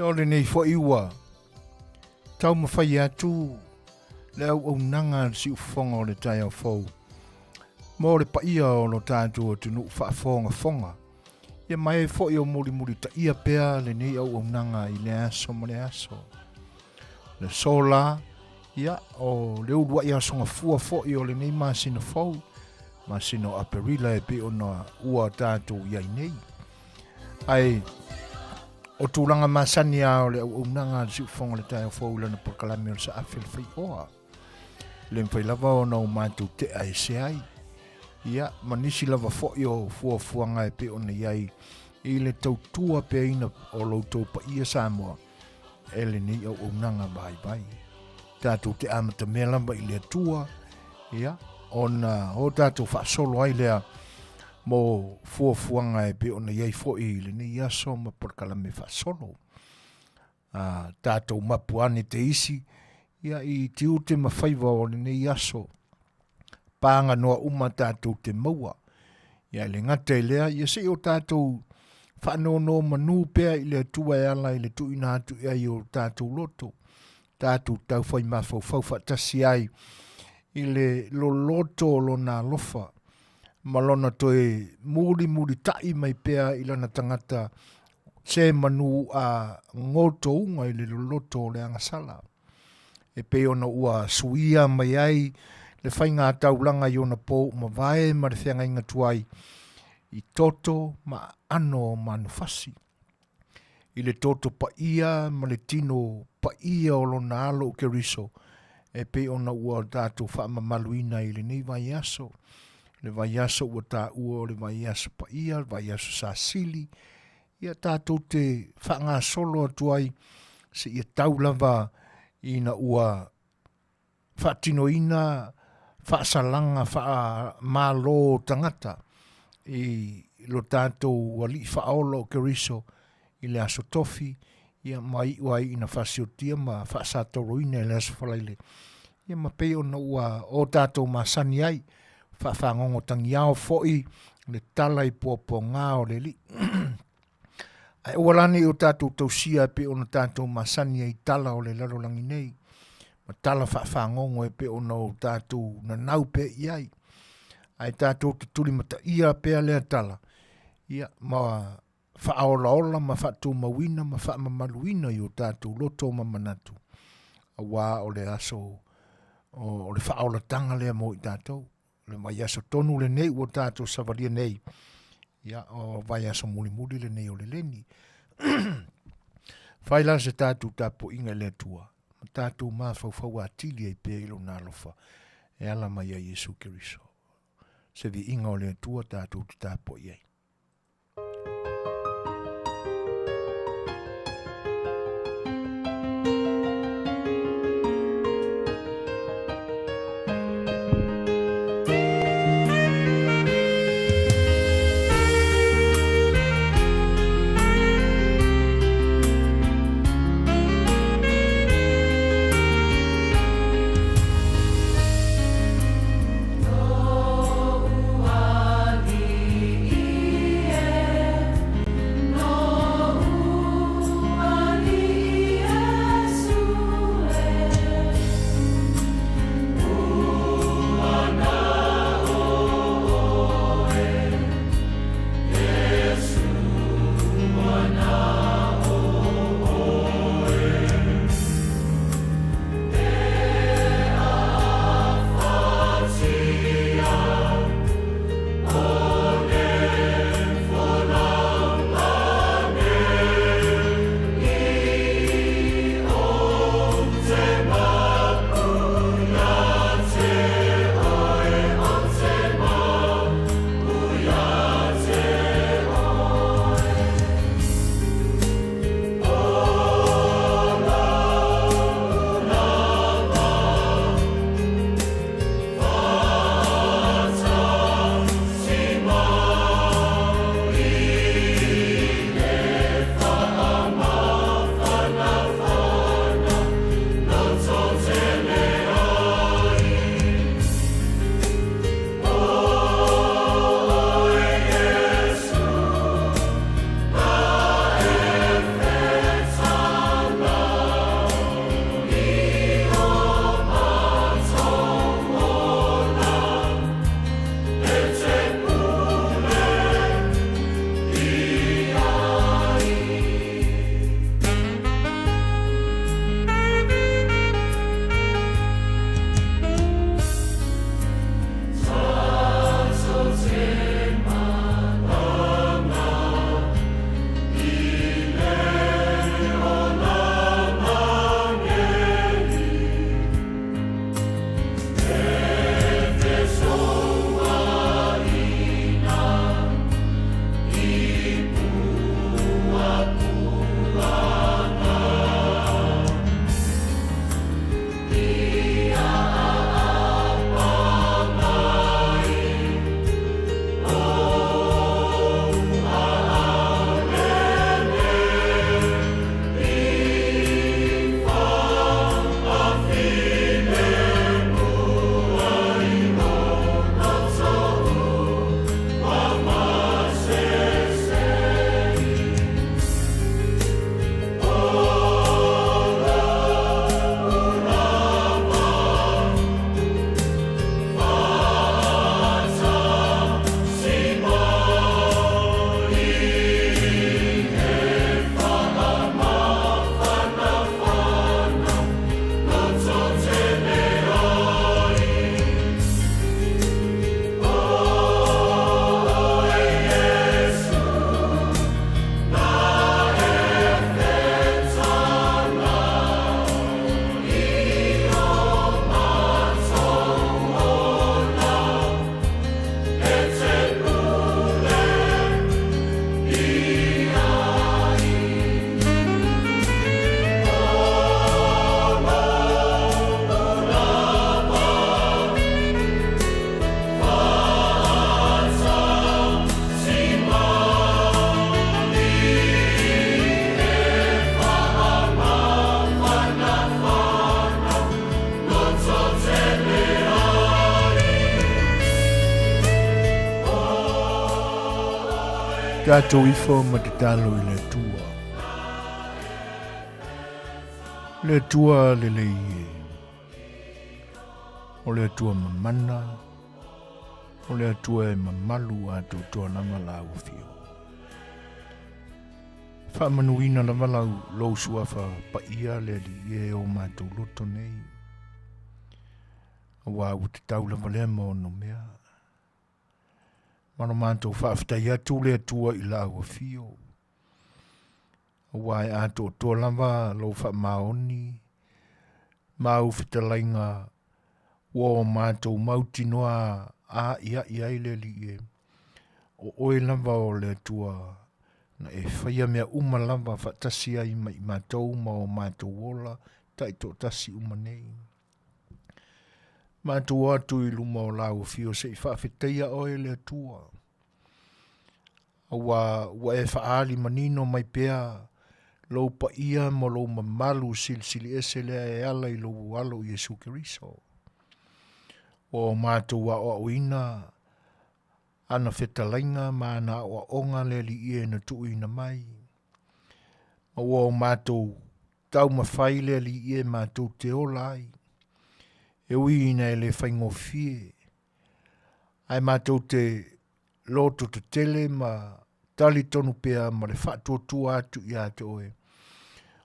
Ia o lenei foi ua taumafai atu le auaunaga a le siufofoga o le taeao fou mo le paia o lo tatou atunuu faafogafoga. Ia ma e foi o mulimulitaia pea lenei auaunaga i le aso ma le aso. Le aso la, ia, o le uluai aso gafua foi o lenei masina fou, masina o Aperila e pei ona ua tatou i ai nei. Ae o tulaga masani lava o le auaunaga a le siufofoga o le taeao fou i lana polokalame o le Saafi o le Faioa. Le mafai lava ona o matou tea ese ai. Ia, ma nisi lava foi o fuafuaga e pei ona i ai i le tautua peaina o lo outou paia Samoa e lenei auaunaga vaivai. Tatou te amatamea lava i le Atua, ia, ona o tatou faasolo ai lea mo fuafuaga e pei ona i ai foi i lenei aso ma polokalame faasolo. A tatou mapu ane te isi, ia i tiute ma faiva o lenei aso, pāga noa uma tatou te maua. Ia e le gata i lea, ia se i o tatou faanonomanu pea i le Atua e ala i le tuuina atu i ai o tatou loto, tatou taufai mafaufau faatasi ai i le loloto o lona alofa ma lona toe mulimulitai mai pea i lana tagata se manu a gotouga i le loloto o le agasala. E pei ona ua suia mai ai le faiga taulaga i ona po ua mavae ma le feagaiga tuai i toto ma aano o manufasi. I le toto paia ma le tino paia o lona alo o Keriso, e pei ona ua tatou faamamaluina i lenei vaiaso, le vaiaso ua taua o le vaiaso paia, le vaiaso sasili, ia tatou te faagasolo atu ai seia tau lava ina ua faatinoina faasalaga faamalo tagata i lo tatou Alii Faaola o Keriso i le Aso Tofi, ia ma iu ai ina faasiotia ma faasatoloina i le Aso Faraile, ia ma pei ona ua o tatou masani ai, faafagogo tagiao foi le tala i puapuaga o le Alii. Ae aua la ne i o tatou tausia e pei ona tatou masani ai i tala o le lalolagi nei, ma tala faafagogo e pei ona o tatou nanau pea i ai. Ae tatou te tulimataia pea lea tala, ia, ma faaolaola ma faatumauina ma faamamaluina i o tatou loto ma manatu, aua o le aso o le faaolataga lea mo i tatou. O le vaiaso tonu lenei ua tatou savalia nei, ia, o vaiaso mulimuli lenei o le leni. Fai la se tatou tapuaiga i le Atua, ma tatou mafaufau atili ai pea i lona alofa e ala mai ai Iesu Keriso. Se viiga o le Atua tatou te tapuai ai. Tatou ifo ma tatalo i le Atua. Le Atua lelei e. O le Atua mamana, o le Atua e mamalu atoatoa lava lau afio. Faamanuina lava lau lou suafa paia le Alii e o matou loto nei. Aua ua tatau lava lea ma ono mea. Ma lo matou faafetai atu le Atua i lau afio. Aua e atoatoa lava lou faamaoni ma au fetalaiga ua o matou mautinoa a'ia'i ai le Alii e. O oe lava o le Atua na e faia mea uma lava faatasi ai ma i matou ma o matou ola taitoatasi uma nei. Matou o atu i luma o lau afio se i faafetaia oe le Atua. Aua ua e faaali manino mai pea lou paia ma lou mamalu silisili ese lea e ala i lou alo Iesu Keriso. Ua o matou aoaoina ana fetalaiga ma ana aoaoga le Alii e na tuuina mai. Ma ua o matou taumafai le Alii e matou te ola ai. E ui ina e le faigofie, ae matou te loto tetele ma talitonu pea ma le faatuatua atu ia te oe.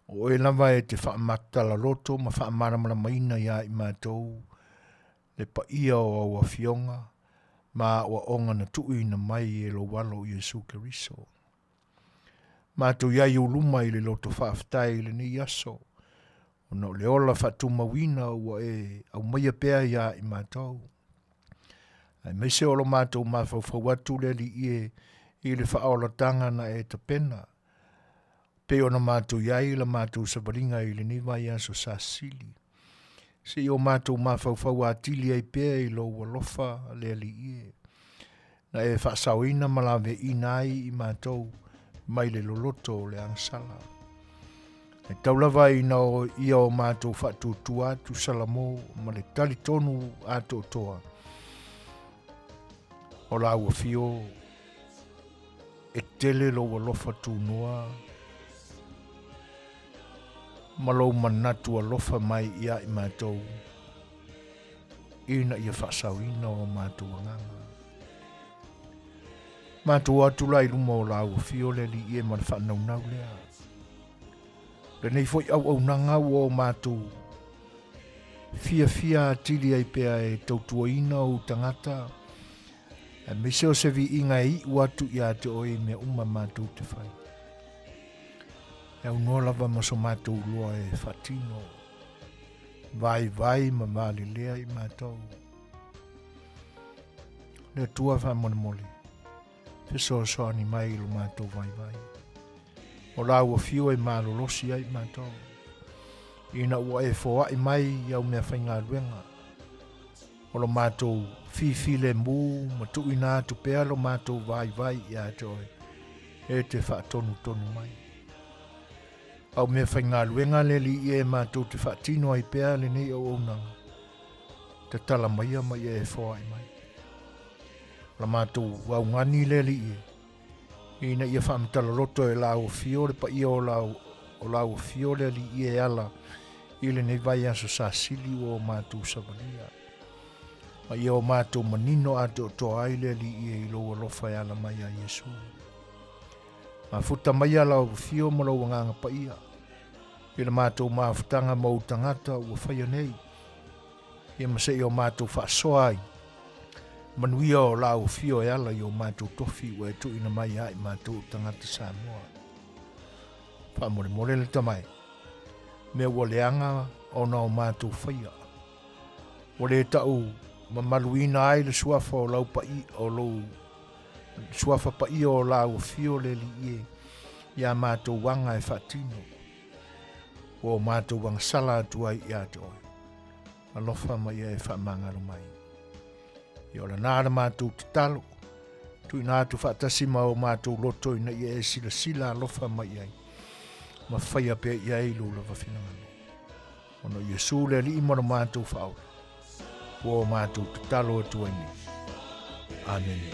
O oe lava e te faamatala loto ma faamalamalamaina iā i matou le paia o au afioga ma aoaoga na tuuina mai e lou Alo Iesu Keriso. Matou i ai ou luma i le loto faafetai i lenei aso, ona o le ola faatumauina ua e aumaia pea iā i matou. Aemaise o lo matou mafaufau atu le Alii e i le faaolataga na e tapena, pei ona matou i ai la matou savaliga i lenei vaiaso sasili. Se i o matou mafaufau atili ai pea i lou alofa le Alii e, na e faasaoina ma laveaiina ai i matou mai le loloto o le agasala. E tau lava ina o ia o matou faatuatua atu Salamo ma le talitonu atoatoa o lau afio e tele lou alofa tunoa ma lou manatu alofa mai ia i matou ina ia faasaoina o matou agaga. Matou atu la i luma o lau afio le Alii e ma le faanaunau lea. Lenei foi auaunaga ua o matou fiafia atili ai pea e tautuaina ou tagata, aemaise o se viiga e iu atu ia te oe i mea uma matou te fai. E aunoa lava ma so matou loa e faatino, vaivai ma valelea i matou. Le Atua faamolemole, fesoasoani mai i lo matou vaivai. O lau afio e malolosi ai matou, ina ua e foai mai i au mea faigaluega, o lo matou fifilemu ma tuuina atu pea lo matou vaivai ia te oe, e te faatonutonu mai. Au mea faigaluega le Alii e matou te faatino ai pea lenei auaunaga, tatala maia ma ia e foai mai. O la matou augani le Alii e, ina ia faamatala loto e lau afio le paia o lau, o lau afio le Alii e ala i lenei vaiaso sasili ua o matou savalia. Ma ia o matou manino atoatoa ai le Alii e i lou alofa e ala mai ia Iesu. Mafuta maia lau afio ma lou agaga paia i le matou mafutaga ma ou tagata ua faia nei, ia ma se i o matou faasoa ai manuia o lau afio e ala i o matou tofi ua e tuuina mai ia i matou o tagata Samoa. Faamolemole le tamae, mea ua leaga ona o matou faia. Ua le tau mamaluina ai le suafa o lau paia, o lou suafa paia o lau afio le Alii e, ia matou aga e faatino. Ua o matou agasala atu ai ia te oe. Alofa ma ia e faamagalo mai. Ia o lana le matou tatalo. Tuuina atu faatasi ma o matou loto ina ia e silasila alofa mai ai. Ma faia pea i ai lou lava finagalo. Ona o Iesu le Alii ma lo matou Faaola, ua o matou tatalo atu ai nei. Amene.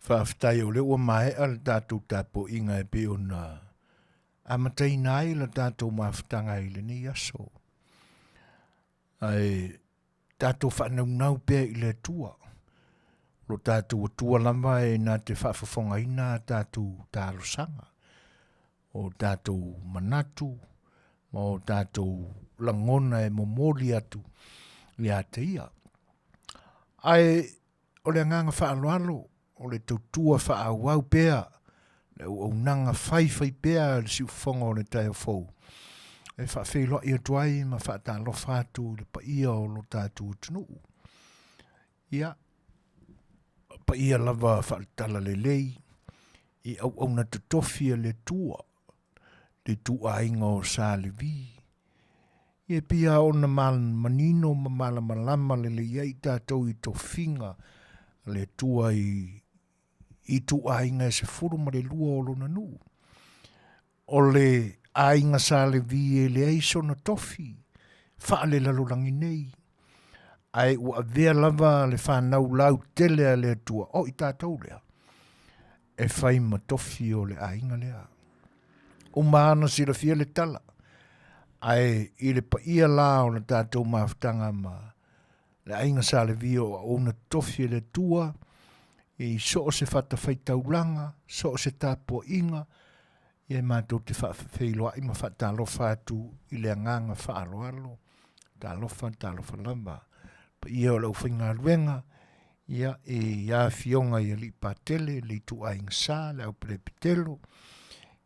Faafetai o lea ua maea le tatou tapuaiga e pei ona amataina ai le tatou mafutaga i lenei aso. Ae tatou faanaunau pea i le Atua. O lo tatou Atua lava e na te faafofogaina a tatou talosaga, o tatou manatu, ma o tatou lagona e momoli atu ia te ia. Ae o le agaga faaaloalo, o le tautua faaauau pea, le auaunaga faifaipea a le siufofoga o le taeao fou, e faafeiloai atu ai ma faatalofa atu i le paia o lo tatou atunuu. Ia, paia lava faale-talalelei i auauna totofi a le Atua, le ituaiga o Sa Levi. Ia e pei lava ona manino ma malamalama lelei ai tatou i tofiga a le Atua i ituaiga e 12 o lona nuu. O le aiga Sa Levi e leai sona tofi faalelalolagi nei, ae ua avea lava le fanau lautele a le Atua, o i tatou lea, e fai ma tofi o le aiga lea. Uma lava ona silafia le tala, ae i le paia la o le tatou mafutaga ma le aiga Sa Levi o auauna totofi e le Atua, i so o se fatafaitaulaga, so o se tapuaiga, ia e matou te faafeiloai ma faatalofa atu i le agaga faaaloalo, talofa, talofa lava. Paia o le aufaigaluega, ia i afioga i Alii Patele, le Ituaiga Sa, le Au Pelepitelo,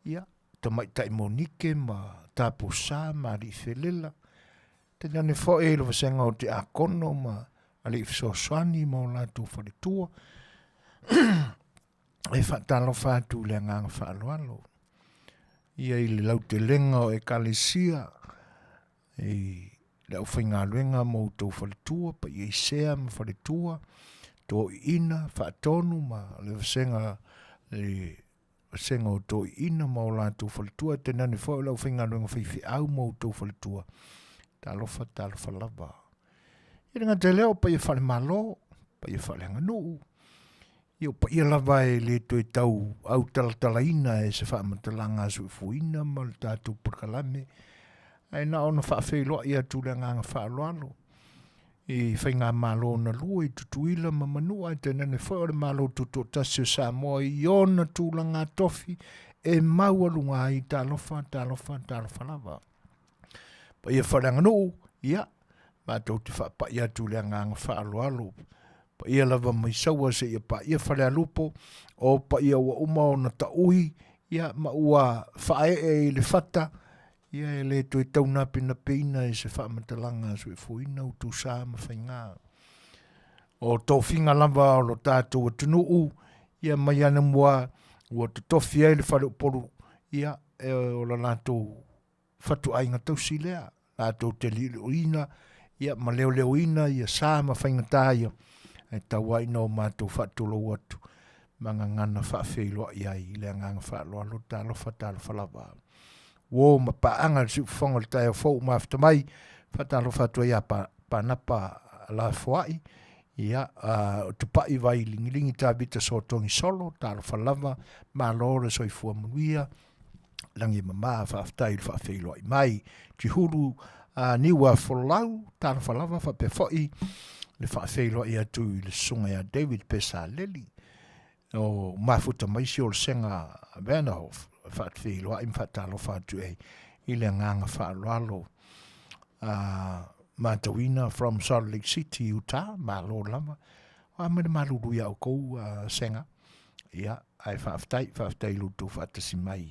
ia Tamaitai Monike ma Tapo Sa ma Alii Felela, tainane foi i le vasega o Tiakono ma Alii Fesoasoani ma o latou faletua. E faatalofa atu i le agaga faaaloalo ia i le lautelega o Ekalesia, i le aufaigaluega ma outou faletua, paia i sea ma faletua, toiina, faatonu ma le vasega le vasega o toiina ma o latou faletua, tainane foi o le aufaigaluega faifeau ma outou faletua. Talofa, talofa lava. E le gata i lea o paia faale-Malo, paia faaleaganuu, ia o paia lava e le toe tau autalatalaina e se faamatalaga a soifuaina ma le tatou polokalame, ae na ona faafeiloai atu le agaga faaaloalo i faigamalo na lua i Tutuila ma Manua, ae tainane foi o le Malo Tutoatasi o Samoa i ona tulaga tofi e maualuga ai. Talofa, talofa, talofa lava. Paia faaleaganuu, ia, matou te faapai atu i le agaga faaaloalo. Paia lava mai Saua seia paia Falealupo, o paia ua uma ona taui, ia, ma ua faaee i le fata, ia e le toe taunapenapeina e se faamatalaga a soifuaina outou sa ma faiga. O tofiga lava o lo tatou atunuu, ia mai anamua ua totofi ai le faleupolu, ia, e o la latou fatuaiga tausi lea, latou te liuliuina ia ma leoleoina ia sa ma faigata ia, ae tau lava ina o matou faatulou atu ma gagana faafeiloai ai i le agaga faaaloalo, talofa, talofa lava. Uo ma paaga i le siufofoga o le taeao fou ua mafuta mai, faatalofa atu ai ia Panapa Lafoai, ia, o Tupai Vai Ligilingi Tavita Sotogi Solo, talofa lava, malo le soifua manuia, lagi e mama, faafetai i le faafeiloai mai. Tihulu Niua Folau, talofa lava, faapea foi le faafeiloai atu i le susuga ia David Pesaleli, o mafuta mai si o le sega Vanderhof, faafeiloai ma faatalofa atu ai i le agaga faaaloalo. Matauina from Salt Lake City, Utah, malo lava. O a mai le malulu ia outou sega. Ia, ae faafetai, faafetai i lo outou faatasi mai.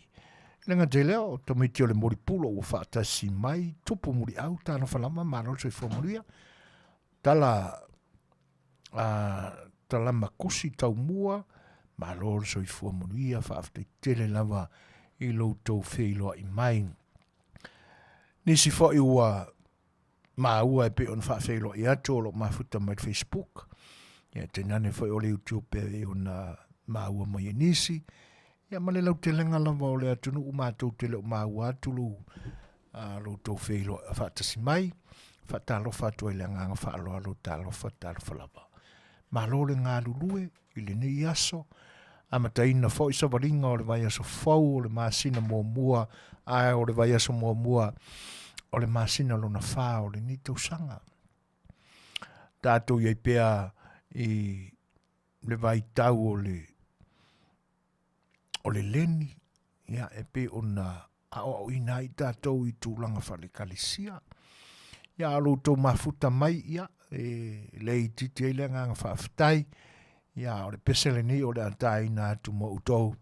E le gata i lea, o tamaiti o le Molipulo ua faatasi mai, tupu muliau, talofa lava, malo le soifua manuia. Tala, talama kusi taumua, malo le soifua manuia, faafetai tele lava i lo outou feiloai mai. Nisi foi ua maua e pei ona faafeiloai atu o lo o mafuta mai le Facebook, ia tainane foi o le YouTube e pei ona maua mai e nisi, ia ma le lautelega lava o le atunuu matou te le o maua atu lo outou feiloai faatasi mai. Faatalofa atu ai le agaga faaaloalo, talofa, talofa lava. Malo le galulue i lenei aso. Amataina foi savaliga o le vaiaso fou o le masina muamua, ae o le vaiaso muamua o le masina lona fa o lenei tausaga. Tatou i ai pea i le vaitau o le o le leni, ia e pei ona aoaoina ai tatou i tulaga faale-ekalesia. Ia a o lo outou mafuta mai, ia e le itiiti ai le agaga faafetai. Ia o le pese lenei o le a taina atu mo outou,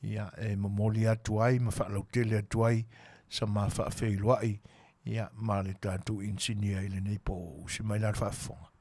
ia e momoli atu ai ma faalautele atu ai sa ma faafeiloai ia ma le tatou inisinia i lenei po usi mai la le faafofoga.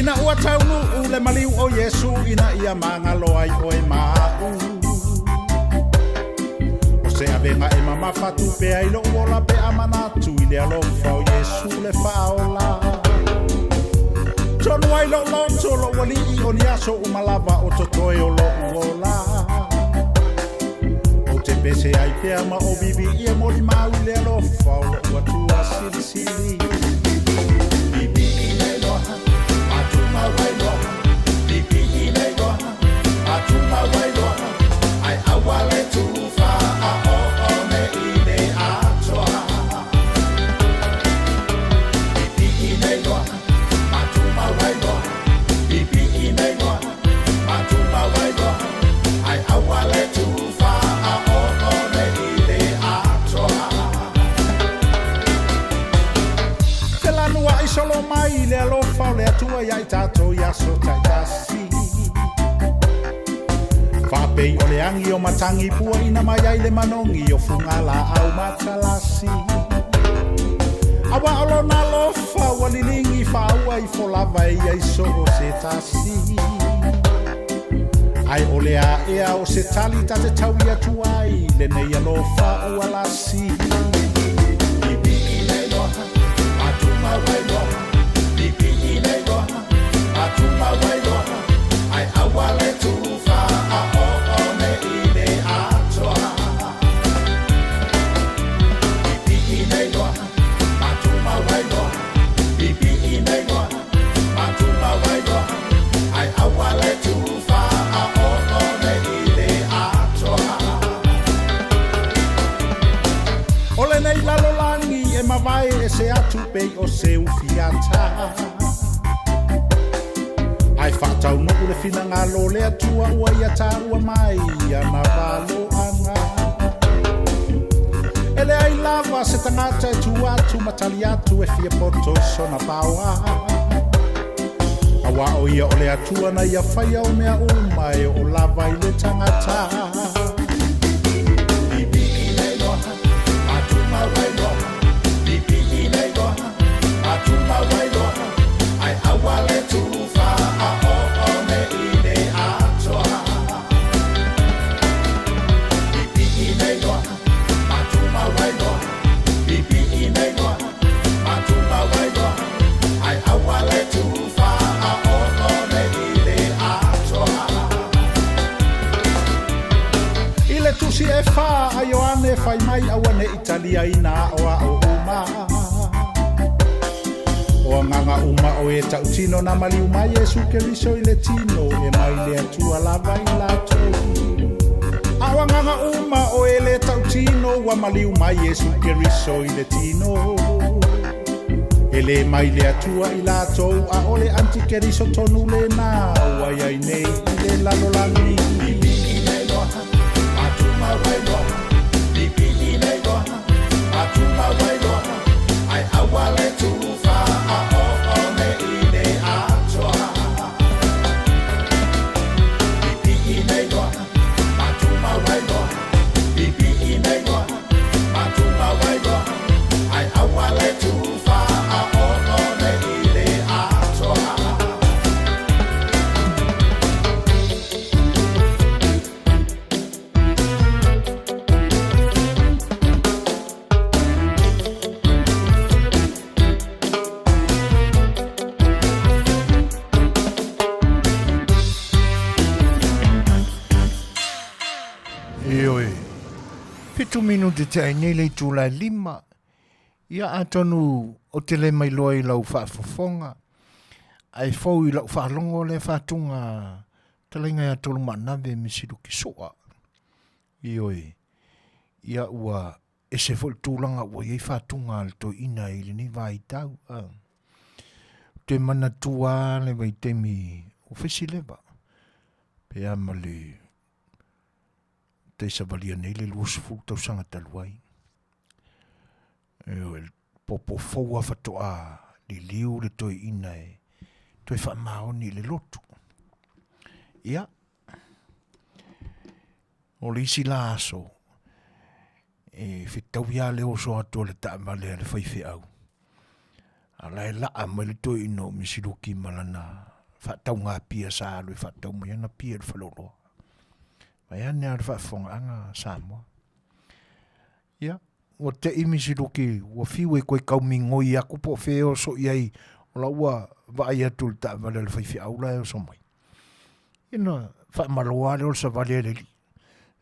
Ina ua taunuu le maliu o Iesu ina ia magalo ai oe ma a'u. O se avega e mamafa atu pea i lo'u ola pe a manatu i le alofa o Iesu le Faaola. Tonu ai lo'u loto lo'u alii o ni aso uma lava o totoe o lo'u ola. Ou te pese ai pea ma o viviia molimau i le alofa o lo'u Atua silisili. Felanua'i solo mai le alofa o le Atua ia i tatou i aso ta'itasi. Faapei o le agi o matagi puaʻina mai ai le manogi o fugalāʻau matalasi. Auā o lona alofa ua liligi faaua ifo lava e ia i so o se tasi. Ae o le a ea o se tali ta te taui atu ai lenei alofa ua lasi. O lenei lalolagi e mavae e se atu pei o se ufiata. Ae faataunuu le finagalo le Atua ua ia taua mai ana valoaga. E leai lava se tagata e tu atu ma tali atu e fia poto i sona paoa. Auā o ia o le Atua na ia faia o mea uma e oo lava i le tagata. I le tusi e fa a Ioane fai mai auaneʻi taliaina aʻoaʻo uma. O agaga uma o e taʻutino na maliu mai Iesu Keriso i le tino e mai le Atua lava i latou. A o agaga uma o e lē taʻutino ua maliu mai Iesu Keriso i le tino. E lē mai le Atua i latou a o le antikeriso tonu lenā ua iai nei i le lalolagi. Ioe. 7 minute te ai nei le itula e 5. Ia atonu o te le mai loa i lau faafofoga, ae fou i lau faalogo lea faatuga talaiga ia Tolumaanave Misiluki Sua. Ioe. Ia ua ese foi le tulaga ua i ai faatuga a le toeaina i lenei vaitau. Ou te manatua lava le vaitaimi o Fesileva, pe a ma le taisavalia nei le 20 tausaga talu ai. Ioe, popo fou lava faatoa liliu le toeaina e toe faamaoni i le lotu. Ia, o le isi la aso, e fetaui lava le oso atu o le taavale a le faifeau, a la e laa mai le toeaina o Misiluki ma lana faatauga pia sa alu e faatau mai ana pia i le faleoloa. Vaeane lava le faafofogaaga a Samoa. Ia, ua te'i Misiluki ua fiu e toe tau migoi atu po o fea e oso i ai, o la ua vaai atu i le taavale a le faifeau la e oso mai. Ia na faamalo lava lea o le savali a le alii.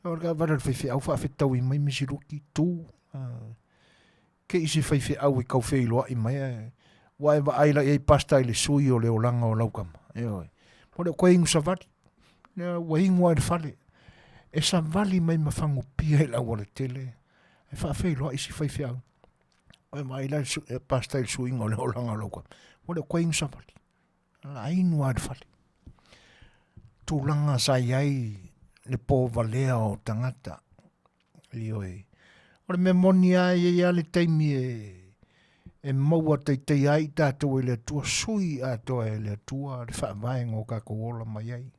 O le taavale a le faifeau faafetaui mai Misiluki, tu. Ke i se faifeau e tau feiloai mai ae ua e vaai la i ai pastor i le sui o le olaga o lau tama. Ioe. Ua le o toe inu savali. Lea ua inu lava i le fale. E savali mai ma fagupia i le aualatele e faafeiloai si faifeau. Ua e vaai la i pastor i le suiga o le olaga o lau tama. Ua le o toe inu savali. La inu lava i le fale. Tulaga sa i ai le povalea o tagata. Ioe. O le mea moni lava, e i ai lava le taimi e, e maua taitaia ai i tatou e le Atua, sui atoa e le Atua le faavaega o tatou ola mai ai.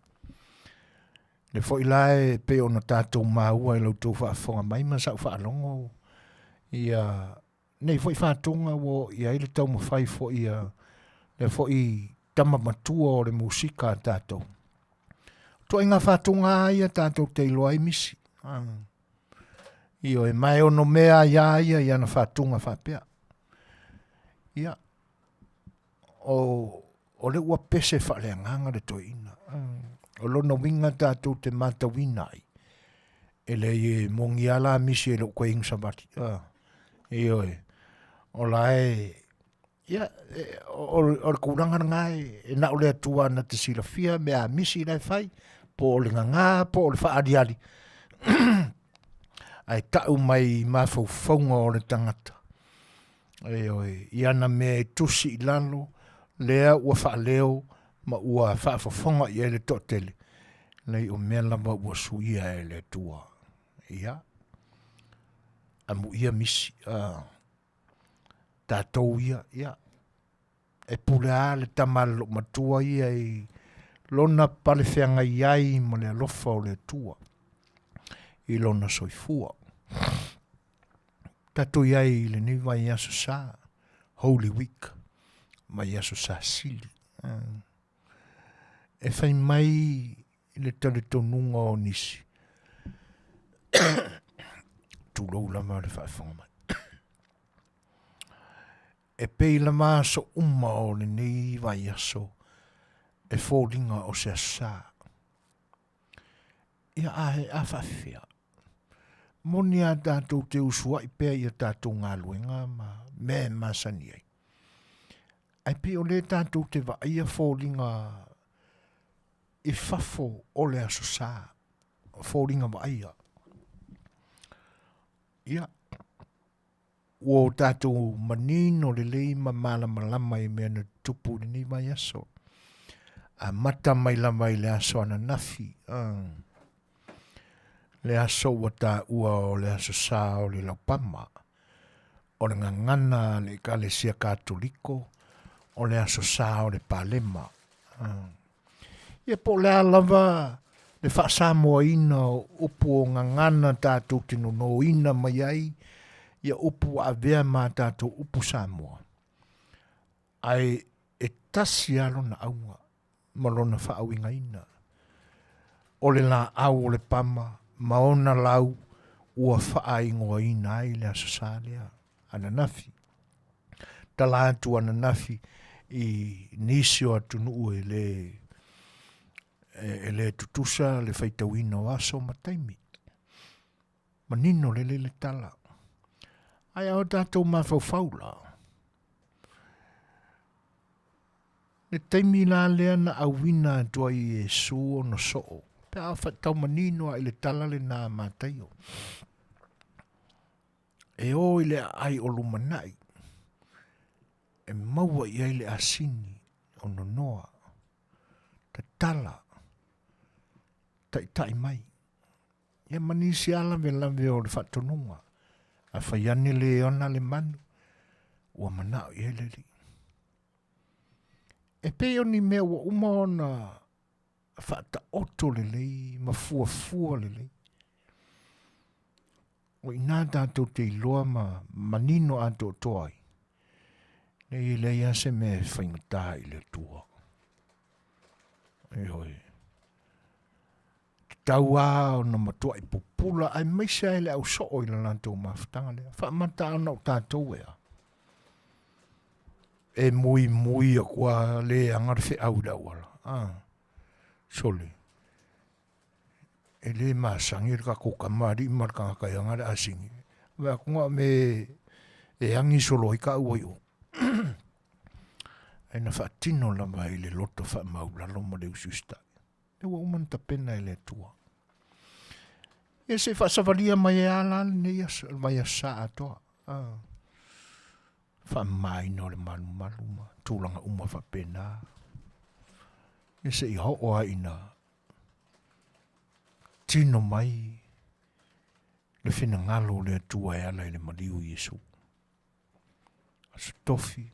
Le foi la e pei ona tatou maua i la outou faafofoga mai ma sau faalogo, ia nei foi faatuga ua oo i ai le taumafai foi a lea foi tama matua o le musika a tatou. Ituaiga faatuga lava ia tatou te iloa ai misi. Ioe, ma e ono mea ai lava ia i ana faatuga faapea. Ia, o, o le ua pese faaleagaga le toeaina. O lona uiga tatou te matauina ai, e leai e moni lava la misi e le o toe inu savali. Ioe, o la e, ia, o le tulaga lena e na o le Atua na te silafia mea a misi la e fai, po o le gagā po o le faaaliali. Ae tau mai i mafaufauga o le tagata. Ioe, i ana mea e tusi i lalo, lea ua faaleo ma ua faafofoga i ai le toatele, leai o mea lava ua suia e le Atua. Ia, amuia misi, tatou ia, ia, e pule lava le tama a le loomatua ia i lona palefeagai ai ma le alofa o le Atua i lona soifua. Tatou i ai i lenei vaiaso sa, Holy Week, vaiaso sa sili. E fai mai le talitonuga o nisi, tulou lava le faafofoga mai. E pei lava aso uma o lenei vaiaso e foliga o se aso sa. Ia a he a faafefea. Moni a tatou te usuai pea i a tatou galuega ma mea e masani ai. Ae pei o lea tatou te vaaia foliga i fafo o le aso sa, foliga vaaia. Ia, ua o tatou manino lelei ma malamalama i mea na tutupu i lenei vaiaso. Amata mai lava i le aso ananafi, le aso ua taua o le aso sa o le laupama, o le gagana a le Ekalesia Katoliko, o le aso sa o le Palema. Ia po o le a lava le faasamoaina o upu o gagana tatou te nonoina mai ai ia upu ua avea ma a tatou upu Samoa, ae e tasi lava lona auga ma lona faauigaina, o le laau o le pama ma ona lau ua faaigoaina ai le Aso Sa lea ananafi. Tala atu ananafi i nisi o atunuu e le e le tutusa le faitauina o aso ma taimi. Manino lelei le tala. Ae a o tatou mafaufau la, le taimi la lea na auina atu ai e Iesu ona soo, pe a faatau manino lava i le tala lena a Mataio, e o i le aai o lumanai, e maua i ai le asini o nonoa, tatala, taitai mai. Ia ma nisi lava lavelave o le faatonuga, a fai ane le ona le manu, ua manao i ai le Alii. E pei o ni mea ua uma ona faataoto lelei ma fuafua lelei. O i ina tatou te iloa ma manino atoatoa ai, nei e leai lava se mea e faigata i le Atua. Ioe. Tatau lava ona matuai pupula aemaise ai le au soo i le latou mafutaga lea. Faamata ona o tatou ea. E muimui aku a le aga le feau i le auala. Ah, sole. E le masani le tatou tama alii ma le tagata e aga le asini. Vaai atu na o me e agi solo ai taua i o. Ae na faatino lava i le loto faamaulalo ma le usiusitai. Lea ua uma ona tapena e le Atua. Ia se i faasavalia mai e a la lenei aso, le vaiaso sa atoa. Ah. Faamamaina o le malumalu ma tulaga uma faapena. Ia se i oo lava ina tino mai le finagalo o le Atua e ala i le maliu o Iesu. Aso Tofi,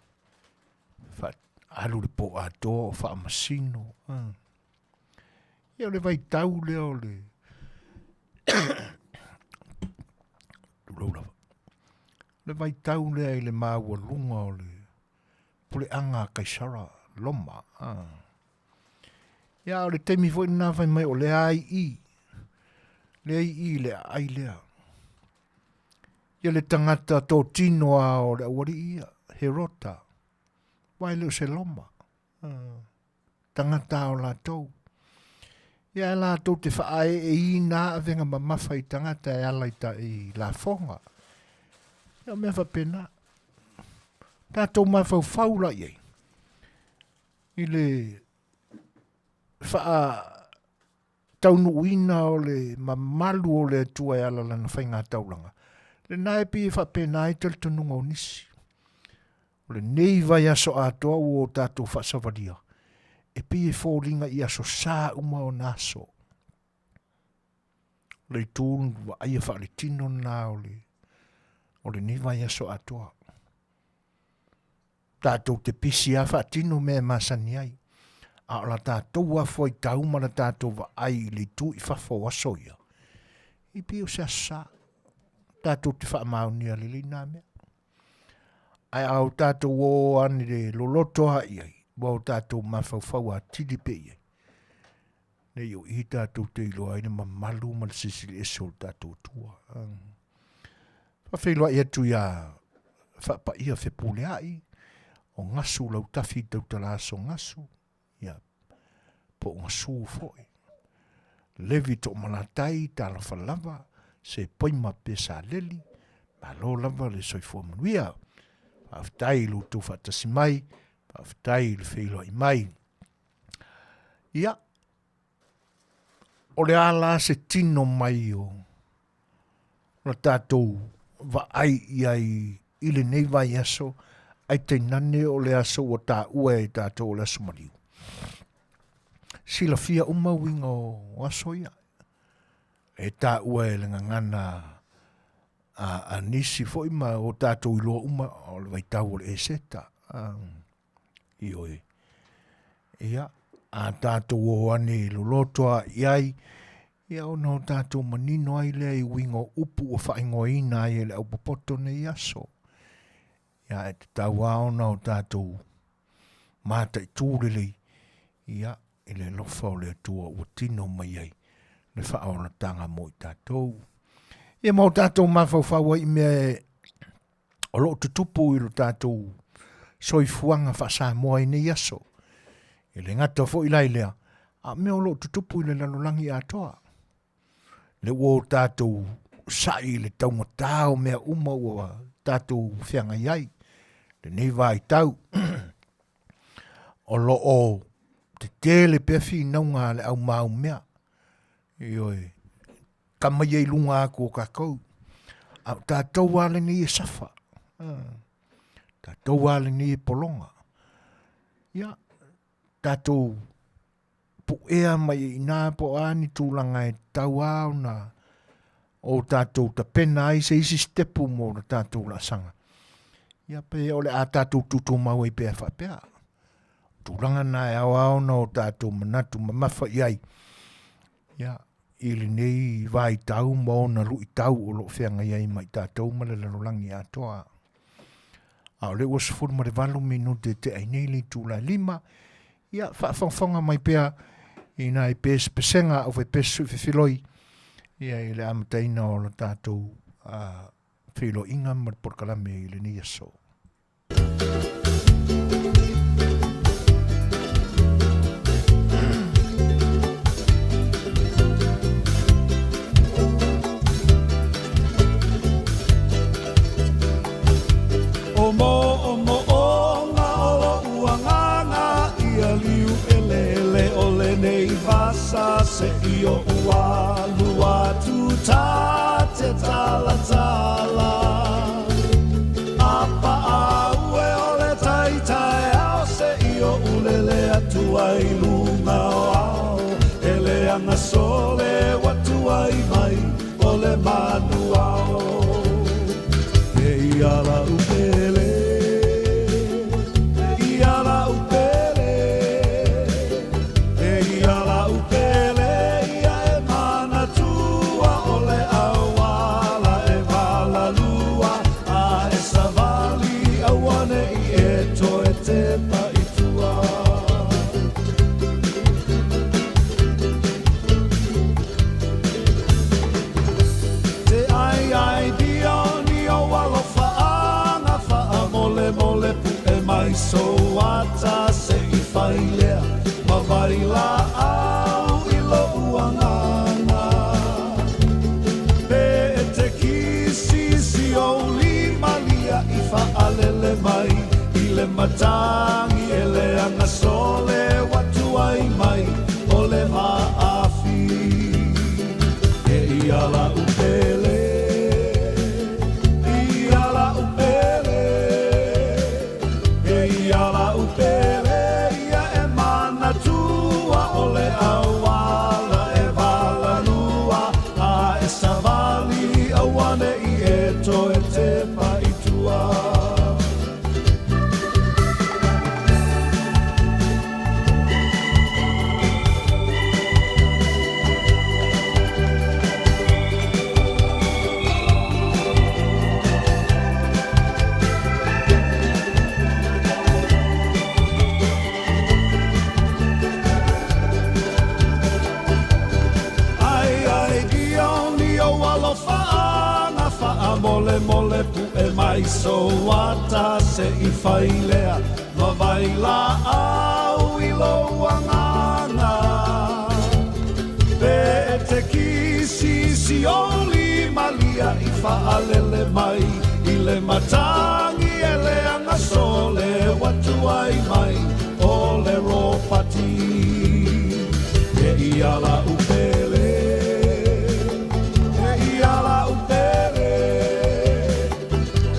alu le po atoa o faamasino. Ia o le vaitau lea o le tulou lava. Le vaitau lea i le maualuga o le puleaga a Kaisara Roma. Ia o le taimi foi lena fai mai o le a i i. Lea i i le aai lea. Ia le tagata totino a o le aualii ia, Herota, aua e le o se Roma, tagata o latou. Ia e latou te faaeeina a avega mamafa i tagata e ala i, ta, i lafoga. Ia o mea faapena. Tatou mafaufau la i ai i le faa taunuuina o le mamalu o le Atua e ala lana faigataulaga, lena e pei e faapena ai talitonuga o nisi. O lenei vaiaso atoa ua o tatou faasavalia, e pei e foliga i aso sa uma ona aso. O le itu vaaia faaletino lena o le, o lenei vaiaso atoa. Tatou te pisi lava faatino mea e masani ai, a o la tatou afu aitau ma la tatou vaai i le itu i fafo o aso ia, e pei o se aso sa. Tatou te faamaonia lelei nā mea. Ae a o tatou o ane le loloto a i ai, ua o tatou mafaufau atili pea i ai, nei o i tatou te iloa ai le mamalu ma le silisili ese o le tatou Atua. Faafeiloai atu iā Faapaia Fepuleai, o Gasu Lautafi Tautala Aso Gasu, ia, po o Gasu foi. Levi Toomalatai, talofa lava, se Poima Pesaleli, malo lava le soifua manuia. Faafetai i lo outou faatasi mai, faafetai i le feiloai mai. Ia, o le a la se tino mai o la tatou vaai i ai i lenei vaiaso, ae tainane o le aso ua taua e tatou o le aso maliu. Silafia uma uiga o aso ia. E taua e le gagana a, a nisi foi ma o tatou iloa uma o le vaitau o le Eseta. Ioe. Ia, a tatou o ane i loloto a i ai, ia ona o tatou manino ai lea i uiga o upu ua faaigoaina ai e le aupopoto nei aso. Ia, e tatau lava ona o tatou mataitu lelei, ia, i le alofa o le Atua ua tino mai ai le faaolataga mo i tatou. Ia ma o tatou mafaufau ai i mea e o lo o tutupu i lo tatou soifuaga faa-Samoa i nei aso. E le gata foi la i lea, a o mea o lo o tutupu i le lalolagi atoa. Le ua o tatou onosai i le taugata o mea uma ua tatou feagai ai lenei vaitau. O lo o tetele pea finauga a le au maumea, ioe, tama ia i luga atu o tatou, a o tatou lava lenei e safa, tatou lava lenei e pologa. Ia, tatou puea mai i ina po o a ni tulaga e tatau lava ona o tatou tapena ai se isi sitepu mo le tatou laasaga. Ia pe o le a tatou tutumau ai pea faapea. O tulaga na e ao lava ona o tatou manatu mamafa i ai, ia, i lenei vaitau ma ona luitau o lo o feagai ai ma i tatou ma le lalolagi atoa. A o lea ua 18 minute e tea ai nei le itula e 5, ia faafogafoga mai pea i nai pesepesega a aufaipese sui fefiloi ia i le amataina o le tatou feiloaiga ma le polokalame i lenei aso. O mo o mo o nga o loʻu agaga ia liu ʻeleʻele o lenei vasa se i oʻu alu atu ta te talatala A paʻa ue o le tai taeao se i oʻu lele atu ai i luga o ao E leaga sole ua tuai mai o le manu ao E ia la'u pele, e ia la'u pele, e ia la'u pele ia e manatua o le auala e walalua a e savali auane'i e toe tepa i tua. Te ai ai dio ni o alofaaga faamolemole puʻe mai sou ata se i fai lea ma vailaau i loʻu agaga. Pe e te kisi si ou lima lia i faalele mai i le matagi e leaga sole ua tuai mai o le vaafi. E ia la'u pele, ia la'u pele, e ia la'u pele ia e manatua o le auala e walalua a e savali auane'i e toe tepa i tua. Ai ai dio ni o alofaaga faamolemole puʻe mai sou ata se i fai lea ma vailaau i lou agaga. Pe e te kisi si ou lima lia i faalele mai i le matagi e leaga sole ua tuai mai o le ropati. E ia la'u pele, e ia la'u pele,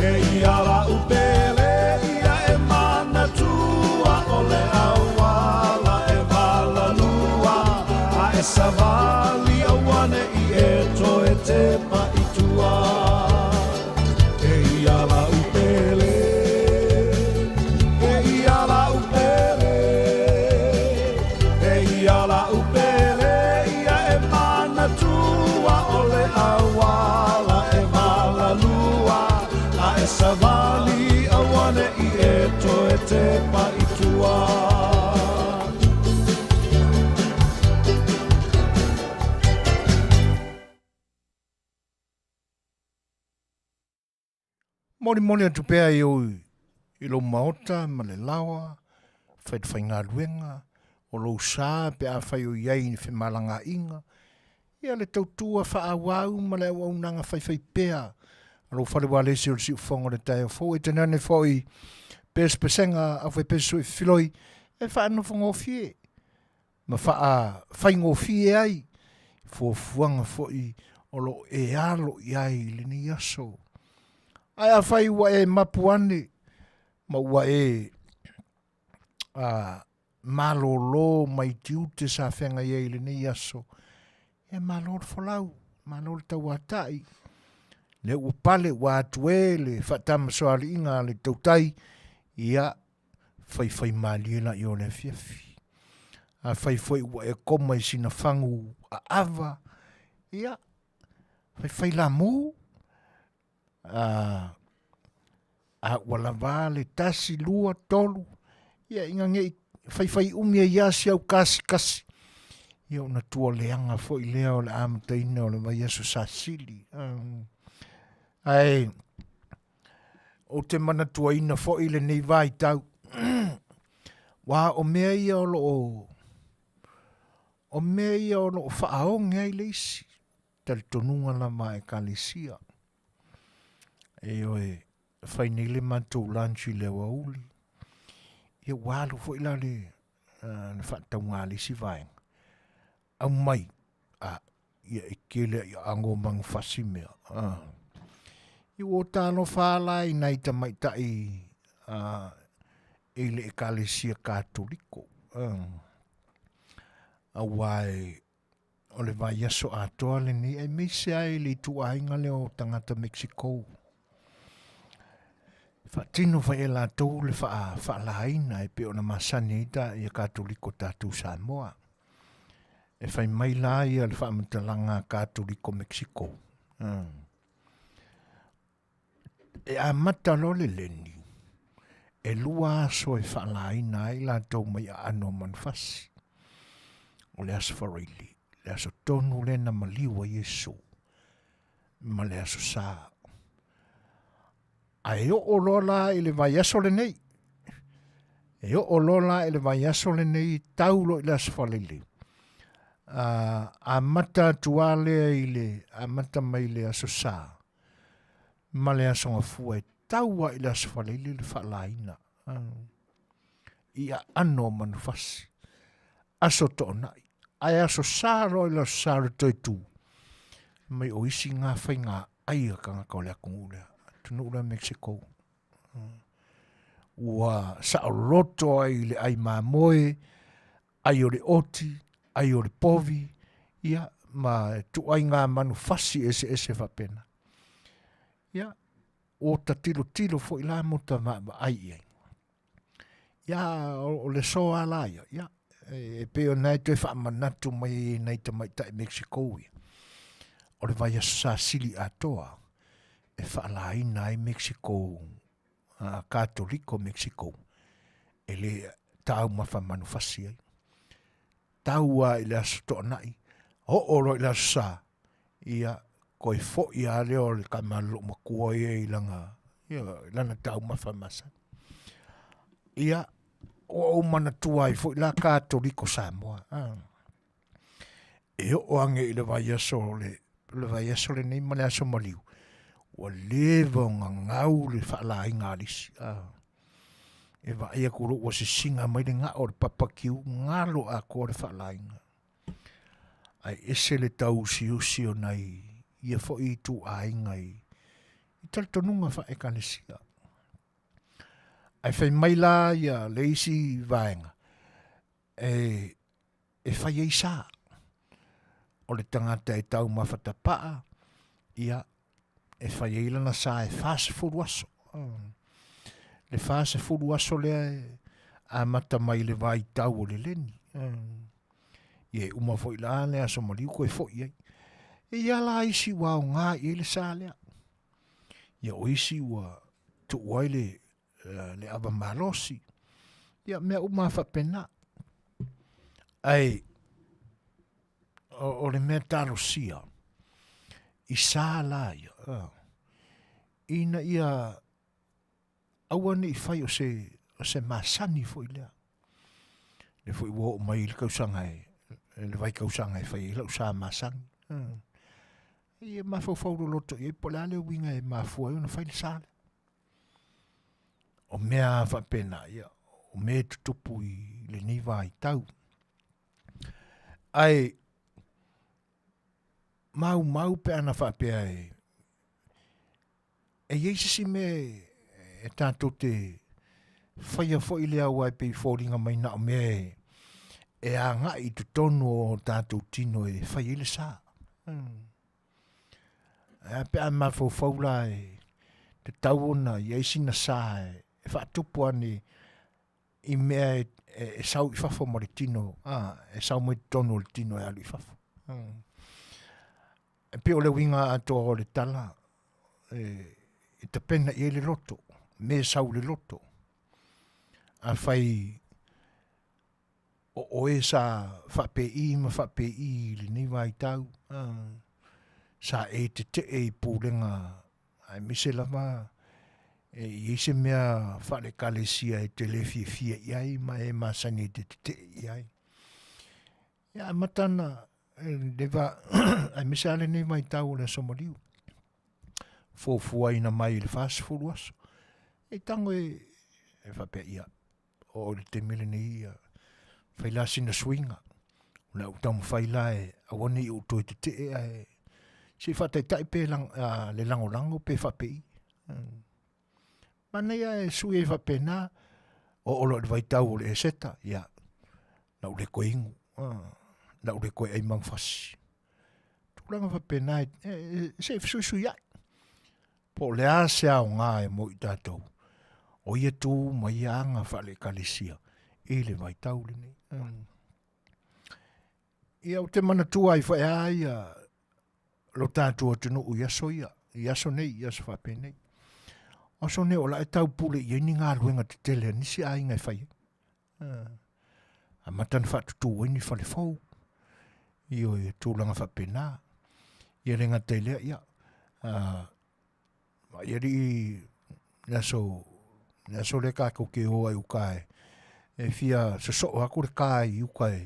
e ia la'u pele ia e manatua o le auala e walalua a e savali auane'i e toe tepa i tua. E ia la'u pele, e ia la'u pele, e ia la'u pele ia e manatua o le auala e walalua a e savali auane'i e toe tepa i tua. Molimoli atu pea i ou i lou maota ma le laoa, faigaluega, o lou sa pe afai o i ai i ni femalagaaiga. Ia le tautua faaauau ma le auaunaga faifaipea a lou fale ualesi o le siufofoga o le taeao fou. E tainane foi pesepesega aufaipese filoi e faanofogofie ma faafaigofie ai fuafuaga foi o lo o e alo i ai i lenei aso. Ae afai ua e mapu ane ma ua e a, malōlō mai tiute sa feagai ai i lenei aso, ia malo le folau, malo le tauata'i, lea ua pale ua atu e le faatamasoaliiga a le tautai, ia faifaimalie laia o le afiafi. Afai foi ua e koma i sina fagu aava, ia faifai lamu, a, a ua lava le tasi, lua, tolu, ia ina ne i faifai umi ai lava si au kasikasi, ia ona tua leaga foi lea o le amataina o le vaiaso Sasili. Ae ou te manatuaina foi lenei vaitau, aua o mea ia o lo o o mea ia o lo o faaoge ai le isi talitonuga lava a Ekalesia. Ioe, fai nei le matou lunch i le aoauli, ia ua alu foi la le, le faatauga a le isi vaega, aumai, a, ia e tele ai ago manufasi mea. A. Ia ua talofa lava la i nai tamaitai a, i le Ekalesia Katoliko. A. Aua e o le vaiaso atoa lenei, aemaise lava i le ituaiga lea o tagata Mexico. Faatino foi e latou le faalaina e pei ona masani ai ta ia Katoliko tatou Samoa. E fai mai la ia le faamatalaga a Katoliko Mexico. E amata loa le leni, e lua aso e faalaina ai latou mai aano o manufasi. O le aso Faraili, le aso tonu lea na maliu ai Iesu ma le aso Sa. Ae oo loa la i le vaiaso lenei, e oo loa la i le vaiaso lenei, tau loa i le aso Faraili, amata atu lava lea i le amata mai le aso Sa ma le aso Gafua e tau lava i le aso Faraili le faalaina i aano o manufasi, aso Toonai, ae aso Sa loa i le aso Sa o le toe tu, mai o isi ngā faiga ai a tagata o le atunuu lea, atunuu lea Mexico. Ua saoloto ai i le ai mamoe, ai o le oti, ai o le povi, ia, ma tuaiga manufasi eseese faapena. Ia, ua ta tilotilo foi la ma ta vaavaai i ai. Ia, o le aso lava la ia, ia, e pei ona e toe faamanatu mai ai i nai tamaitai Mexico ia, o le vaiaso sa sili atoa e faalaina ai Mexico, Katoliko Mexico, e le taumafa manufasi ai. Tau lava i le aso Toonai, oo loa i le aso Sa, ia, toe foi lava lea o le tama a le loomatua ia i lana, ia, i lana taumafa masani. Ia, ua ou manatua ai foi la Katoliko Samoa. A. E oo ane i le vaiaso o le, le vaiaso lenei ma le aso maliu, ua leva ona gau le faalaina a le isi. A. E vaai atu loa ua sisiga mai le gao o le papakiu, galo atoa le faalaina. Ae ese le tauusiusi o nai ia foi ituaiga i, i talitonuga faaekalesia. Ae fai mai la ia le isi vaega, e, e fai ai sa. O le tagata e taumafa tapaa, ia, e fai ai lana sa e 40 aso. Le 40 aso lea e amata mai le vaitau o le leni. Ia e uma foi la le aso maliu koe foi ai. E ia la isi ua aoga i ai le sa lea. Ia o isi ua tuu ai le, le ava malosi. Ia mea uma faapena. Ae o, o le mea talosia i sa la ia, ina ia aua ne i fai o se, o se masani foi lea. Le foi ua oo mai i le tausaga e, le vaitausaga e fai ai lau sa masani. Ia mafaufau loloto i ai po o le a le uiga e mafua ai ona fai le sa lea. O mea faapena, ia, o mea e tutupu i lenei vaitau. Ae maumau pe ana faapea e e i ai se isi mea e tatou te faia foi lea aua e pei e foliga mai na o mea e, e agai i totonu o tatou tino e fai ai le sa. Ae a pe a mafaufau la e tatau ona i ai sina sa e, e faatupu ane i mea e, e, e sau i fafo ma le tino, a, e sau mai totonu o le tino e alu i fafo. E pei o le uiga atoa o le tala e, e tapena i ai le loto, me sau le loto. Afai o oe sa faapei ma faapei i lenei vaitau, sa e tetee i pulega aemaise lava e i ai se mea faale-ekalesia e te le fiafia i ai ma e masani e te tetee i ai. Ia amata ona le va aemaise lava lenei vaitau o le aso maliu fuafuaina mai i le 40 aso. E tago e, e faapea ia, oo i le taimi lenei ia fai la sina suiga. O le a ou taumafai la e aua ne i ou toe tetee ae se i faataitai pe lang, a, le lagolago pe faapei. Manaia e sui ai faapena, oo loa i le vaitau o le Eseta, ia, na ou le toe inu, na ou le toe ai manufasi. Tulaga faapena e, e, e, se i fesuisuiai. Po o le a se aoga e mo i tatou, o ia tu ma ia aga faale-ekalesia i le vaitau lenei. Ia, ou te manatua ai foi lava ia lo tatou atunuu i aso ia, i aso nei, i aso faapenei. O aso nei o la e taupule i ai ni galuega tetele a nisi aiga e fai ai. Amata ona faatutū ai ni fale fou, ioe, tulaga faapena. Ia le gata i lea, ia, Ai alii le aso, le aso lea tatou te o ai uka e, e fia sosoo atu le ka i uka e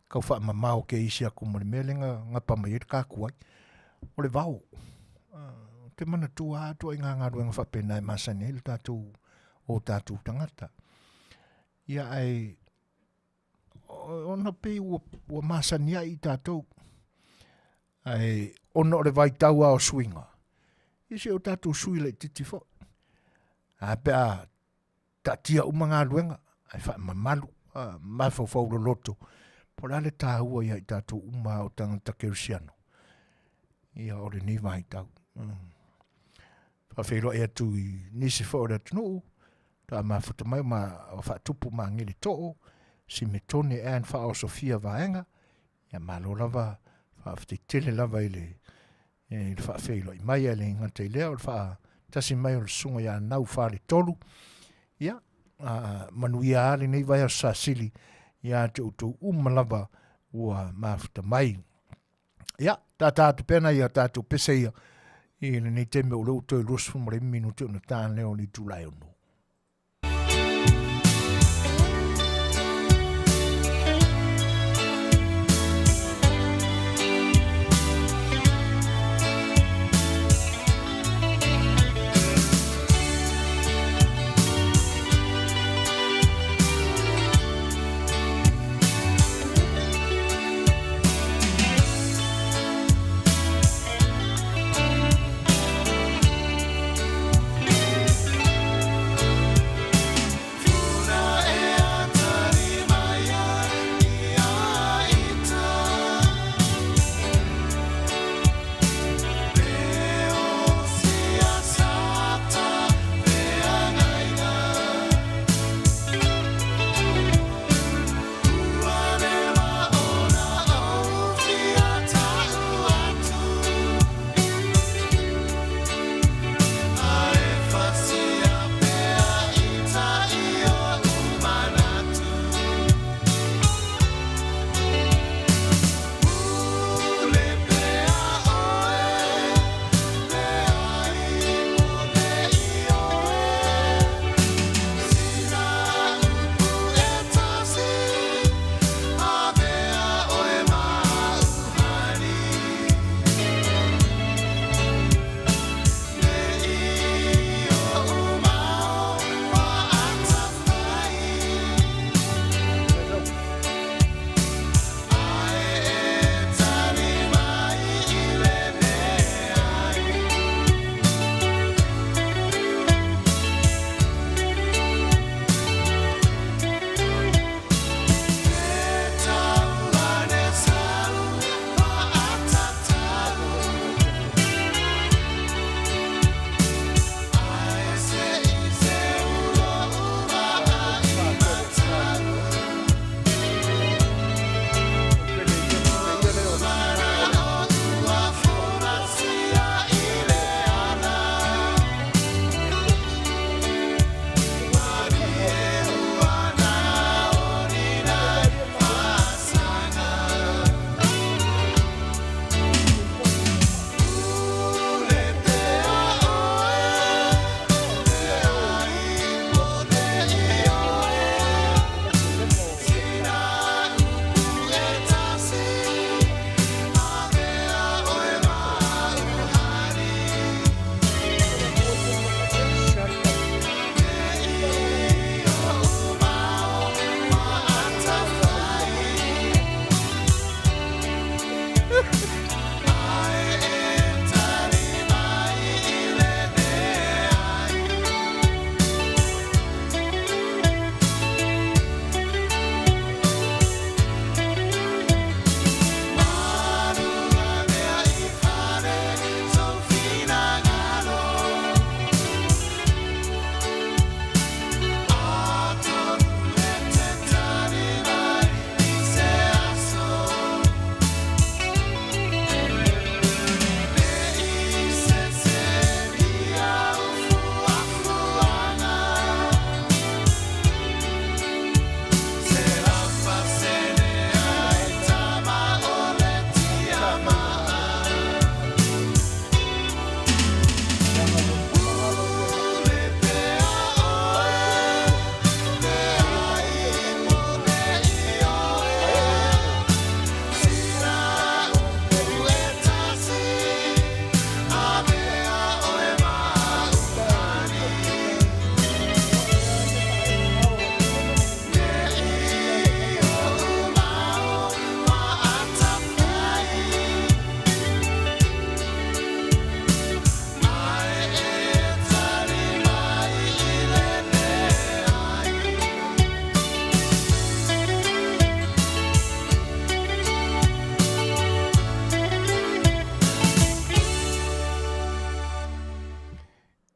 tau faamamao ke isi atu ma le mea lea na gapa mai ai le ka tuai. O le vao. Ou te manatua lava ituaiga galuega faapena e masani ai le tatou, o tatou tagata. Ia ae ona pei ua, ua masani ai i tatou. Ae ona o le vaitau lava o suiga, ia se o tatou sui laitiiti foi. A pe a taatia uma galuega, ae faamamalu, mafaufau loloto, po o le a le taua ia i tatou uma o tagata kerisiano, ia o lenei vaitau. Faafeiloai atu i nisi foi o le atunuu, faatoa mafuta mai ma faatupu magele too, Simetone Ann Faaosofia Vaega, ia malo lava, faafetai tele lava i le, i le faafeiloai mai, ae le gata i lea o le faatasi mai o le susuga ia Nau Faletolu, ia, manuia lava lenei vaiaso sasili ia te outou uma lava ua mafuta mai. Ia, tata atu pea nai a tatou pese ia i lenei taimi o lea ua toe 25 minute ona ta lea o le itula e 6.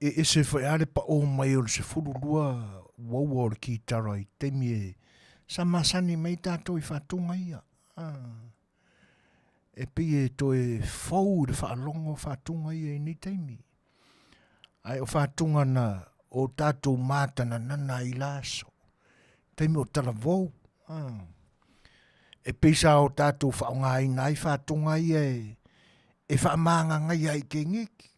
e ese foi lava le pao mai o le 12 uaua o le kitara i taimi e sa masani mai tatou i faatuga ia. E pei e toe fou i le faalogo faatuga ia i nei taimi. Ae o faatuga na o tatou matananana ai i la aso. Taimi o talavou. E pei sa o tatou faaaogaina ai faatuga ia e, e faamagagaia ai i keneki.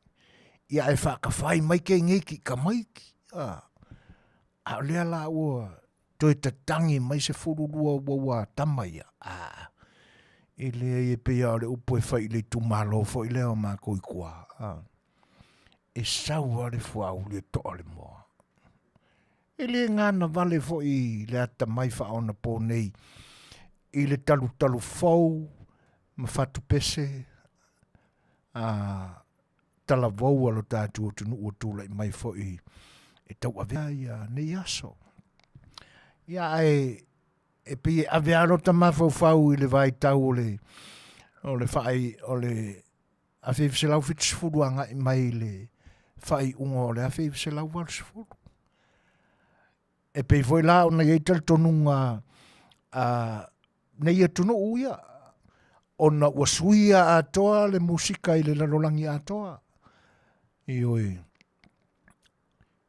Ia ae faakafai mai keneki i tamaiti. A o lea la ua toe tatagi mai 12 uaua a tama ia, a, e leai e pei lava o le upu e fai i le itumalo foi lea o matou i tua, a, e sau lava le fuauli e toa le moa. E le gana vale foi le atamai faaonaponei i le talutalu fou ma fatupese a talavou a lo tatou atunuu ua tulai mai foi e tauavea ia nei aso. Ia ae e pei e ave lava lota mafaufau i le vaitau o le o le faai o le 1970 agai mai i le faaiuga o le 1980. E pei foi la ona i ai talitonuga a nei atunuu ia, ona ua suia atoa le musika i le lalolagi atoa. Ioe.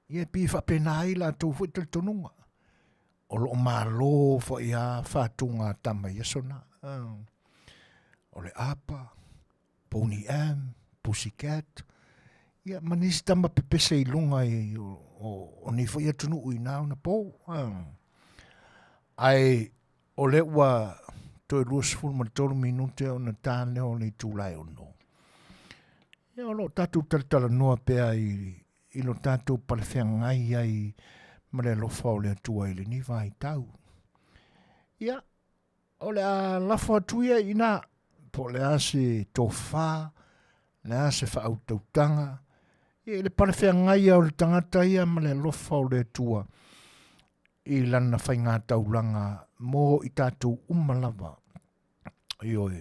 Ia e pei e faapena ai latou foi talitonuga. O lo o malo foi a fatuga a tama i aso na. O le Apa, Pony M, Pussycat, ia ma nisi tama pepese i luga i, o, o, o nei foi atunuu i na ona po. Ae o lea ua toe 23 minute ona ta lea o le itula e 6. Ia o lo o tatou talatalanoa pea i, i lo tatou palefeagai ai ma le alofa o le Atua i lenei vaitau. Ia, o le a lafo atu ia i ina, po o le a se tofa, le a se faautautaga, ia i le palefeagai o le tagata ia ma le alofa o le Atua i lana faigataulaga mo i tatou uma lava. Ioe,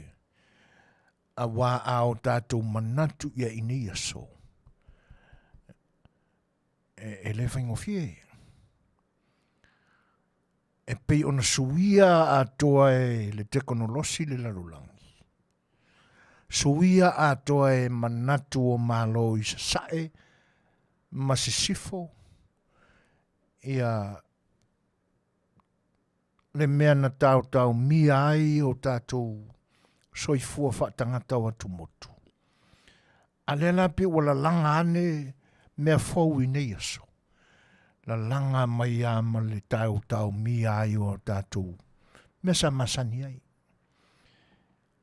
auā a o tatou manatu ia i nei aso, e, e le faigofie. E pei ona suia atoa e le tekonolosi le lalolagi. Suia atoa e manatu o Malo i Sasae ma Sisifo ia le mea na taotaomia ai o tatou soifua faatagata o atumotu. A lea la pei ua lalaga ane mea fou i nei aso. Lalaga mai a ma le taotaomia ai o tatou mea sa masani ai.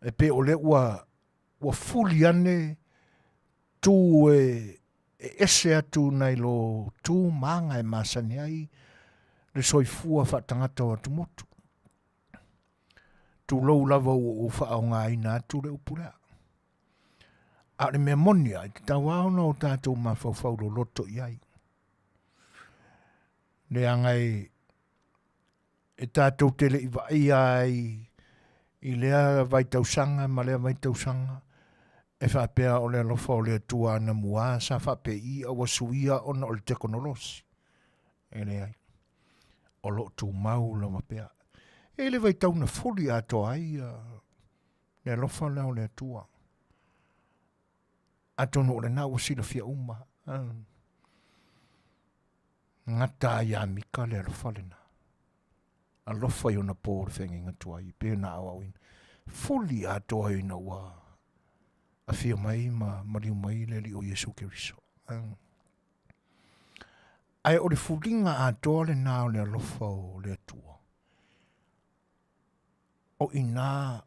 E pei o lea ua, ua fuli ane tu e, e ese atu nai lo tu ma aga e masani ai le soifua faatagata o atumotu. Tulou lava ua ou faaaogaina atu le upu lea. A o le mea moni lava, e tatau lava ona o tatou mafaufau loloto i ai. Leaga e, e tatou te le i vaaia ai i lea vaitausaga ma lea vaitausaga, e faapea o le alofa o le Atua anamua sa faapei a ua suia ona o le tekonolosi. E leai. O lo o tumau lava pea. E le vaitau na fuli atoa ai le alofa lea o le Atua. Atonu o lena ua silafia uma. Gata ai ia Mika le alofa lena. Alofa i ona pō le feagaiga tuai, pe na aoaoina. Fuli atoa ina ua afio mai ma maliu mai le Alii o Iesu Keriso. Ae o le fuliga atoa lena o le alofa o le Atua. O i ina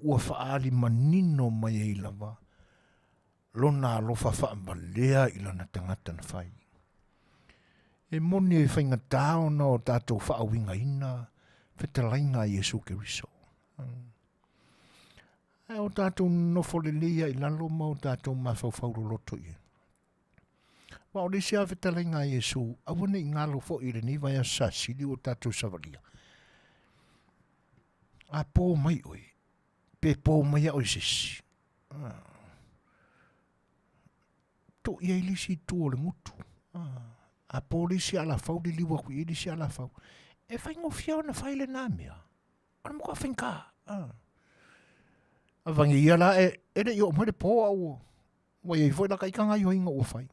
ua faaali manino mai ai lava lona alofa faavalea i lana tagata na fai. E moni e faigata ona o tatou faauigaina fetalaiga a Iesu Keriso. Ae o tatou nonofo lelei ai i lalo ma o tatou mafaufau loloto i ai. Aua o le isi lava fetalaiga a Iesu, aua ne i galo foi i lenei vaiaso sasili ua tatou savalia. A po mai oe, pe po mai au i se isi. tuu i ai le isi itu o le gutu. A po le isi alafau liliu atu i ai le isi alafau. E faigofie ona fai lena mea. O le matua faigata. Avane ia la e, e le i oo mai le po a ua, ua i ai foi la ta ita gaioiga ua fai.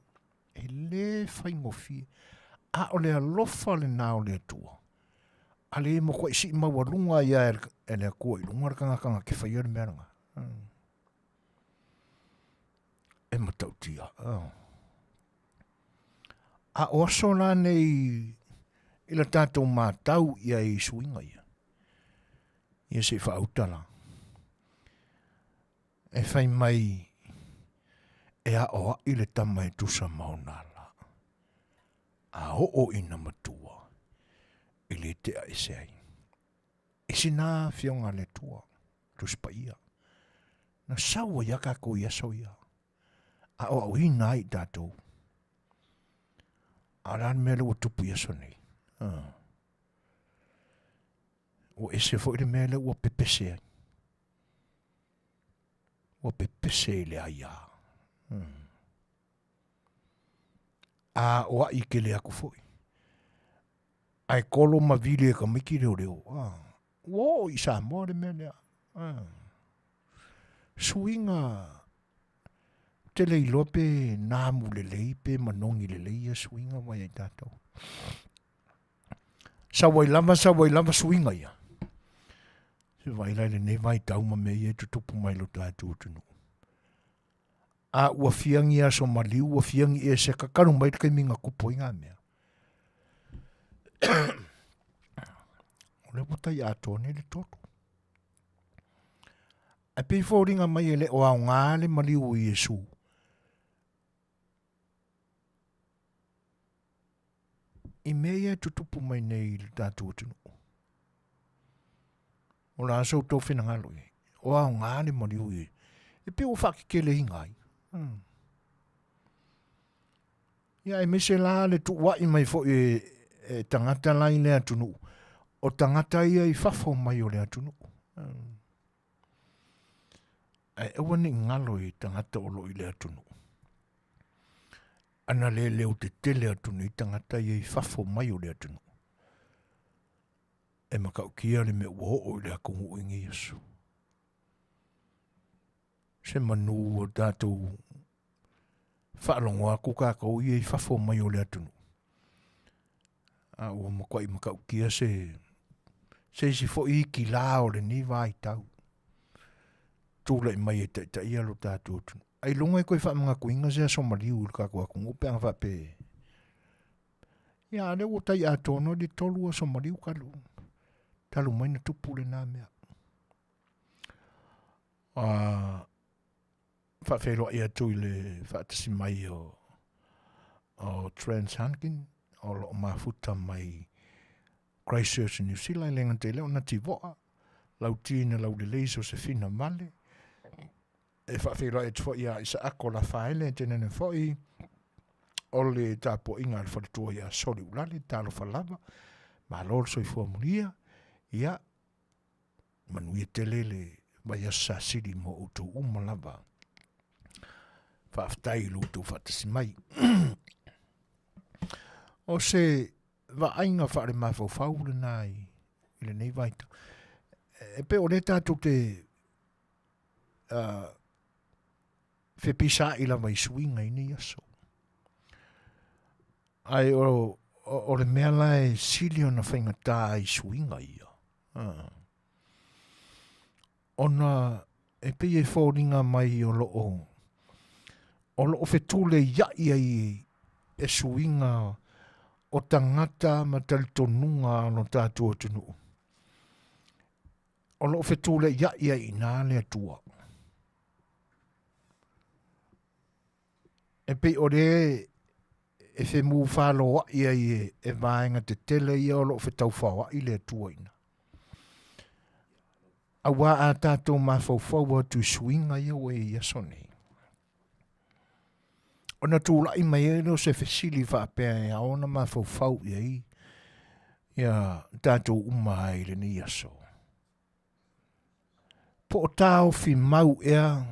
E le faigofie. A o le alofa lena o le Atua. A le matuai sii maualuga ia e le Atua i luga le tagata na te faia le mea lena. E matautia. A o aso la nei i la tatou matau i ai i suiga ia, ia se i faauta la. E fai mai e aoai le tama e tusa ma ona ala, a oo ina matua e le tea ese ai. E sina afioga a le Atua, Tusi Paia, na sau ai a kākou i aso ia, a aoaoina ai i tātou. A o le a le mea lea ua tupu i aso nei? Ah. Ua ese foi le mea lea ua pepese ai. Ua pepese i le aiā. A oaʻi tele atu foi. Ae kolo ma vili e tamaiti leoleo. Ah. Ua oo i Samoa le mea lea. Ah. Suiga ou te le iloa pe namu lelei pe manogi lelei ia suiga ua i ai tatou. Sau ai lava, sau ai lava suiga ia. Se vaai la i lenei vaitau ma mea ia e tutupu mai lo tatou atunuu. A ua fiagi aso maliu, ua fiagi ea se kakalu mai le taimi na tupu ai ngā mea. O lea ua tai atoa nei le tolu. Ae pei foliga mai e le o aoga le maliu o Iesu. I mea ia e tutupu mai nei i le tatou atunuu. O le a sa outou finagalo i ai? O aoga le maliu i e pei ua faateteleina ai. Ia aemaise la le tuuai mai foi e, e tagata la i le atunuu, o tagata ia i fafo mai o le atunuu. Ae aua ne i galo i tagata o lo o i le atunuu. Ana le leo tetele atu nei tagata ia i fafo mai o le atunuu. E matautia le mea ua oo i le atunuu i nei aso. Se manu o tatou faalogo atu tatou ia i fafo mai o le atunuu. A ua matuai matautia se se isi foi itulā o lenei vaitau tulai mai e taitaia lo tatou atunuu. Ailoga e toe faamanatuina se aso maliu i le tatou atunuu pe ana faapea Ia, a o lea ua tai atoa noa le tolu aso maliu talu, talu mai na tupu lena mea. Faafeiloai atu i le faatasi mai o, o Trans Hunkin o lo o mafuta mai Christchurch, New Zealand, e le gata i lea o Nati Voa, Lauti na Laulelei, Sosefina Vale, e faafeiloai atu foi ia Isaako Lafaele, tenene foi o le tapuaiga a le faletua ia Soli Ulale, talofa lava, malo le soifua mulia, ia, manuia tele le vaiaso sasili mo outou uma lava. Faafetai i lo outou faatasi mai. O se vaaiga faale-mafaufau lena i, i lenei vaitau. E pei o lea tatou te fepisaai lava i suiga i nei aso. Ae o, o, o le mea la e sili ona faigata ai suiga ia. Ona e pei e foliga mai o lo o o lo o fetuleiai ai e suiga o tagata ma talitonuga o lo tatou atunuu. O lo o fetuleiai ai i ina le Atua. E pei o le e femufaloai ai e, e vaega tetele ia o lo o fetaufaoai le Atua i ina. Auā a tatou mafaufau atu i suiga ia ua i ai i aso nei. Ona tulai mai ai lea o se fesili faapea e ao ona mafaufau i ai ia tatou uma ai i lenei aso. Po o taofi mau ea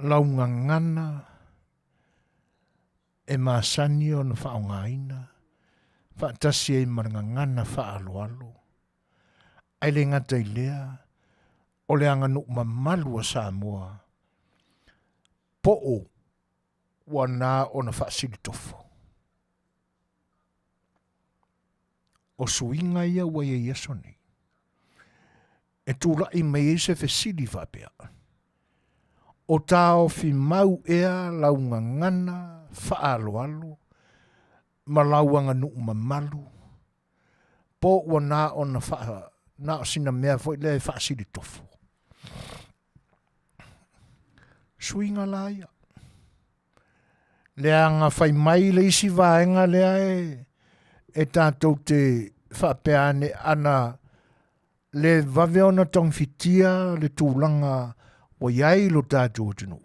Lau gagana e masani ona faaaogaina faatasi ai ma le gagana faaaloalo. Ae le gata i lea, o le aganuu mamalu a Samoa po o ua na ona faasilitofo. O suiga ia ua i ai i aso nei, e tulai mai ai se fesili faapea, O taofi mau ea lau gagana faaaloalo ma lau aganuu mamalu po ua na ona faa, na o sina mea foi lea e faasilitofo? Suiga la ia. Leaga fai mai le isi vaega lea e, e tatou te faapea ane ana le vave ona togafitia le tulaga ua i ai lo tatou atunuu.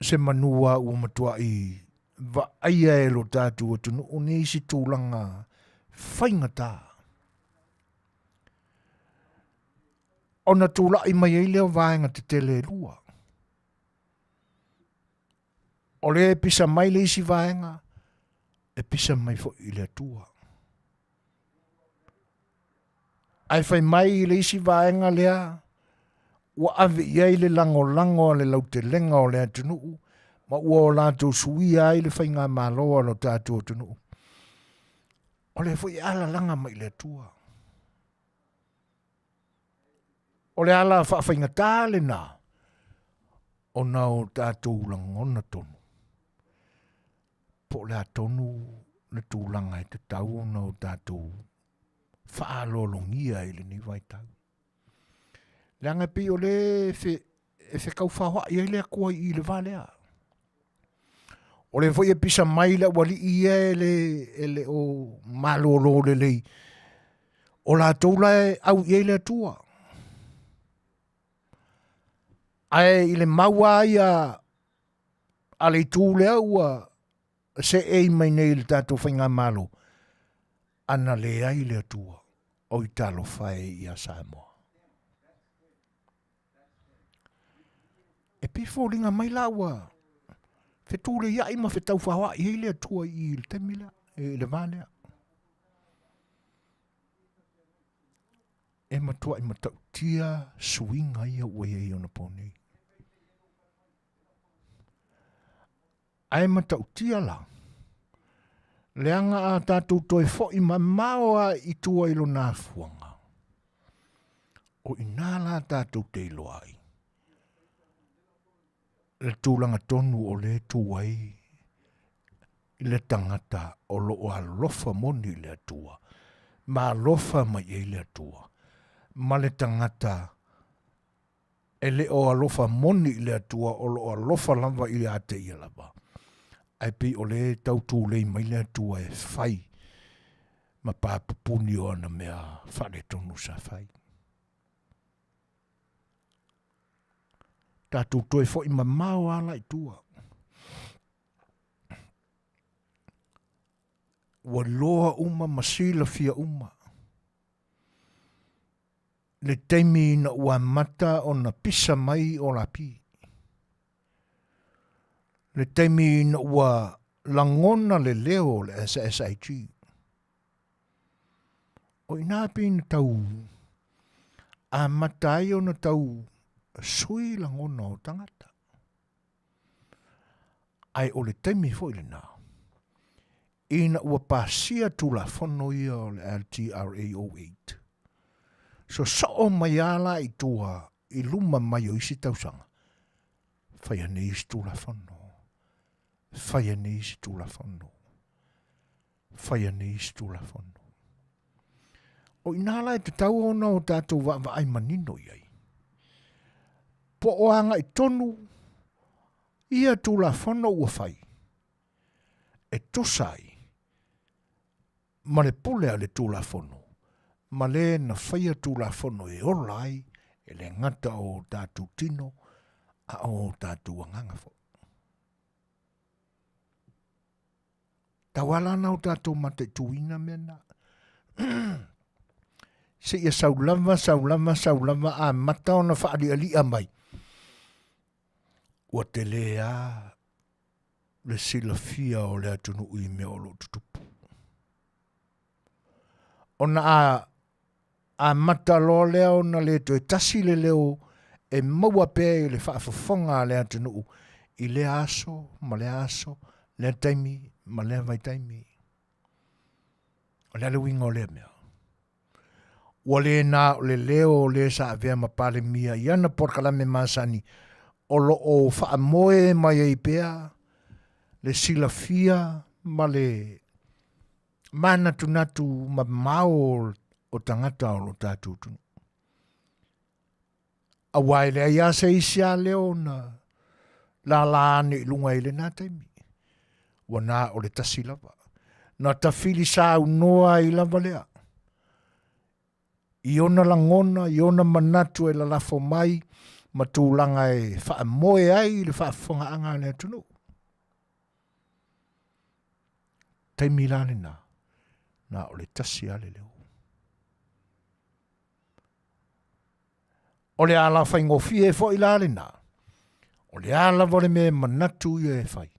Se manu a ua matuai vaaia e lo tatou atunuu nisi tulaga faigata. Ona tulai mai ai lea o vaega tetele e lua. O le e pisa mai le isi vaega, e pisa mai foi i le Atua. Ae fai mai i le isi vaega lea, ua ave i ai le lagolago a le lautelega o le atunuu, ma ua o latou suia ai le faigamalo a lo tatou atunuu. O lea foi e alalaga mai i le Atua. O le ala faafaigata lena ona o tatou lagona tonu po o le a tonu le tulaga e tatau ona o tatou faaaloalogia i lenei vaitau. Leaga e pei o le e fekaufaoaʻi ai le Atua i le va lea. O lea foi e pisa mai le aualii ia e le, e le o malōlō lelei. O latou la e au i ai le Atua. Ae i le mau lava ia a le itu lea ua seei mai nei i le tatou faigamalo, ana leai le Atua, oi talofa e ia Samoa. E pei e foliga mai la ua fetuleiai ma fetaufaoai ai le Atua i le taimi lea, i le va lea. E matuai matautia suiga ia ua i ai onapo nei. Ae matautia la, leaga a tatou toe foi mamao lava i tua i lona afuaga, o i ina la tatou te iloa ai le tulaga tonu o lea e tu ai le tagata o lo o alofa moni i le Atua, ma alofa mai i ai le Atua, ma le tagata e le o alofa moni i le Atua, o lo o alofa lava ia te ia lava. Ae pei o lea e tau tulei mai le Atua e fai ma papupuni o ana mea faaletonu sa fai. Tatou toe foi mamao lava la i tua. Ua loa uma ma silafia uma le taimi ina ua amata ona pisa mai o lapi. Le taimi ina ua lagona le leo o le SSIG. O ina pei na tau amata ai ona tau sui lagona o tagata. Ae o le taimi foi lena, ina ua pasia Tulafono ia o le LTRA 08, sosoo mai lava la i tua i luma mai o isi tausaga, fai ane isi Tulafono, fai ane isi Tulafono, fai ane isi Tulafono. O i ina la e tatau ona o tatou vaavaai manino i ai. Po o agai tonu ia Tulafono ua fai, e tusa ai ma le pule a le Tulafono ma le na faia Tulafono e ola ai e le gata o o tatou tino a o o tatou agaga foi. Tau ala ana o tatou mataituina mea na. Seia sau lava, sau lava, sau lava amata ona faalialia mai. Ua tele a le silafia o le atunuu i mea o lo o tutupu. Ona a amata loa lea ona le toe tasi le leo e maua pea i le faafofoga a le atunuu i lea aso ma lea aso, lea taimi ma lea vaitaimi. O le a le uiga o lea mea? Ua le na o le leo o le sa avea ma Palemia i ana polokalame masani o lo o faamoe mai ai pea le silafia ma le manatunatu mamao o tagata o lo tatou atunuu. Aua e leai lava se isi a leo na lala ane i luga i lena taimi. Ua na o le tasi lava. Na tafili saunoa ai lava lea. I ona lagona, i ona manatu e lalafo mai ma tulaga e faamoe ai i le faafofogaaga a le atunuu. Taimi la lena, na o le tasi lava le leo. O le ala faigofie foi la lena, o le a lava le mea e manatu ia e fai,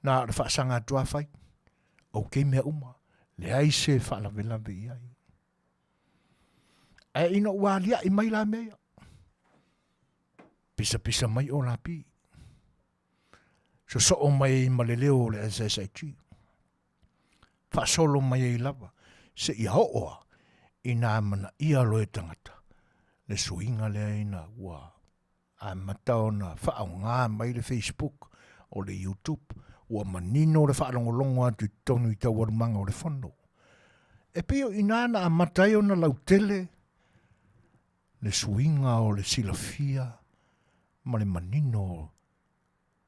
na o le faasaga atu a fai, okay mea uma, leai se faalavelave i ai. Ae ina ua aliae mai la mea ia, pisapisa mai o lapi, sosoo mai ai ma le leo o le SSIG, faasolo mai ai lava seia oo a ina amanaia loa e tagata le suiga lea ina ua amata ona faaaoga mai le Facebook o le YouTube ua manino le faalogologo atu i totonu i taualumaga o le fono. E pei o i ina na amata ai ona lautele le suiga o le silafia ma le manino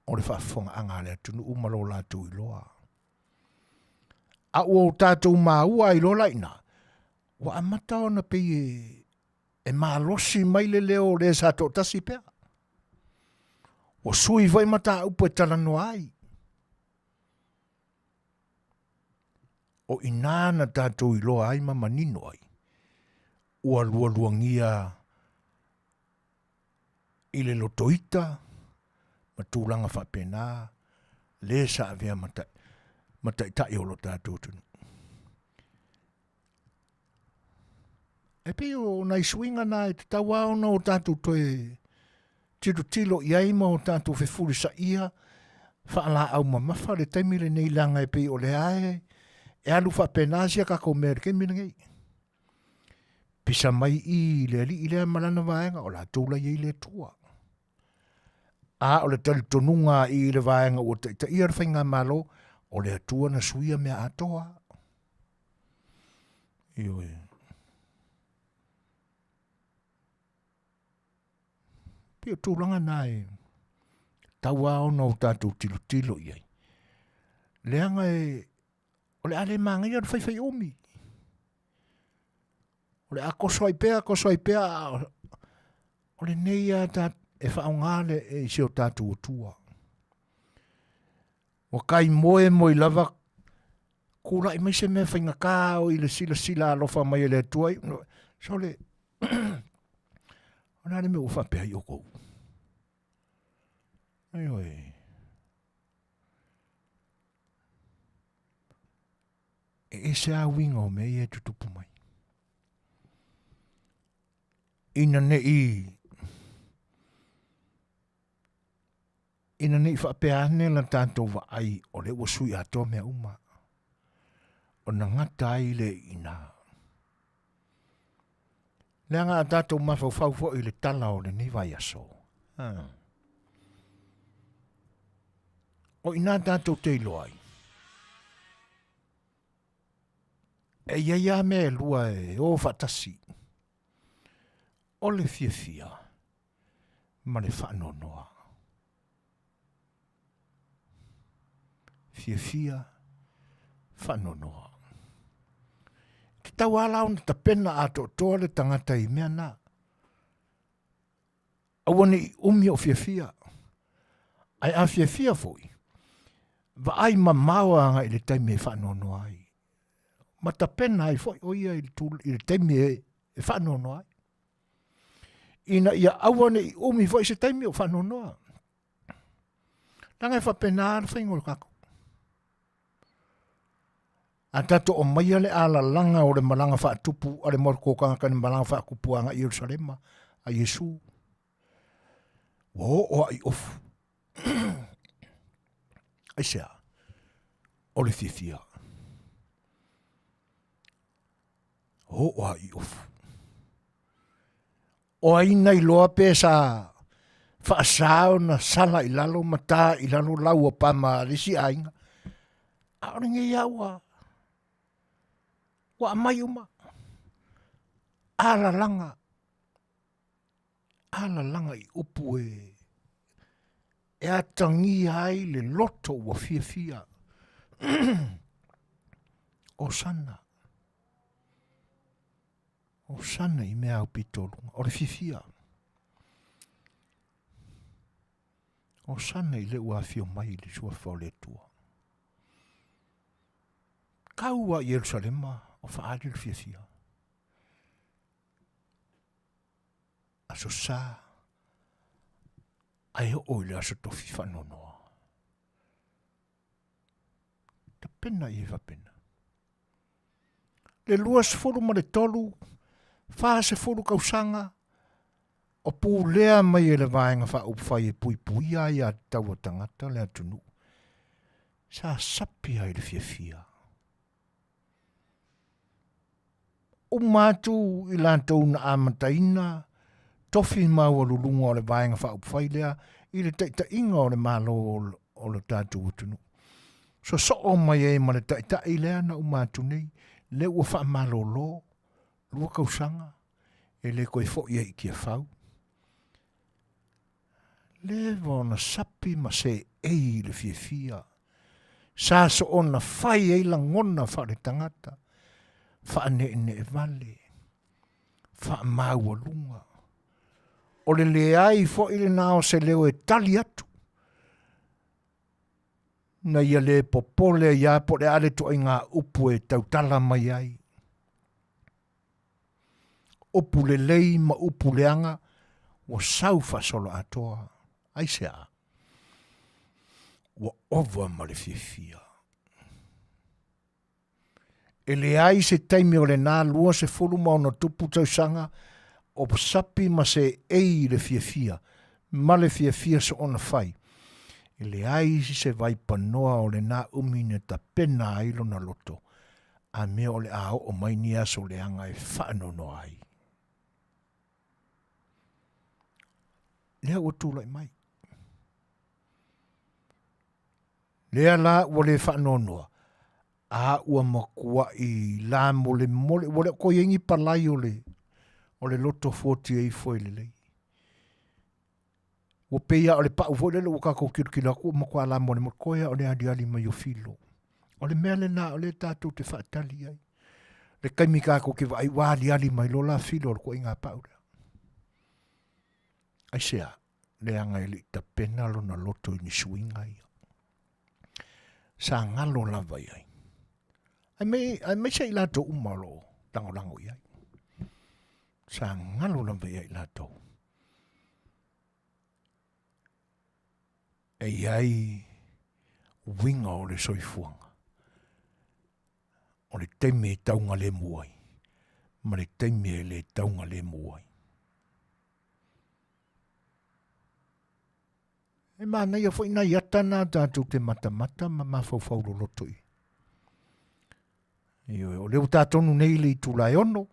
o le faafofogaaga a le atunuu ma lo latou iloa. A ua o tatou maua ai loa la i ina, ua amata ona pei e, e malosi mai le leo o le sa toatasi pea. Ua sui foi mataupu e talanoa ai. O i ina na tatou iloa ai ma manino ai, ua lualuagia i le lotoita ma tulaga faapena le sa avea ma, ta, ma taitai o lo tatou atunuu. E pei o nai suiga na e tatau lava ona o tatou toe tilotilo i ai ma o tatou fefulisaia faalaau mamafa le taimi lenei leaga e pei o lea e, e alu faapena sia tatou mea i le taimi lenei. Pisa mai i le alii lea ma lana vaega, o latou la i ai le Atua. A o le talitonuga i le vaega ua taitaia le faigamalo, o le Atua na suia mea atoa. Ioe. Pei o tulaga na e tau lava ona o tatou tilotilo i ai. Leaga e o le a le manaia le faifai umi. O le a koso ai pea, koso ai pea, o lenei a ta, e faaaoga le, e, i si o tatou Atua. Ua kai moe moe lava, kula'i mai se mea faigata o i le silasila alofa mai e le Atua, sole, o le a le mea ua faapea ai outou? Ioe. E ese lava uiga o mea ia e tutupu mai. Ina ne i ina ne i faapea ane la tatou vaai o lea ua sui atoa mea uma, ona gata ai lea i ina. Leaga a tatou mafaufau foi i le tala o lenei vaiaso, o i ina tatou te iloa ai, e i ai lava mea e lua e o faatasi, o le fiafia ma le faanoanoa. Fiafia, faanoanoa. Tatau lava la ona tapena atoatoa le tagata i mea na. Aua ne i umi o fiafia. Ae a fiafia foi, vaai mamao agai i le taimi e faanoanoa ai. Ma tapena ai foi o ia i le taimi e, e faanoanoa ai. Ina ia aua ne i umi foi se taimi o faanoanoa. Leaga e faapena le faiga o le tatou. A tatou aumaia le alalaga o le malaga faatupu a le maota o tagata i le malaga faatupu agai i Ierusalema a Iesu, ua oo lava i ofu. Aisea? O le fiafia. Oo lava i ofu. O ai na iloa pe sa faasa ona sala i lalo ma ta i lalo lau o pama a le isi aiga. A o lenei lava ua ua aumai uma. Alalaga, alalaga i upu e e atagia ai le loto ua fiafia. Osana. Osana i mea aupito luga. O le fiafia. Osana i le ua afio mai i le suafa o le Atua. Tau a Ierusalema o faaali le fiafia. Aso Sa, ae oo i le aso tofi faanoanoa. Tapena i e faapena. Le 23, 40 tausaga o pulea mai e le Vaega Faaupufai e puipuia ai aiatatau a tagata le atunuu, sa sapi ai le fiafia. Uma atu i latou na amataina tofi maualuluga o le Vaega Faaupufai lea i le taitaiga o le Malo o le tatou atunuu. Sosoo mai ai ma le taitai lea na uma atu nei, lea ua faamalolo 2 tausaga e le toe foi ai i Tiafau. Leva ona sapi ma seei i le fiafia. Sa soona fai ai lagona faaletagata, faaneenee vale, faamaualuga. O le leai foi lena o se leo e tali atu, na ia le popole ai lava po o le a le ituaiga upu e tautala mai ai. Upu lelei ma upu leaga ua sau faasoloatoa. Aisea? Ua ova ma le fiafia. E leai se taimi o lena 26 tausaga o sapi ma seei i le fiafia ma le fiafia soona fai. E leai se vaipanoa o lena umi na tapena ai lona loto, a mea o le a oo mai ni aso leaga e faanoanoa ai. Lea ua tulai mai. Lea la ua le faanoanoa, a ua matuai lamolemole, ua le o toe i ai ni palai o le, o le loto fuatia ifo e lelei. Ua pei lava o le pau foi lele ua tatou tilotilo atu ua matua lamolemole, toe lava o le aliali mai o filo. O le mea lena o lea tatou te faatali ai. Le taimi tatou te vaai ua aliali mai loa la filo o le ituaiga pau lea. Aisea? Leaga e le i tapena lona loto i ni suiga ia. Sa galo lava i ai. Aemaise i latou uma o lo o lagolago i ai. Sa galo lava i ai latou. E i ai uiga o le soifuaga. O le taimi e taugalemu ai, ma le taimi e le taugalemu ai. E manaia foi nai ata na tatou te matamata ma mafaufau loloto i. Ioe, o lea ua ta tonu nei le itula e 6,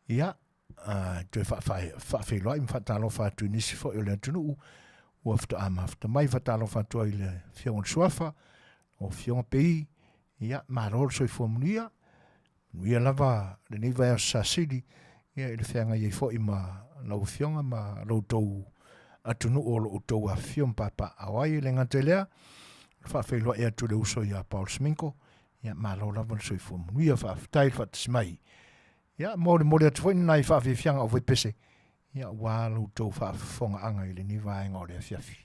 ia, toe faafeiloai ma faatalofa atu i nisi foi o le atunuu ua faatoa mafuta mai. Faatalofa atu ai i le Afioga i le Suafa, o Afioga Pei, ia, malo le soifua manuia, manuia lava lenei vaiaso sasili, ia, i le feagai ai foi ma lau Afioga ma lo outou atunuu o lo outou afifio ma papaaao ai. E le gata i lea, faafeiloai atu i le uso ia Paul Sminko, ia, malo lava le soifua manuia, faafetai le faatasi mai. Ia, molimoli atu foi nai faafiafiaga o Vaipese, ia, aua lo outou faafofogaaga i lenei vaega o le afiafi.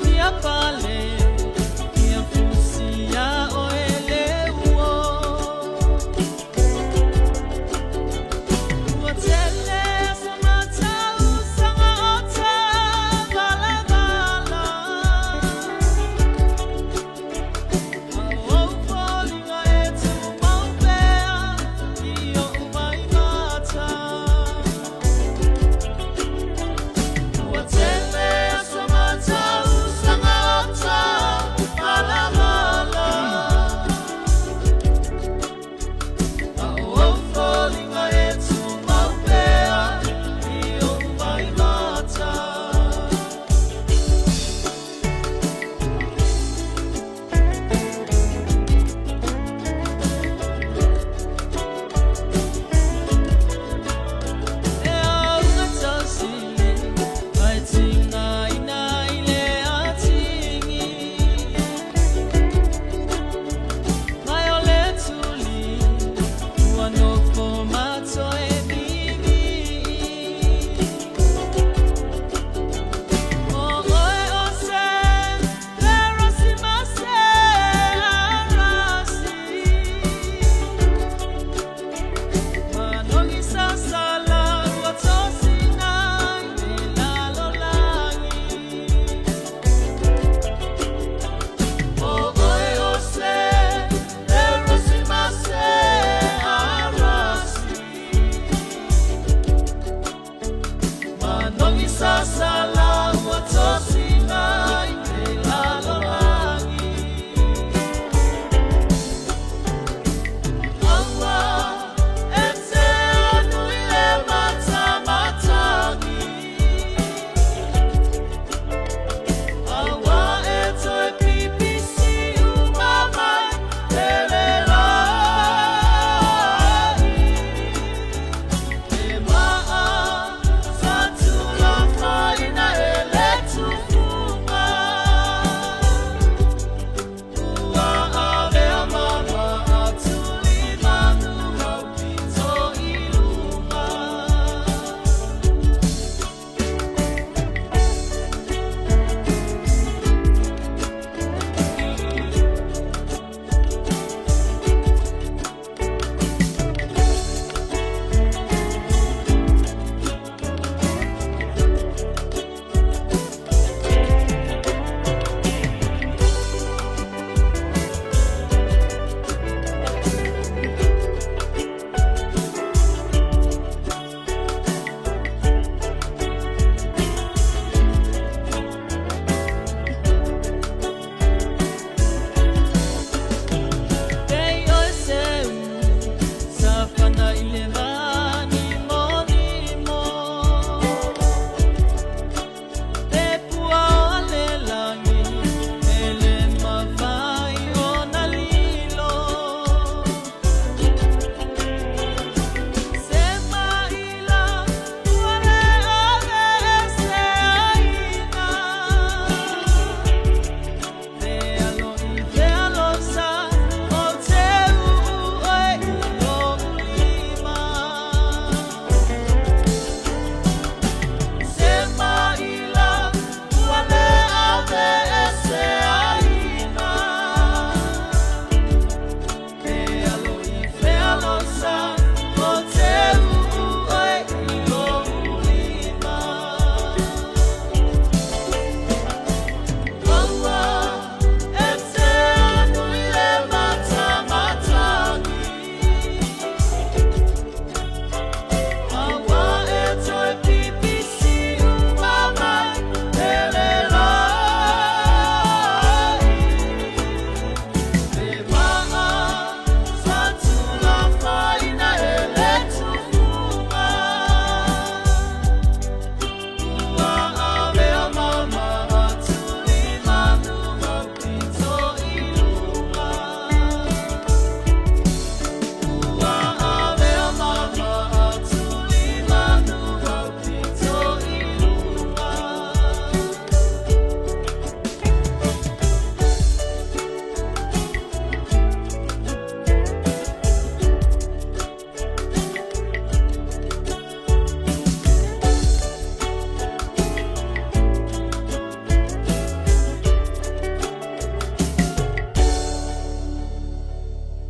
fia pale Ia fusia o ele uo Ua tele sa matau sanga o ta valavala Au foliga e tumau pea i o'u mai mata Ua tele aso matausaga o ta.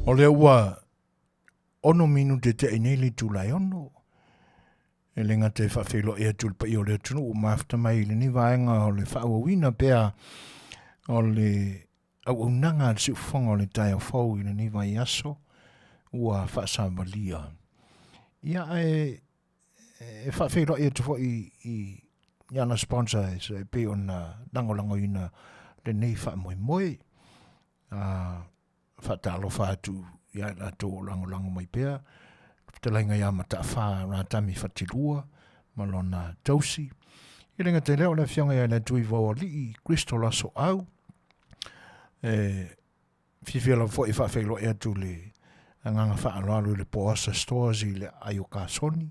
O lea ua ono minute tea i nei le itula e ono. E le gata e faafeiloai atu i le paia o le atunuu ua mafuta mai i lenei vaega o le faaauauina pea o le auaunaga a le siufofoga o le taeao fou i lenei vaiaso ua faasavalia. Ia ae e faafeiloai atu foi i i ana sponsors e pei ona lagolagoina lenei faamoemoe. Faatalofa atu ia i latou o lagolago mai pea, le fetalaiga ia Mataafa Ratami Fatilua ma lona tausi. E le gata i lea o le afioga ia Leatuivao Alii Crystal Asoau, e fiafia lava foi e faafeiloai atu le agaga faaaloalo i le Poasa Stores i le aai o Kasoni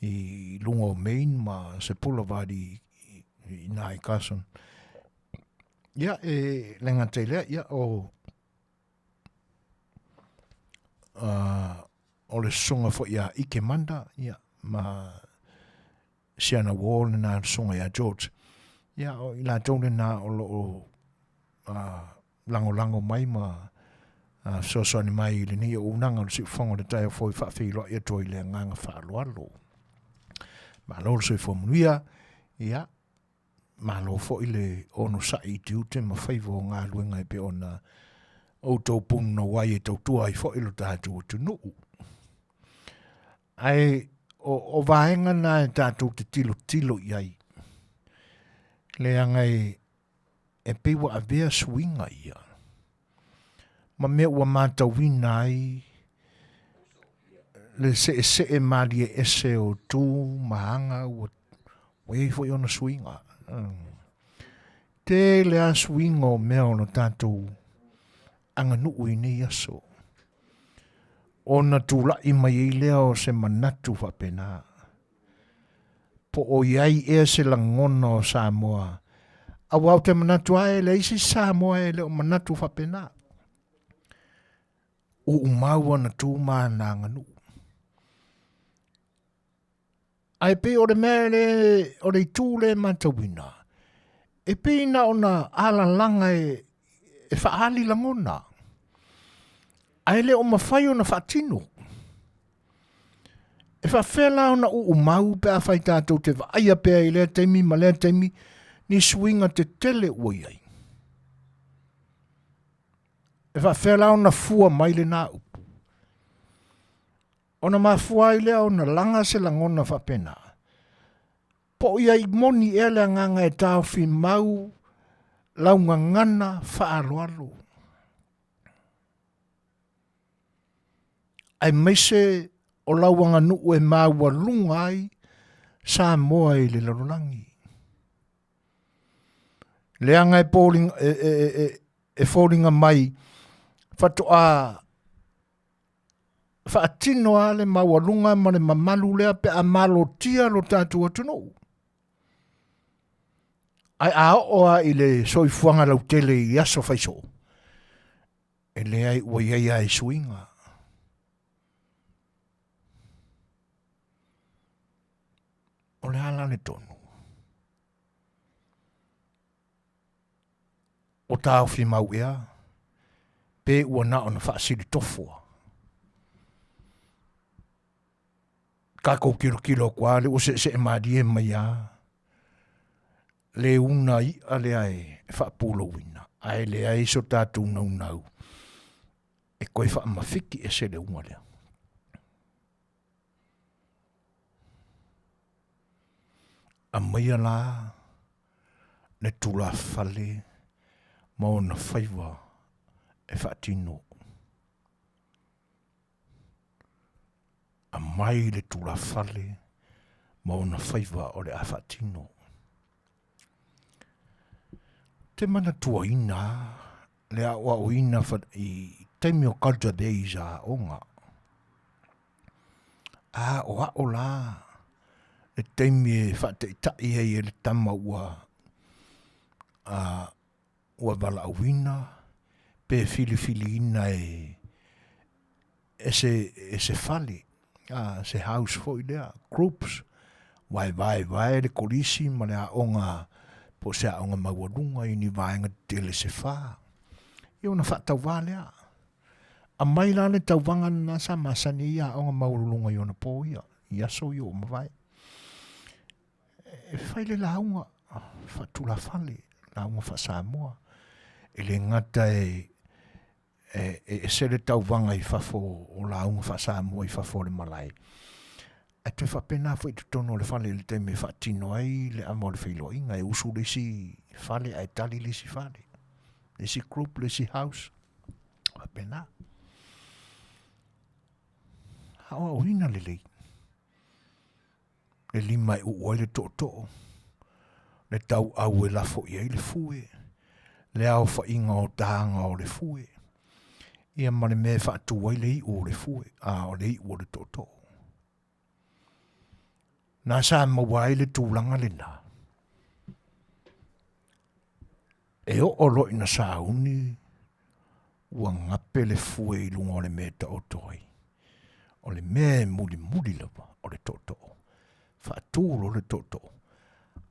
i luga o Main ma se Boulevard i ina i Carson. Ia, e le gata i lea, ia, o, o le susuga foi ia Ike Manda, ia, ma Siana Wall lena le susuga ia George. Ia, o i latou lena o lo o lagolago mai ma fesoasoani mai i lenei auaunaga o le siufofoga o le taeao fou e faafeiloai atu ai i le agaga faaaloalo. Malo le soifua manuia, ia, malo foi le onosai i tiute ma faiva o galuega e pei ona outou punonou ai e tautua ai foi lo tatou atunuu. Ae o, o vaega na e tatou te tilotilo i ai, leaga e, e pei ua avea suiga ia ma mea ua matauina ai le seesee malie ese o tu ma aga ua ua i ai foi ona suiga. Tele lava suiga o mea o lo tatou aganuu i nei aso. Ona tulai mai ai lea o se manatu faapena. Po o i ai ea se lagona o Samoa, aua ou te manatu lava e leai se isi Samoa e le o manatu faapena. Uumau ana tu ma ana aganuu. Ae pei o le mea le, o le itu lea e matauina, e pei na ona alalaga e, e faaali lagona, ae le o mafai ona faatino. E faafefea la ona uumau pe afai tatou te vaaia pea i lea taimi ma lea taimi ni suiga tetele ua i ai. E faafefea la ona fua mai lena upu? Ona mafua ai lea ona laga se lagona faapena, po o i ai moni ea le agaga e taofi mau lau gagana faaaloalo, aemaise o lau aganuu e maualuga ai Samoa i le lalolagi. Leaga e, poli, e, e, e, e foliga mai faatoa faatino lava le maualuga ma le mamalu lea pe a malotia lo tatou atunuu. Ae a oo lava i le soifuaga lautele i aso faisoo, e leai ua i ai lava i suiga. O le a la le tonu? O taofi mau ea, pe ua na ona faasilitofoa. Tatou tilotilo atu lava lea ua seesee malie mai lava le una i'a lea e faapulouina, ae leai so tatou naunau e toe faamafiki ese le uga lea. Aumaia la le tulafale ma ona faiva e faatino. Aumai le tulafale ma ona faiva o le a faatino. Ou te manatuaina le aoaoina i taimi o culture days a aoga. A aoao la le taimi e faataitai ai e le tama ua a ua valaauina pe filifiliina e e se e se fale a se house foi lea groups vaevaevae le kolisi ma le aoga po o se aoga maualuga i ni vaega tetele se fa. Ia ona faatauvā lea. Aumai la le tauvaga lena sa masani ai aoga maualuluga i ona po ia, i aso ia ua mavae. E fai le lauga faatulafale, lauga faa-Samoa. E le gata e e ese le tauvaga i fafo o lauga faa-Samoa i fafo o le malae, ae toe faapena foi i totonu o le fale i le taimi e faatino ai le ava o le feiloaiga, e usu le isi fale ae tali le isi fale, le isi group, le isi house, faapena. Aoaoina lelei le lima e uu ai le tootoo, le tauau e lafo i ai le fue, le aofaiga o taga o le fue, ia ma le mea e faatu ai le iu o le fue, a o le iu o le tootoo. Na sa maua ai le tulaga lena. E oo loa ina sauni ua gape le fue i luga o le mea e taoto ai. O le mea e mulimuli lava o le tootoo. Faatu loa le tootoo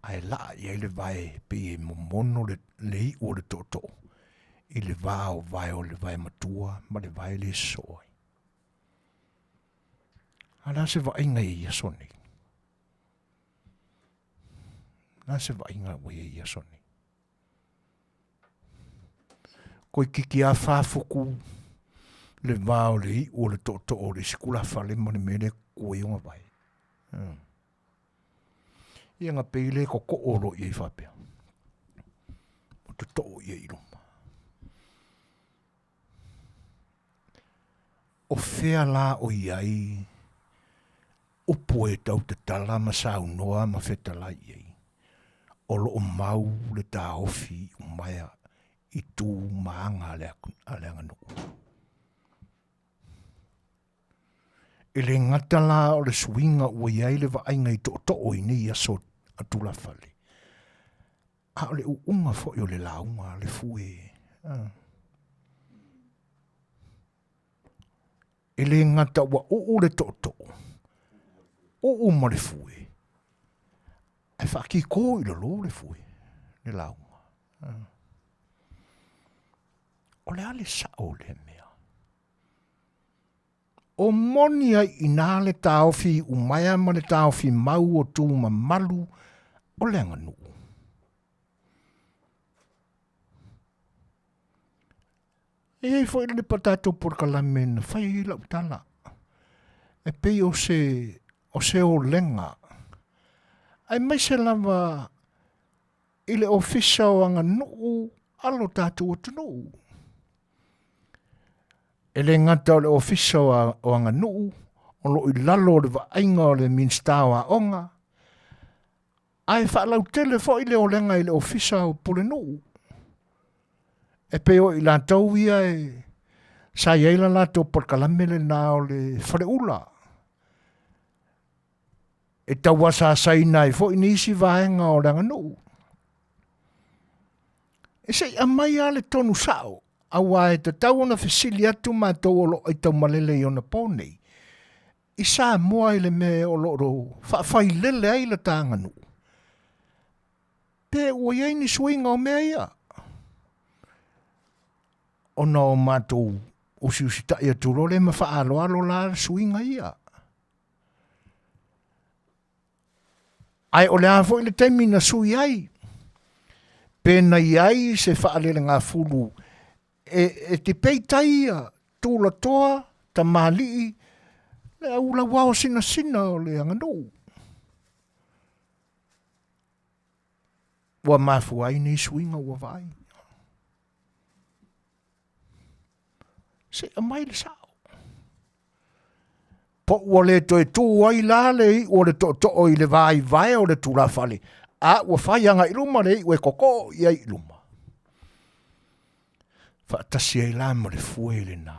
ae laa i ai le vae e pei e momono le, le iu o le tootoo i le va o vae o le vae matua ma le vae le sosoo ai. A o le a se vaaiga i aso nei? O le a se vaaiga ua i ai i aso nei? Toeitiiti lava fafutu le va o le iu o le tootoo o le isi tulafale ma le mea lea e tutu ai ona vae. Ia na pei le totoo loa i ai faapea. Ua totoo i ai i luma. O fea la o i ai upu e tau tatala ma saunoa ma fetalai i ai? O lo o mau le taofi iumaea i tu ma aga a le aganuu. E le gata la o le suiga ua i ai le vaaiga i tootoo i nei aso a tulafale, a o le uuga foi o le lauga a le fue. E le gata ua uu le tootoo, uu ma le fue, ae faakiko i lalo le fue, le lauga. O le a le sao o lea mea? O moni ai i inā le taofi iumaea ma le taofi mau o tu mamalu o le aganuu. E i ai foi le tatou polokalame na fai ai lau tala, e pei o se, o se olega, aemaise lava i le Ofisa o Aganuu a lo tatou atunuu. E le gata o le Ofisa o Aganuu o lo o i lalo o le vaaiga o le Minisita o Aoga, ae faalautele foi le olega i le Ofisa o Pulenuu. E pei o i latou ia e sa i ai la latou polokalame lena o le faleula e tauasaasaina ai foi nisi vaega o le aganuu. E se i aumai lava le tonu sao, aua e tatau ona fesili atu matou o lo o aitaumalele i ona po nei, i Samoa i le mea o lo o faafailele ai le ta aganuu, pe ua i ai ni suiga o mea ia? Ona o matou usiusitai atu loa lea ma faaaloalo la suiga ia. Ae o le a foi le taimi na sui ai? Pe na i ai se faalelegafulu e, e te peitai ia tulatoa, tamalii, le au lauao sinasina o le aganuu. Ua mafua ai nei suiga ua vaai. Se i aumai le sao. Po ua le toe tu ai la le iu o le tootoo i le vaevae o le tulafale, a ua fai agai i luma le iu e kokoo i ai i luma. Faatasi ai la ma le fue lena.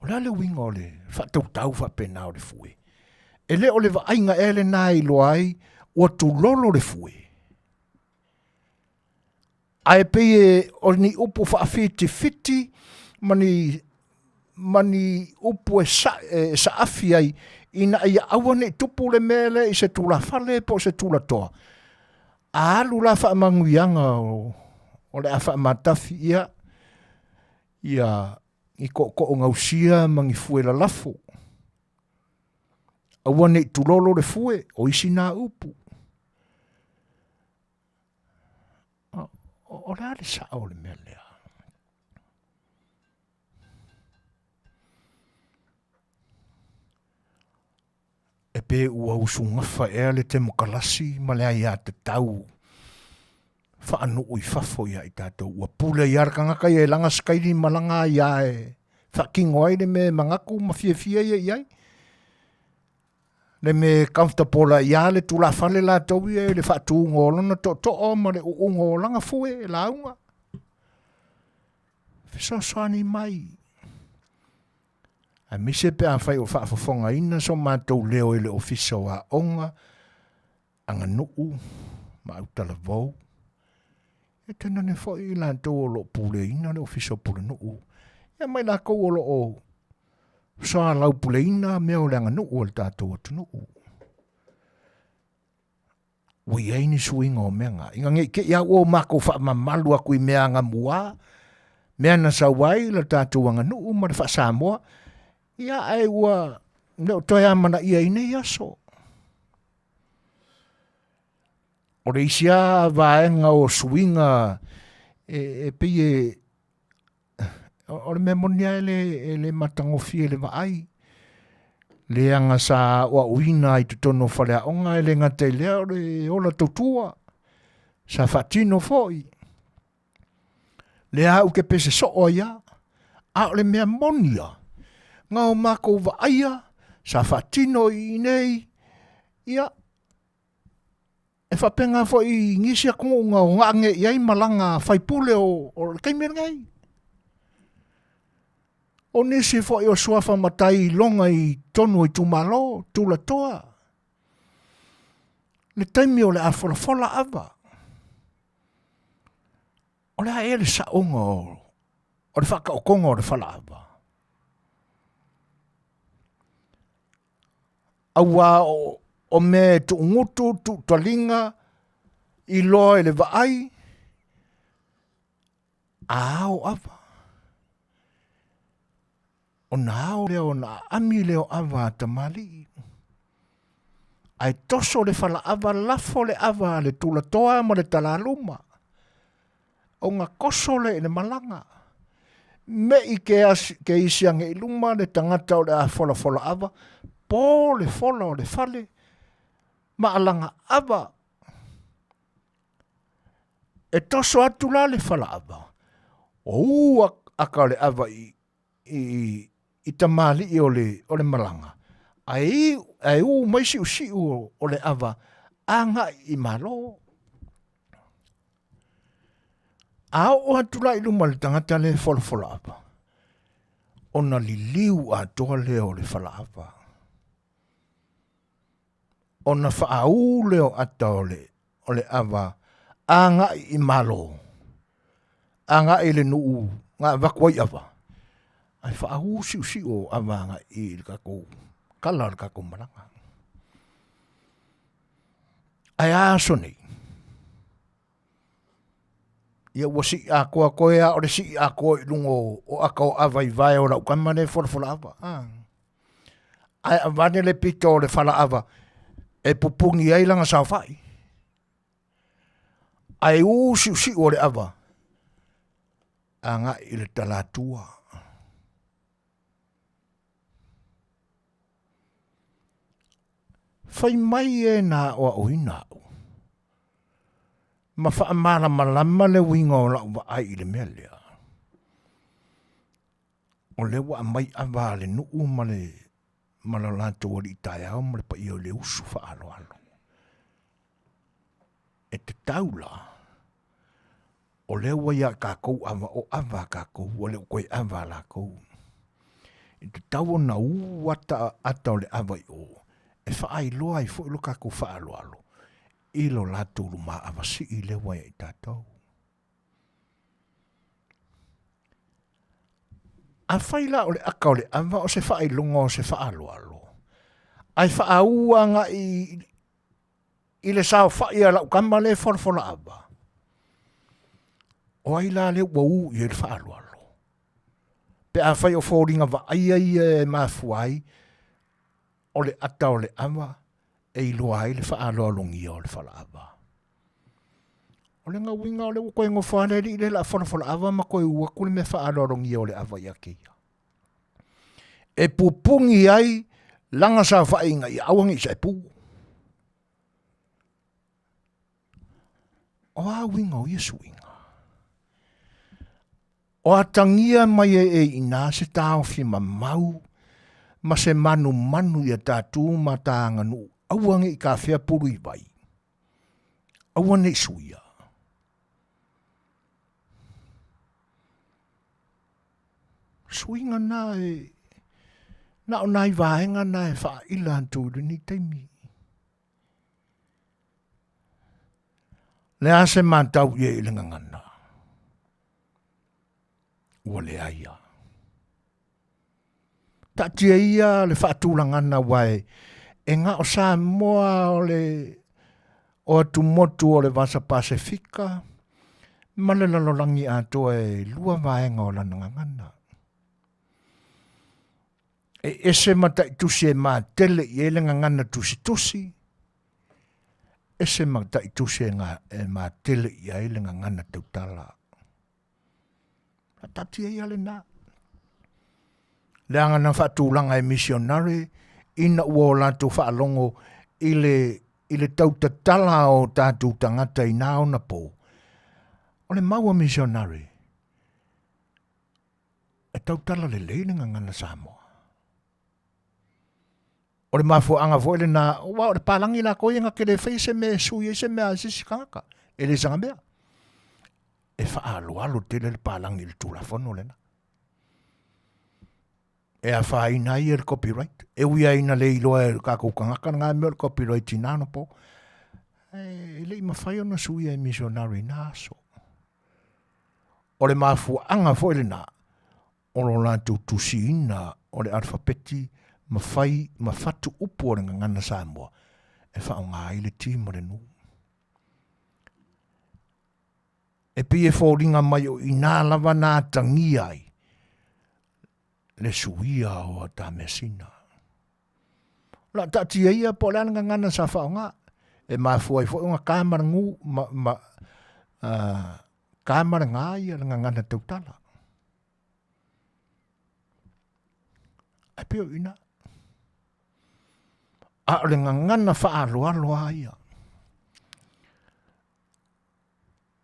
O le a le uiga o le faatautau faapena o le fue? E le o le vaaiga ea lena e iloa ai ua tulolo le fue. Ae pei e o ni upu faafitifiti ma ni, ma ni upu e, sa, e saafi ai ina ia aua ne i tupu le mea lea i se tulafale po o se tulatoa. A alu la faamanuiaga o, o le a faamatafi, ia, Ia ni toʻotoʻogausia ma ni fue lalafo. Aua ne i tulolo le fue, o isi nā upu. O le a le saʻo o le mea lea? E pē ua usugafa ea le temokalasi ma le aiatatau faanuu i fafo ia i tatou. Ua pule ai lava le tagata ia e laga sikaili ma laga aiā e faatino ai le mea e manatu ma fiafia ia i ai. Le mea e comfortable ai lava le tulafale latou ia i le faatuga o lona tootoo ma le uuga o lana fue e lauga. Fesoasoani mai. Aemaise pe afai o faafofogaina so matou leo i le Ofisa o Aoga, Aganuu ma Autalavou, e tainane foi i latou o lo o puleaina le Ofisa o Pulenuu, ia ma i latou o lo o soalaupuleina mea o le aganuu a le tatou atunuu. Ua i ai ni suiga o mea na. Ina ne i te i lava ua o matou faamamalu atu i mea anamua, mea na sau ai le tatou aganuu ma le faa-Samoa, ia ae ua le o toe amanaia i nei aso. O le isi lava vaega o suiga e pei e o le mea moni lava e le matagofie i le vaai, leaga sa aoaoina ai i totonu o faleaoga, e le gata i lea o le ola tautua sa faatino foi. Lea au ke pese soo ai lava, a o le mea moni lava, na o matou vaaia sa faatino i inei, ia, E faapena foi i nisi atunuu na ogaane i ai malaga a faipule o le taimi lenei. O nisi foi o suafa matai iloga i totonu o itumalo, tulatoa, le taimi o le a folafola ava. O le a ea le saoga o le faataotoga o le falaava? Auā o mea e tuugutu, tuutaliga, iloa i le vaai, a ao ava. Ona ao lea ona aami lea o ava a tamalii. Ae toso le falaava, lafo le ava a le tulatoa ma le talaluma. Ona toso lea i le malaga. Me'i ke, asi, ke isi age i luma le tagata o le a folafola ava, po le fola o le fale, ma alaga ava. E toso atu la le falaava, o u aka o le ava i, i, i tamalii o le, o le malaga, ae, ae u mai siusiu o, o le ava agai i Malo. A oo atu la i luma le tagata lea e folafola ava, ona liliu atoa lea o le falaava. Ona faaū lea o ata o le, o le ava agai i Malo, agai i le nuu na avatu ai ava, ae faaū siusiu o ava agai i le tatou kala o le tatou malaga. Ae a aso nei? Ia ua sii atoa koe a o le sii atoa i luga o aka o ava i vae o lau tama lea e folafola ava. Ah. Ae avane le pito o le fala ava e pupuni ai lana saofai. Ae u siusiu o le ava agai i le talatua. Fai mai e na aoaoina au, ma faamalamalama le uiga o lau vaai i le mea lea. O lea ua aumai ava a le nuu ma le ma lo latou alii taeao ma le paia o le usu faaaloalo. E tatau la, o lea ua ia tatou ava, o ava a tatou, ua le o toe ava a latou. E tatau ona u ata, ata o le ava i o, e faailoa ai foi lo tatou faaaloalo i lo latou luma ava sii lea ua ia i tatou. Afai la o le aka o le ava o se faailoga o se faaaloalo, ae faaū agai i le saofai a lau tama lea e folafola ava, o ai la lea ua ū i ai le faaaloalo? Pe afai o foliga vaaia ia e mafua ai o le ata o le ava e iloa ai le faaaloalogia o le falaava. O le gauiga o lea ua toe nofo lava le alii lea o le a folafola ava ma toe u atu le mea faaaloalogia o le ava ia te ia. E pupuni ai lana saofaiga ia aua ne i saepu. O a uiga o ia suiga? O atagia mai ai e i ina se taofi mamau ma se manumanu ia tatou ma ta aganuu aua ne i tafea pulu i vai, aua ne i suia. Suiga na e na o nai vaega na e faaila atu i lenei taimi. Le a se matau i ai i le gagana? Ua leai lava. Taatia ia le faatulagana aua e, e na o Samoa o le o atumotu o le Vasa Pasefika ma le lalolagi atoa e lua vaega o lana gagana. E ese mataitusi e matele i ai le gagana tusitusi, ese mataitusi e, ga, e matele i ai le gagana tautala. Faataatia ia lena. Leaga na faatulaga e misionare ina ua o latou faalogo i le i le tautatala o tatou tagata i na ona po. O le mau a misionare, e tautala lelei le gagana Samoa. O le mafuaaga foi lena, aua o le palagi latou ia na te le faia se mea e sui ai se mea a se isi tagata, e le saga mea. E faaaloalo tele le palagi i le Tulafono lena. E afaina ai le copyright. E ui ai ina le iloa e tatou tagata lena mea o le copyright i na anapo. E le i mafai ona suia e missionary i na aso. O le mafuaaga foi lena, o lo latou tusiina o le alfapeti ma fai ma fatu upu o le gagana Samoa e faaaoga ai le T ma le N. E pei e foliga mai o i ina lava na atagia ai le suia o a ta measina. O le a taatia ia po o le a le gagana sa faaaoga e mafua ai foi ona ka ma le gu ma, ma ka ma le gā ia le gagana tautala. Ae pei o i ina. A o le gagana faaaloalo lava ia,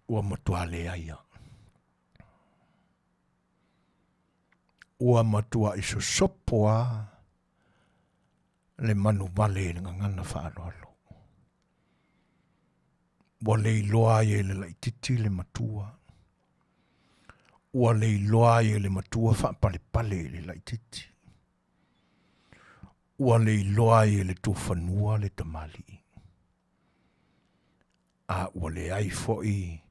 ua matua leai lava. Ua matuai sosopo lava le manuvale i le gagana faaaloalo. Ua le iloa ai e le laitiiti le matua. Ua le iloa ai e le matua faapalepale i le laitiiti. Ua le iloa ai e le tufanua le tamalii. A ua leai foi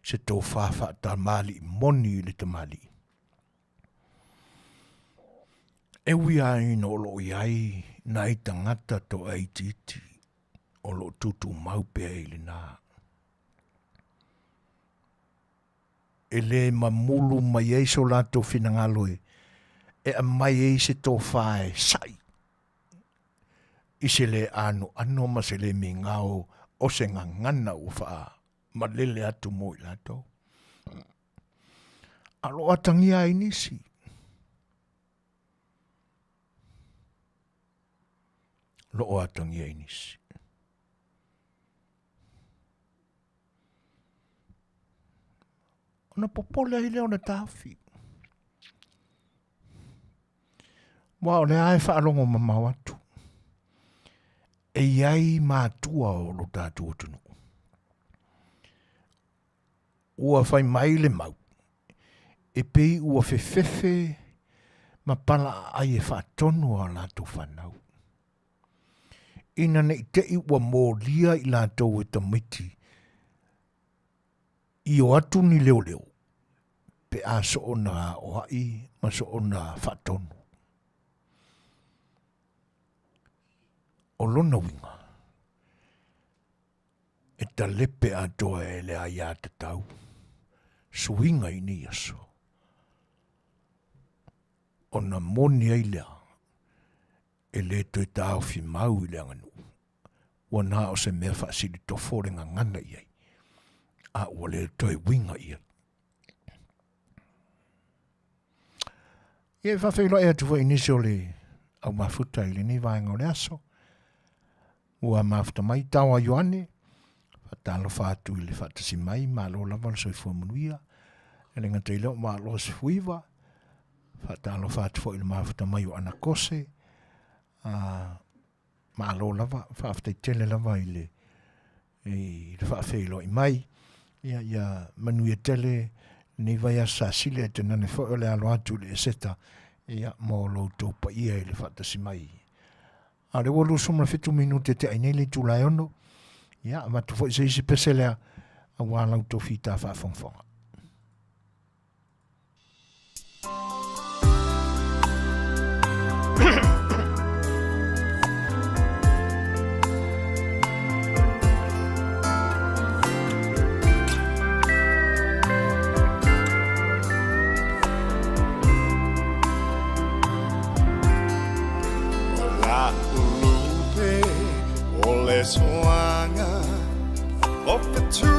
se tofa faatamalii moni i le tamalii. E ui lava ina o lo o i ai nai tagata toaitiiti o lo o tutumau pea i lena. E le mamulu mai ai so latou finagalo e e aumai ai se tofa e sa'i i se le anoano ma se le migao o se gagana ua faamalele atu mo i latou. A o lo o atagia ai nisi. Lo o atagia ai nisi. Ona popole ai lea o le taofi. Aua o lea e faalogo mamao atu. E i ai matua o lo tatou atunuu. Ua fai mai le mau, e pei ua fefefe ma palaaai e faatonu a latou fanau. Ina ne i te i ua molia i latou e tamaiti i o atu ni leoleo pe a soona aoai ma soona faatonu. O lona uiga, e talepe atoa e le aiatatau suiga i nei aso. Ona moni ai lea, e lē toe taofi mau i le aganuu, ua na o se mea faasilitofo le gagana i ai, a ua le toe uiga i ai. Ia e faafeiloai atu foi i nisi o le au mafuta i lenei vaega o le aso. Ua mafuta mai Taoa Ioane, faatalofa atu i le faatasi mai, malo lava le soifua manuia. E le gata i lea o Malo Sefuiva, faatalofa atu foi i le mafuta mai o Anakose, malo lava, faafetai tele lava i le i le faafeiloai mai. Ia, ia manuia tele lenei vaiaso sasili ae tainane foi o le alo atu i le Eseta, ia, mo lo outou paia i le faatasi mai. A o lea ua 27 minute te ai nei le itula e 6, ia, avatu foi se isi pese lea aua la outou fita faafogafoga. O la ulupe o le soaga O fetu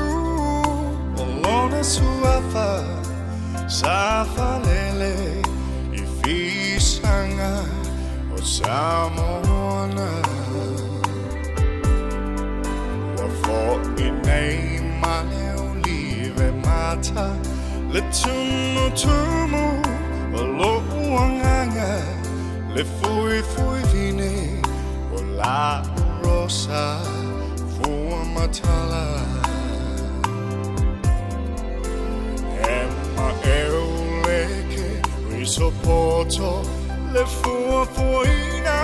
o lona suafa Sa falele i fisaga o Samoana Ua fo'i nei ma le olive mata Le tumutumu o lo'u agaga Le fuifui vine o la'u rosa fua matala E ma e riso poto Le fuafuaina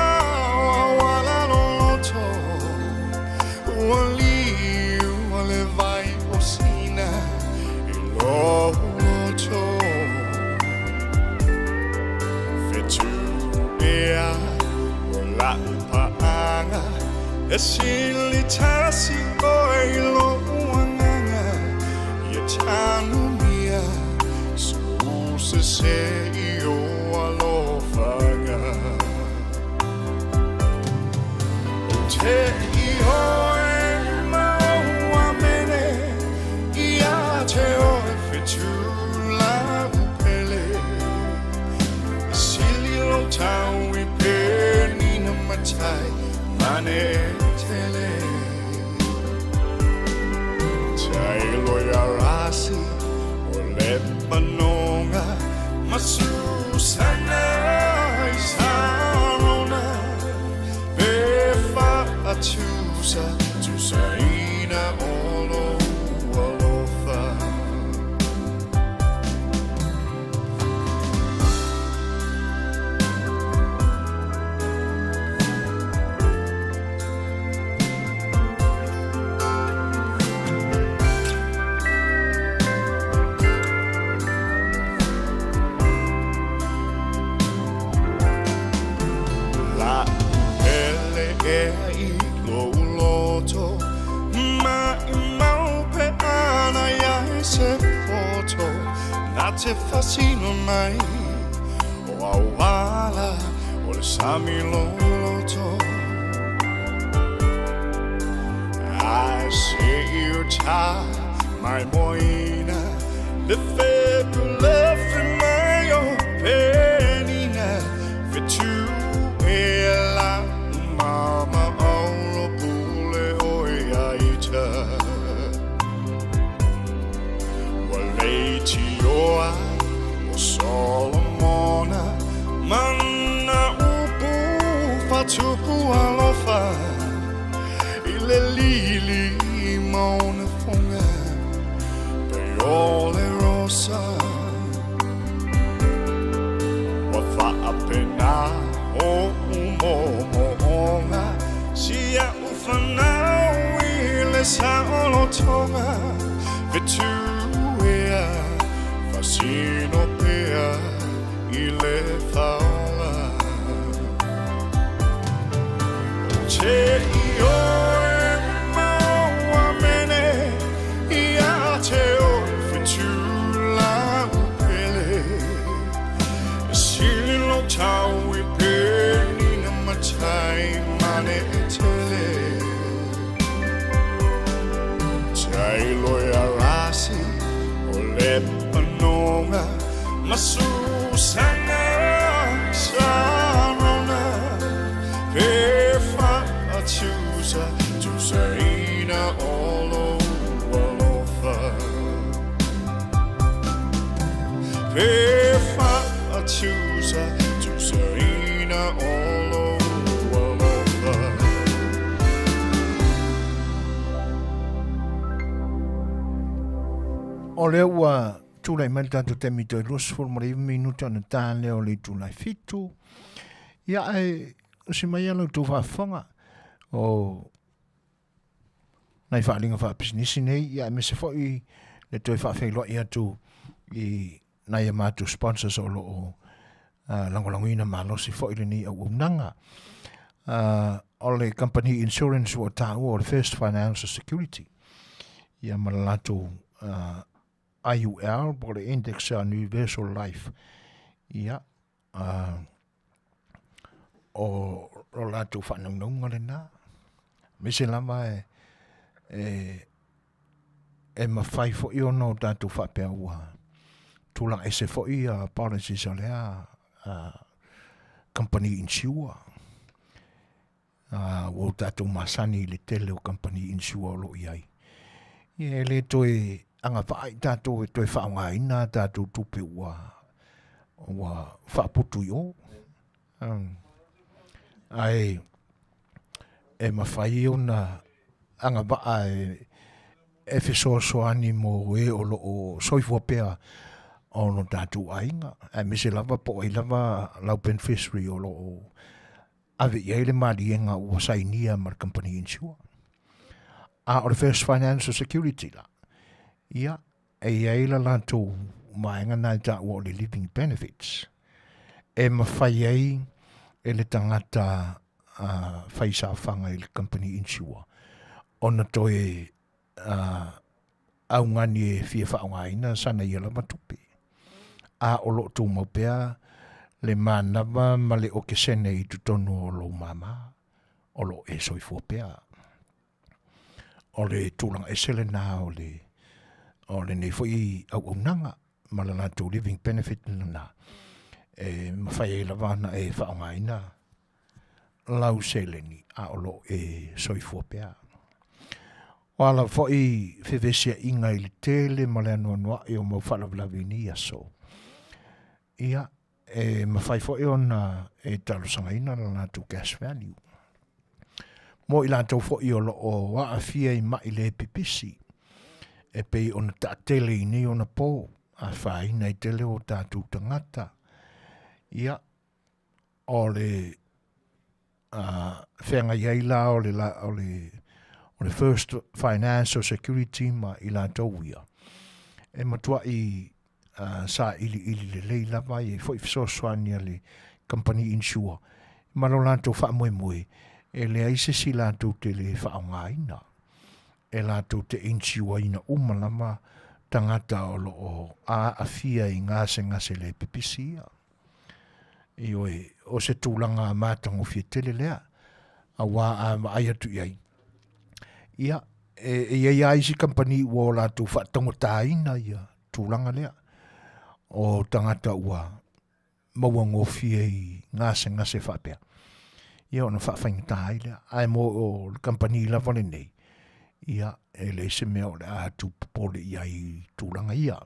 o auala loloto Ua liu a le vai o sina i lou loto Fetu ea o la'u paaga E sili tasi oe i lo'u agaga Ia tanumia sou sese i ou alofaga Ou te ioe ma ou amene Ia te oe fetu la'u pele E sili lou tau i penina matai mane tele Tailo ia rasi o le manoga Ma Susana i Sarona Pe faatusa tusaina o lou alofa. La'u pele ea i lou loto Maʻimau pe ana i ai se poto Na te fasino mai o auala o le sami loloto Ae seʻi uta mai moina Le fepulefe mai o penina Fetu e la'u mama auro pule oe ia ita Ua leitioa o Solomona Ma na upu faatupu alofa I le lili ma ona foga Pei o le rosa Ua faapena o'u moomooga Si a'u fanau i le saolotoga Fetu ea fasino pea i le faola Ou te ioe ma ou amene Ia te oe fetu la'u. Lepanoga ma Susana Sarona pe faatusa tusaina o lou alofa Pe faatusa tusaina o lou alofa. O lea ua tulai mai le tatou taimi toe 29 minute ona ta lea o le itula e fitu. Ia ae usi mai ia la outou faafofoga o nai faaaliga faapisinisi nei, ia aemaise foi le toe faafeiloai atu i nai a matou sponsors o lo o lagolagoina malosi foi lenei auaunaga. O le company insurance ua taua o le First Financial Security, ia ma le latou IUL po o le Index Universal Life, ia o lo latou faanaunauga lena. Aemaise lava e, e, e mafai foi ona o tatou faapea ua tulaga ese foi ia policies o lea company insure. Ua o tatou masani i le tele o company insure o lo o i ai. Ia e le toe agavaa i tatou e toe faaaogaina a tatou tupe ua ua faaputu i o. Ae e mafai ona agavaa e e fesoasoani mo e o lo o soifua pea o lo tatou aiga, aemaise lava po o ai lava lau beneficiary o lo o ave i ai le maliega ua sainia ma le company insure. A o le First Financial Security la, ia, e i ai la latou vaega na e taua o le living benefits, e mafai ai e le tagata fai saofaga i le company insure ona toe augani e fia faaaogaina sana ia lava tupe. A o lo o tumau pea le manava ma le okesene i totonu o lou māmā, o lo o e soifua pea. O le tulaga ese lena o le o lenei foi auaunaga ma le latou living benefit lena e mafai ai lava ona e faaaogaina lau seleni a o lo o e soifua pea. O ala foi fevesiaiga i le tele ma le anoanoai o mau faalavelave i nei aso, ia, e mafai foi ona e talosagaina le latou cash value. Mo i latou foi o lo o aafia i mai le pipisi, e pei ona taatele i nei ona po, afaina i tele o tatou tagata, ia, o le feagai ai la o le, o le, o le First Financial Security ma i latou ia, e matuai sailiili lelei lava e i ai foi fesoasoani a le company insure ma lo latou faamoemoe e leai se isi latou te le faaaogaina e latou te insureina uma lava tagata o lo o aafia i gasegase le pipisi ia. Ioe, o se tulaga matagofie tele lea, auā a vaai atu i ai, ia, e, e i ai lava isi kamupani ua o latou faataugataina ia tulaga lea, o tagata ua maua gofie i gasegase faapea, ia ona faafaigata ai lea. Ae mo o le kamupani lava lenei, ia, e leai se mea o le a tupopole i ai i tulaga ia.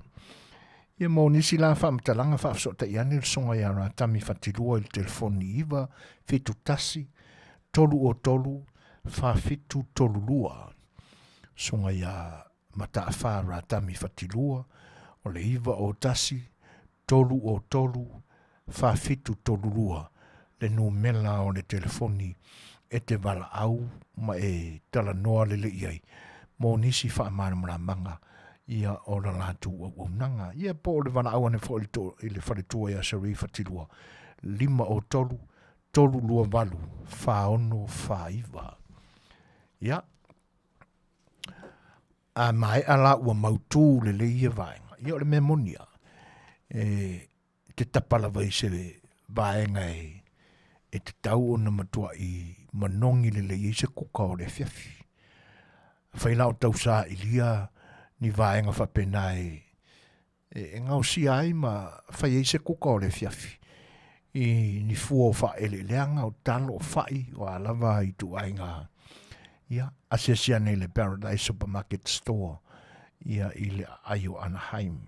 Ia mo nisi la faamatalaga faafesootai ane le susuga ia Ratami Fatilua i le telefoni 9 71 303 4732. Susuga ia Mataafa Ratami Fatilua o le 9 o 1 303 4732 le numela o le telefoni e te valaau ma e talanoa lelei i ai mo nisi faamalamalamaga ia o la latou auaunaga. Ia po o le valaau ane foi i le faletua ia Cherie Fatilua, 503 328 4649. Ia, a maea la ua mautū lelei ia vaega, ia o le mea moni lava, e te tapa lava i se vaega e, e tatau ona matuai manogi lelei ai se kuka o le afiafi. Afai la o tau sailia ni vaega faapena e, e gaosia ai ma fai ai se kuka o le afiafi i ni fua o faaeleeleaga, o talo, o fa'i, o a lava ituaiga. Ia, asiasi ane i le Paradise Supermarket Store ia i le aai o Anaheim.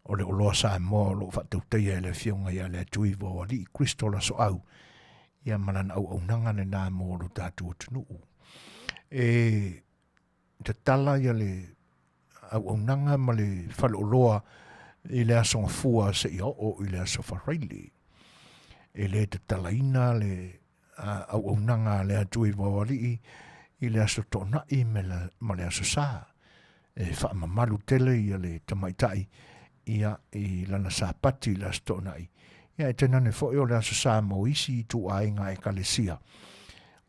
O le oloa Samoa o lo o faatautaia e le Afioga ia Leatuiva o Alii Crystal Asoau ia ma lana auaunaga lena mo lo tatou atunuu. E tatala ia le auaunaga ma le faleoloa i le Aso Gafua seia oo i le Aso Faraile. E le tatalaina le auaunaga a le Atuiva o Alii i le Aso Toonai ma le Aso Sa. E faamamalu tele ia le tamaitai ia i lana Sapati i le Aso Toonai. Ia e tainane foi o le Aso Sa mo isi ituaiga ekalesia.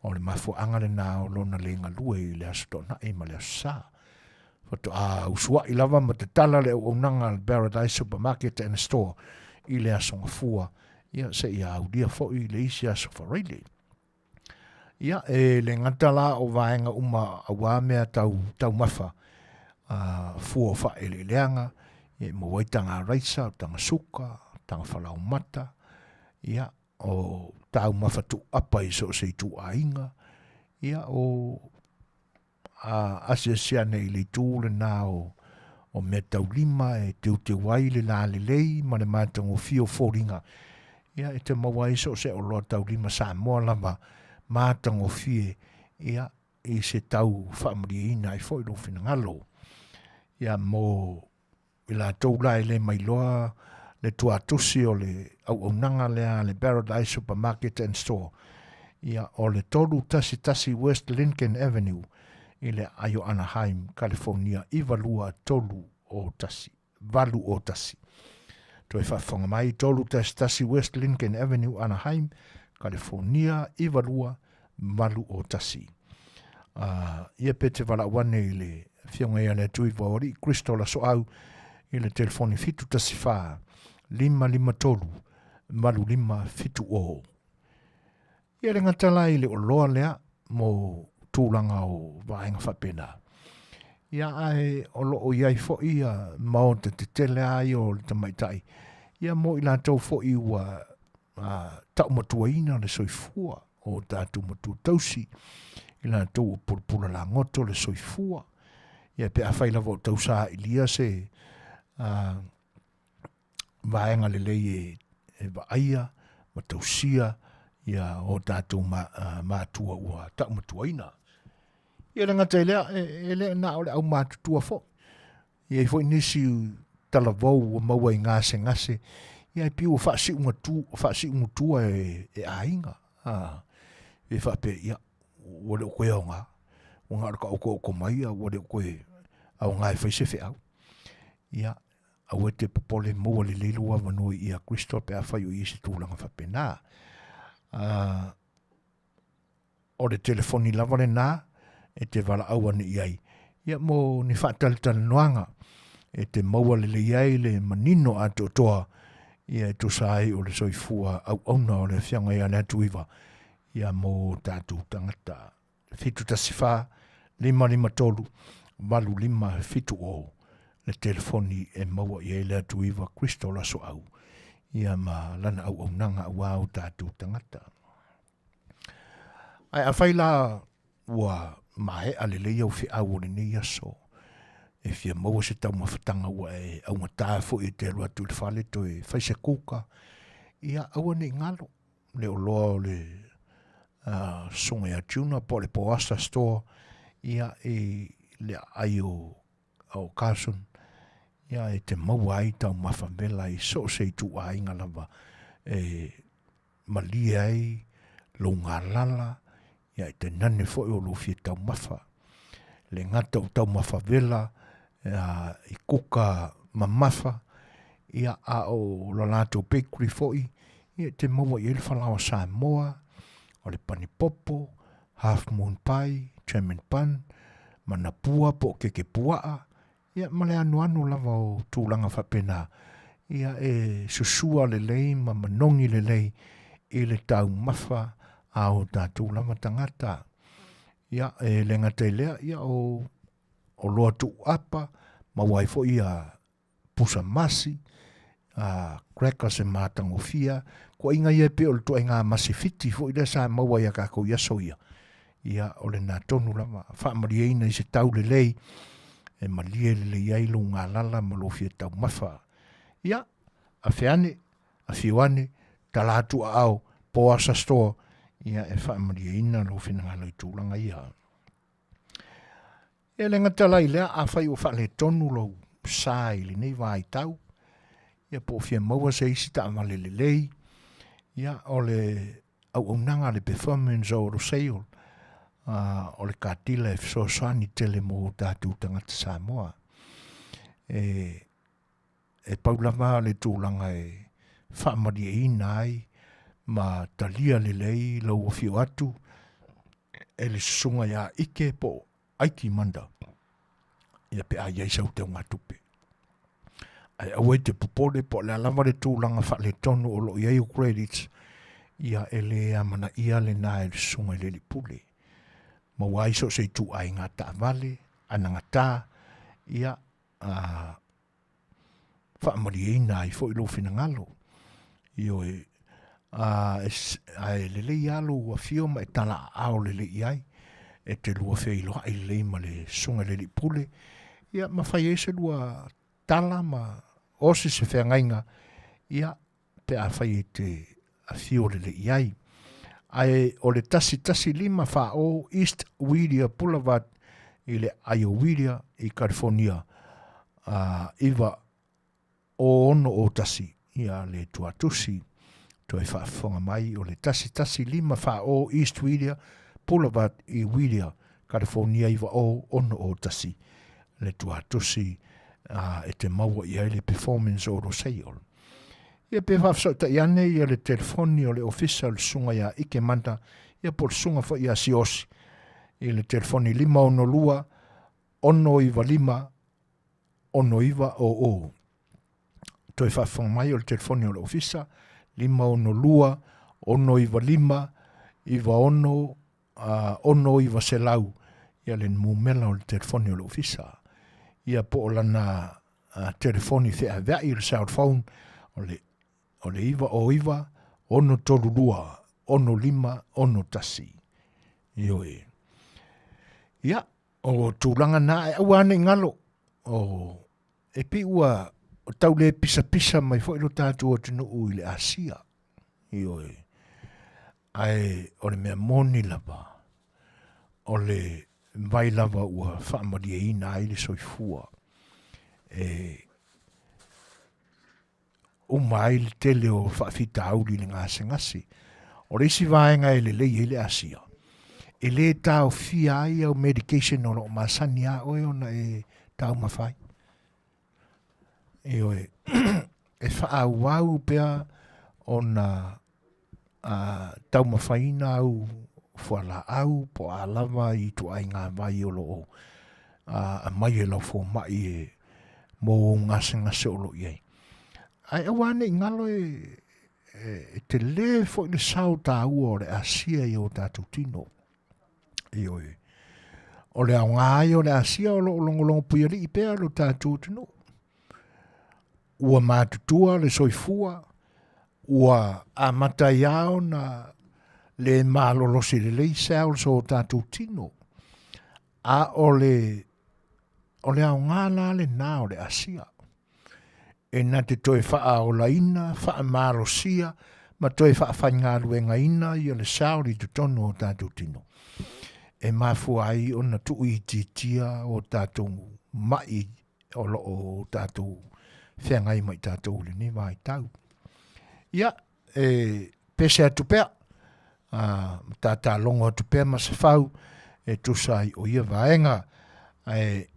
O le mafuaaga lena o lona le galue i le Aso Toonai ma le Aso Sa. Faatoa usuai lava ma tatala le auaunaga a le Paradise Supermarket and Store i le Aso Gafua, ia seia aulia foi le isi Aso Faraile. Ia, e le gata la o vaega uma auā mea tau taumafa, fua o faaeleeleaga, ia e maua ai taga raisa, o taga suka, taga falaomata, ia, o taumafa tuuapa i so o se ituaiga, ia, o a asiasi ane i le itu lena o, o mea taulima e teuteu ai le lalelei ma le matagofie o foliga. Ia, e te maua ai so o se oloa taulima Samoa lava matagofie, ia, i se tau faamalieina ai foi lou finagalo. Ia, mo i latou la e le mailoa le tuatusi o le auaunaga lea a le Paradise Supermarket and Store, ia, o le 311 West Lincoln Avenue i le aai o Anaheim, California 92301, 801. Toe faafofoga mai, 311 West Lincoln Avenue, Anaheim, California 92801. Ia pe te valaau ane i le Afioga ia Leatuivaoalii Crystal Asoau i le telefoni 714 553 8570. Ia le gata la i le oloa lea mo tulaga o vaega faapena. Ia ae o lo o i ai foi ia maota tetele lava ia o le tamaitai ia mo i latou foi ua taumatuaina le soifua o tatou matua tausi, i latou ua pulapula lagoto le soifua. Ia pe afai lava o tau sailia se vaega lelei e, e vaaia ma tausia ia o tatou matua ua taumatuaina. Ia le gata i lea, e, e le na o le aumatutua foi. E i ai foi nisi talavou ua maua i gasegase, ia e pei ua faasiugatua e, e aiga. A, e faapea, ia, ua le o koe aoga, ua na o le taotooto mai, a ua le o koe aoga e fai se feau. Ia, aua e te popole, maua lelei lou avanoa i ia Kristo pe afai o i ai se tulaga faapena. O le telefoni lava lena e te valaau ane i ai, ia mo ni faatalatalanoaga e te maua lelei ai le manino atoatoa ia e tusa ai o le soifua auauna o le Afioga ia Leatuiva ia mo tatou tagata. 714 553 8570 le telefoni e maua i ai le Atuiva Crystal Asoau ia ma lana auaunaga aua o tatou tagata. Ae afai la ua maea lelei au feau o lenei aso, e fia maua se taumafataga ua e augata foi e te alu atu i le fale toe fai se kuka, ia aua ne i galo le oloa o le susuga ia Juna po o le Poasa Store ia i le aai o, o Carson ia e te maua ai taumafa vela i so o se ituaiga lava e malie ai lou galala, ia e tainane foi o lou fia taumafa. Le gata o taumafa vela i kuka mamafa, ia a o la latou bakery foi, ia e te maua i ai le falaoa Samoa, o le panipopo, half moon pie, German bun, manapua po o keke puaa, Ia, ma le anuanu lava o tulaga faapena, ia e susua lelei ma manogi lelei i le taumafa a o tatou lava tagata. Ia, e le gata i lea, ia o oloa tuuapa, maua ai foi ia pusa masi, a crackers e matagofie, koaiga ia e pei o le ituaiga masi fiti foi lea sa maua ia tatou i aso ia. Ia, o lena tonu lava, faamalieina i se tau lelei, e malie lelei ai lou galala ma lou fia taumafa. Ia, afe ane, afio ane, tala atu aao, Poasa Store, ia e faamalieina lou finagalo i tulaga ia. E le gata la i lea, afai ua faaletonu lou sa i lenei vaitau, ia po o fia maua se isi taavale lelei, ia o le auaunaga a le Performance Auto Sale, o le car dealer e fesoasoani tele mo tatou tagata Samoa. E, e pau lava le tulaga e faamalieina ai ma talia lelei lou afio atu e le susuga ia Ike po o Aiki Manda, ia pe a i ai sau teugatupe. Ae aua e te popole po o le a lava le tulaga faaletonu o lo o i ai o credits, ia e le amanaia lena e le susuga i le alii pule. Maua ai so o se ituaiga taavale, anagata, ia a faamalieina ai foi lou finagalo. Ioe, a, ae lelei lava lou afio ma e talaaao lelei i ai, e te lua feiloai lelei ma le susuga i le alii pule, ia ma fai ai se lua tala ma osi se feagaiga, ia, pe afai e te afio lelei i ai. Ae o le 1154 East Whittier Boulevard i le Aio Whittier i California, a, 90601, ia le tuatusi toe faafofoga mai o le 1154 East Whittier Boulevard i Whittier, California 90601, le tuatusi a, e te maua i ai le Performance Auto Sale. Ia pe faafesootai ane ia le telefoni o le ofisa o le susuga ia Ike Manda, ia po o le susuga foi ia Siosi i le telefoni 562 695 6900. Toe faafofoga mai o le telefoni o le ofisa 562 695 96 6 900 ia le numera o le telefoni o le ofisa. Ia po o lana telefoni feaveai o le cell phone o le o le 909 632 6561. Ioe. Ia, o tulaga na e aua ne i galo o e pei ua tau le pisapisa mai foi lo tatou atunuu i le Asia. Ioe. Ae o le mea moni lava, o le vai lava ua faamalieina ai le soifua e uma ai le tele o faafitauli i le gasegase. O le isi vaega e lelei ai le Asia, e le taofia ai au medication o lo o masani a oe ona e taumafa ai. Ioe, e faaauau pea ona a taumafaina au fualaau po o a lava i ituaiga vai o lo o aumai e lau fomai e mo ou gasegase o lo o i ai. Ae aua ne i galo e, e, e tele foi le sao taua o le Asia i o tatou tino. Ioe. O le aoga ai o le Asia o lo o logologo puialii pea lo tatou atunuu. Ua matutua le soifua, ua amata ai lava ona le malolosi lelei cells o tatou tino. A o le, o le aoga la lena o le Asia. E na te toe faaolaina, faamalosia ma toe faafaigaluegaina ia le cell i totonu o tatou tino. E mafua ai ona tuuitiitia o tatou mai o lo o tatou feagai ma i tatou i lenei vaitau. Ia, e pese atu pea, a, tātā logo atu pea ma se fau e tusa ai o ia vaega. Ae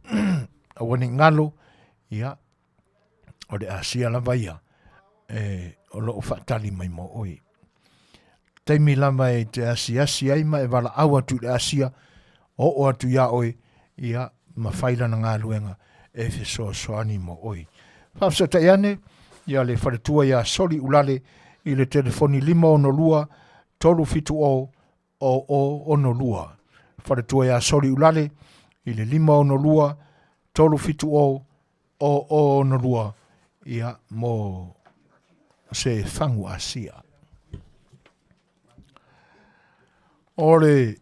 aua ne i galo, ia, o le Asia lava ia, e, o lo o faatali mai mo oe. Taimi lava e te asiasi ai ma e valaau atu i le Asia, oo atu iā oe, ia, ma fai lana galuega e fesoasoani mo oe. Faafesootai ane ia le faletua iā Soli Ulale i le telefoni 562 370 0062. Faletua iā Soli Ulale i le 562 370 0062. ia, mo se fagu asia. O le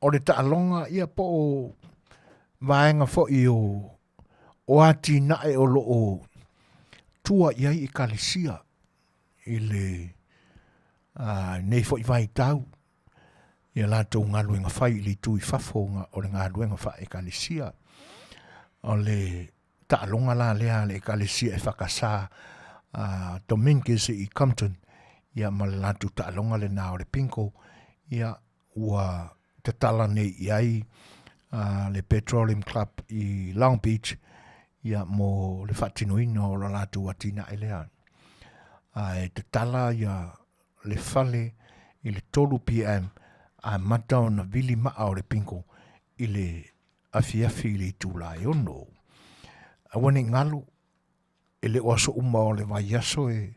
o le taaloga ia po o vaega foi o o atinae o lo o tua i ai ekalesia i le nei foi vaitau i a latou galuega fai i le itu i fafo o le galuega fa'a-ekalesia. O le taaloga la lea a le ekalesia EFKS a Dominguez i Compton, ia ma le latou taaloga lena o le bingo, ia ua tatala nei i ai le Petroleum Club i Long Beach ia mo le faatinoina o la latou atinae lea. Ae tatala ia le fale i le 3 pm amata ona vili maa o le bingo i le afiafi i le itula e 6. Aua ne i galo, e le o aso uma o le vaiaso e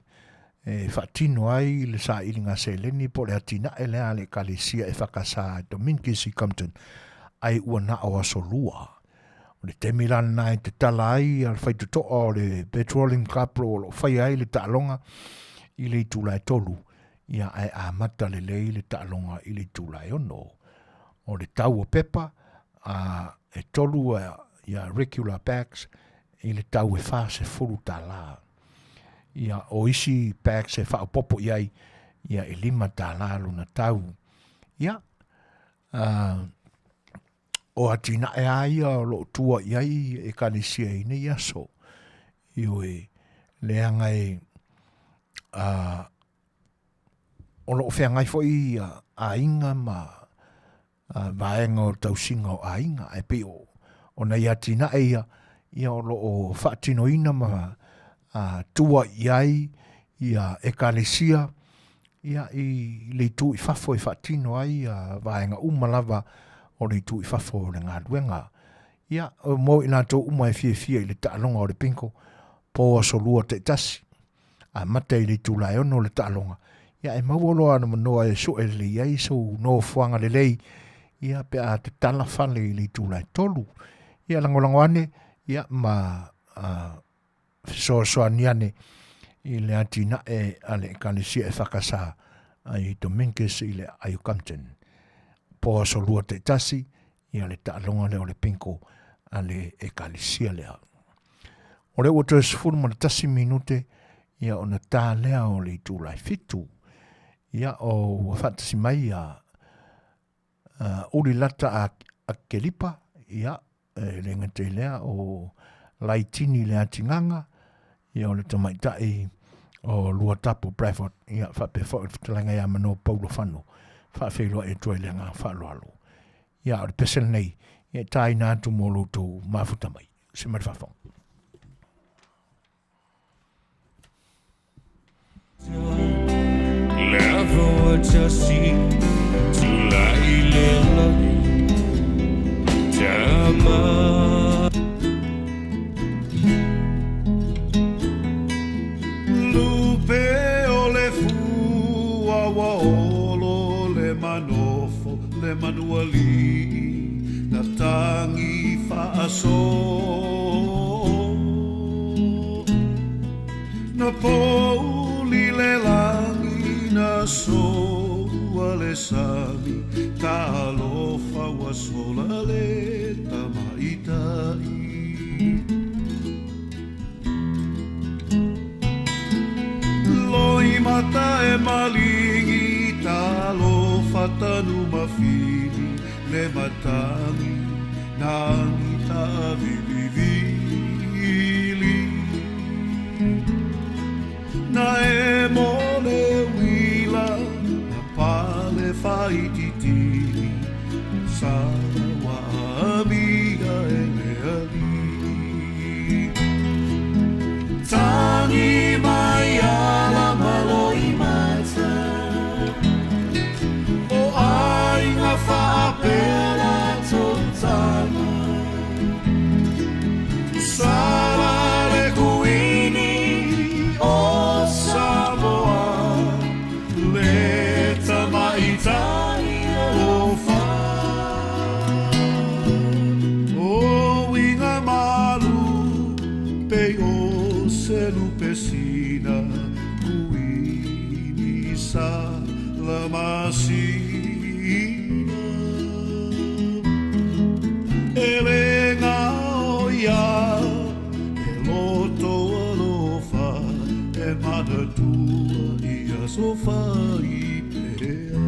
e faatino ai le sailiga seleni po o le atinae lea a le Ekalesia EFKS Dominguez i Compton, ai ua na o aso lua. O le taimi la lena e tatala ai a le faitotoa o le Petroleum Club o lo o faia ai le taaloga i le itula e 3, ia ae amata lelei le taaloga i le itula e 6. O le tau o pepa, a e 3 ia regular bags i le tau e $40. Ia, o isi bags e faaopoopo i ai, ia e $5 lona tau. Ia, o atinae lava ia o lo o tua i ai ekalesia i nei aso. Ioe, leaga e o lo o feagai foi aiga ma vaega o le tausiga o aiga, ae pei o o nai atinae ia, ia o lo o faatinoina ma tua i ai ia ekalesia ia i le itu i fafo e faatino ai ia vaega uma lava o le itu i fafo o le galuega. Ia, mo i latou uma e fiafia i le taaloga o le bingo, po aso lua taitasi, amata i le itula e 6 le taaloga, ia e maua loa avanoa e sue lelei ai sou nofoaga lelei, ia pe a tatala fale i le itula e 3. Ia lagolago ane, ia ma fesoasoani ane i le atinae a le ekalesia EFKS ai Dominguez i le aai o Compton. Po aso lua taitasi, ia le taaloga lea o le bingo a le ekalesia lea. O lea ua toe 11 minute ia ona ta lea o le itula e 7. Ia o ua faatasi mai ia Uli Lata a Kelipa, ia e le gata i lea o Laitini le Atigaga, ia o le tamaitai o Luatapu Bradford, ia faapea foi le fetalaiga ia Mano Paulo Fano, faafeiloai atu ai le agaga faaaloalo. Ia o le pese lenei, ia e tāina atu mo lo outou mafuta mai. Se mai le faafofoga. Lupe o le fua ua olo le manofo le manualii na tagi faaso na pouli le lagi na soua le sami talofa ua sola le tamaitai. Loimata e maligi talofa tanu mafili le matagi nagi taavilivili na e mo le uila na pale faaititili sala ua aamia e le alii. Tagi mai ala ma Loimata o aiga faapea latou tama Sala le kuini o Samoa le tamaitai. salamasina. E le gao ia e loto alofa e manatua i aso faipea.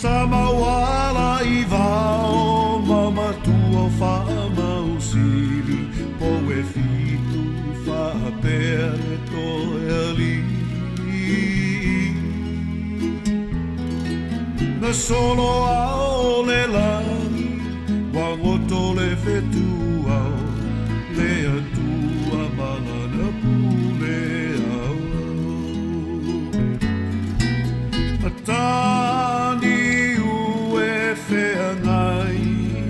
Sa mauala i vao ma matua faamausili po e fitu faapea le toe alii. Na solo ao le lagi, ua goto le fetuao, le Atua ma lana pule auau. Mataniu e feagai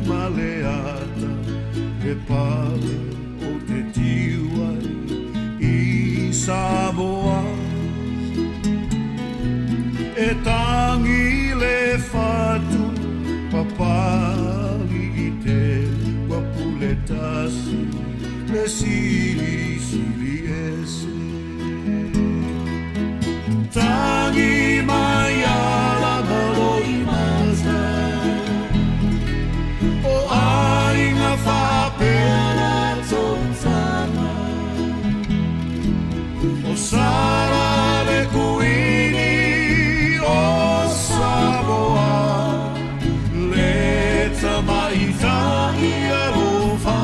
ma le ata, he pale o te tiu ai i Samoa. E tangi le fatu, papali i te ua pule tasi, le silisili ese. Tangi mai ala Maloimata, o aiga faapea latou tama. O Sala le Kuini o Samoa, le tamaitai alofa.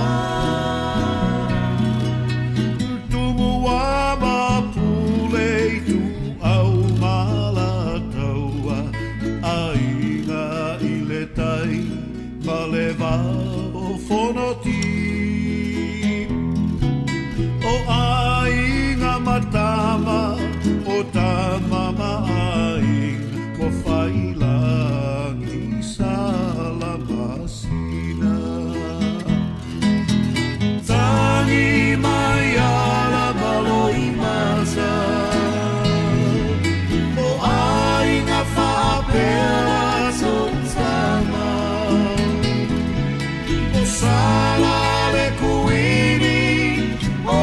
Tumua ma pule i tuau ma lataua, aiga i le tai ma le va o Fonoti. O aiga ma tama, o tama ma aiga, ua faiilagi salamasina. Tangi mai ala Maloimata, o aiga faapea latou tama. O Sala le Kuini o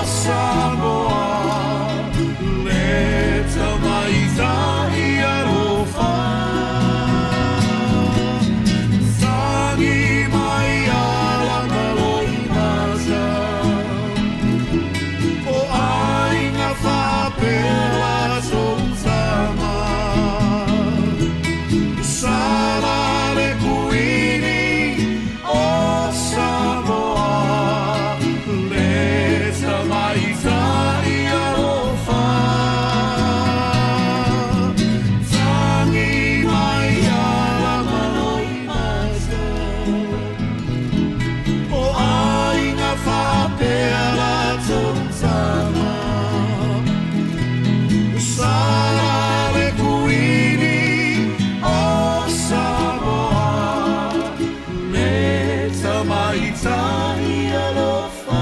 Samoa, le tamaitai alofa. Tangi mai ala Maloimata, o aiga faapea latou tama. Sala le Kuini o Samoa, le tamaitai alofa. Tangi mai ala Maloimata, o aiga faapea latou tama. Sala le Kuini o Samoa, le tamaitai alofa.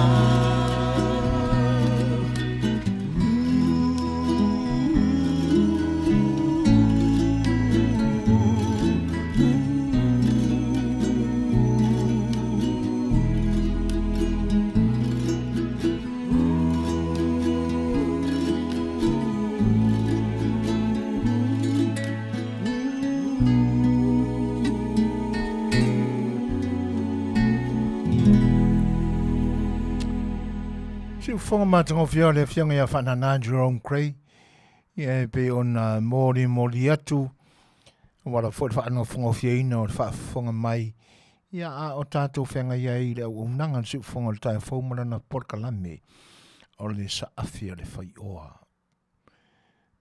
Siufofoga matagofie o le Afioga ia Faanana Jerome Gray, ia e pei ona molimoli atu aua lava foi le faanofogofieina o le faafofoga mai, ia a o tatou feagai ai i le auaunaga a le siufofoga o le taeao fou ma lana polokalame o le saafi a le faioa.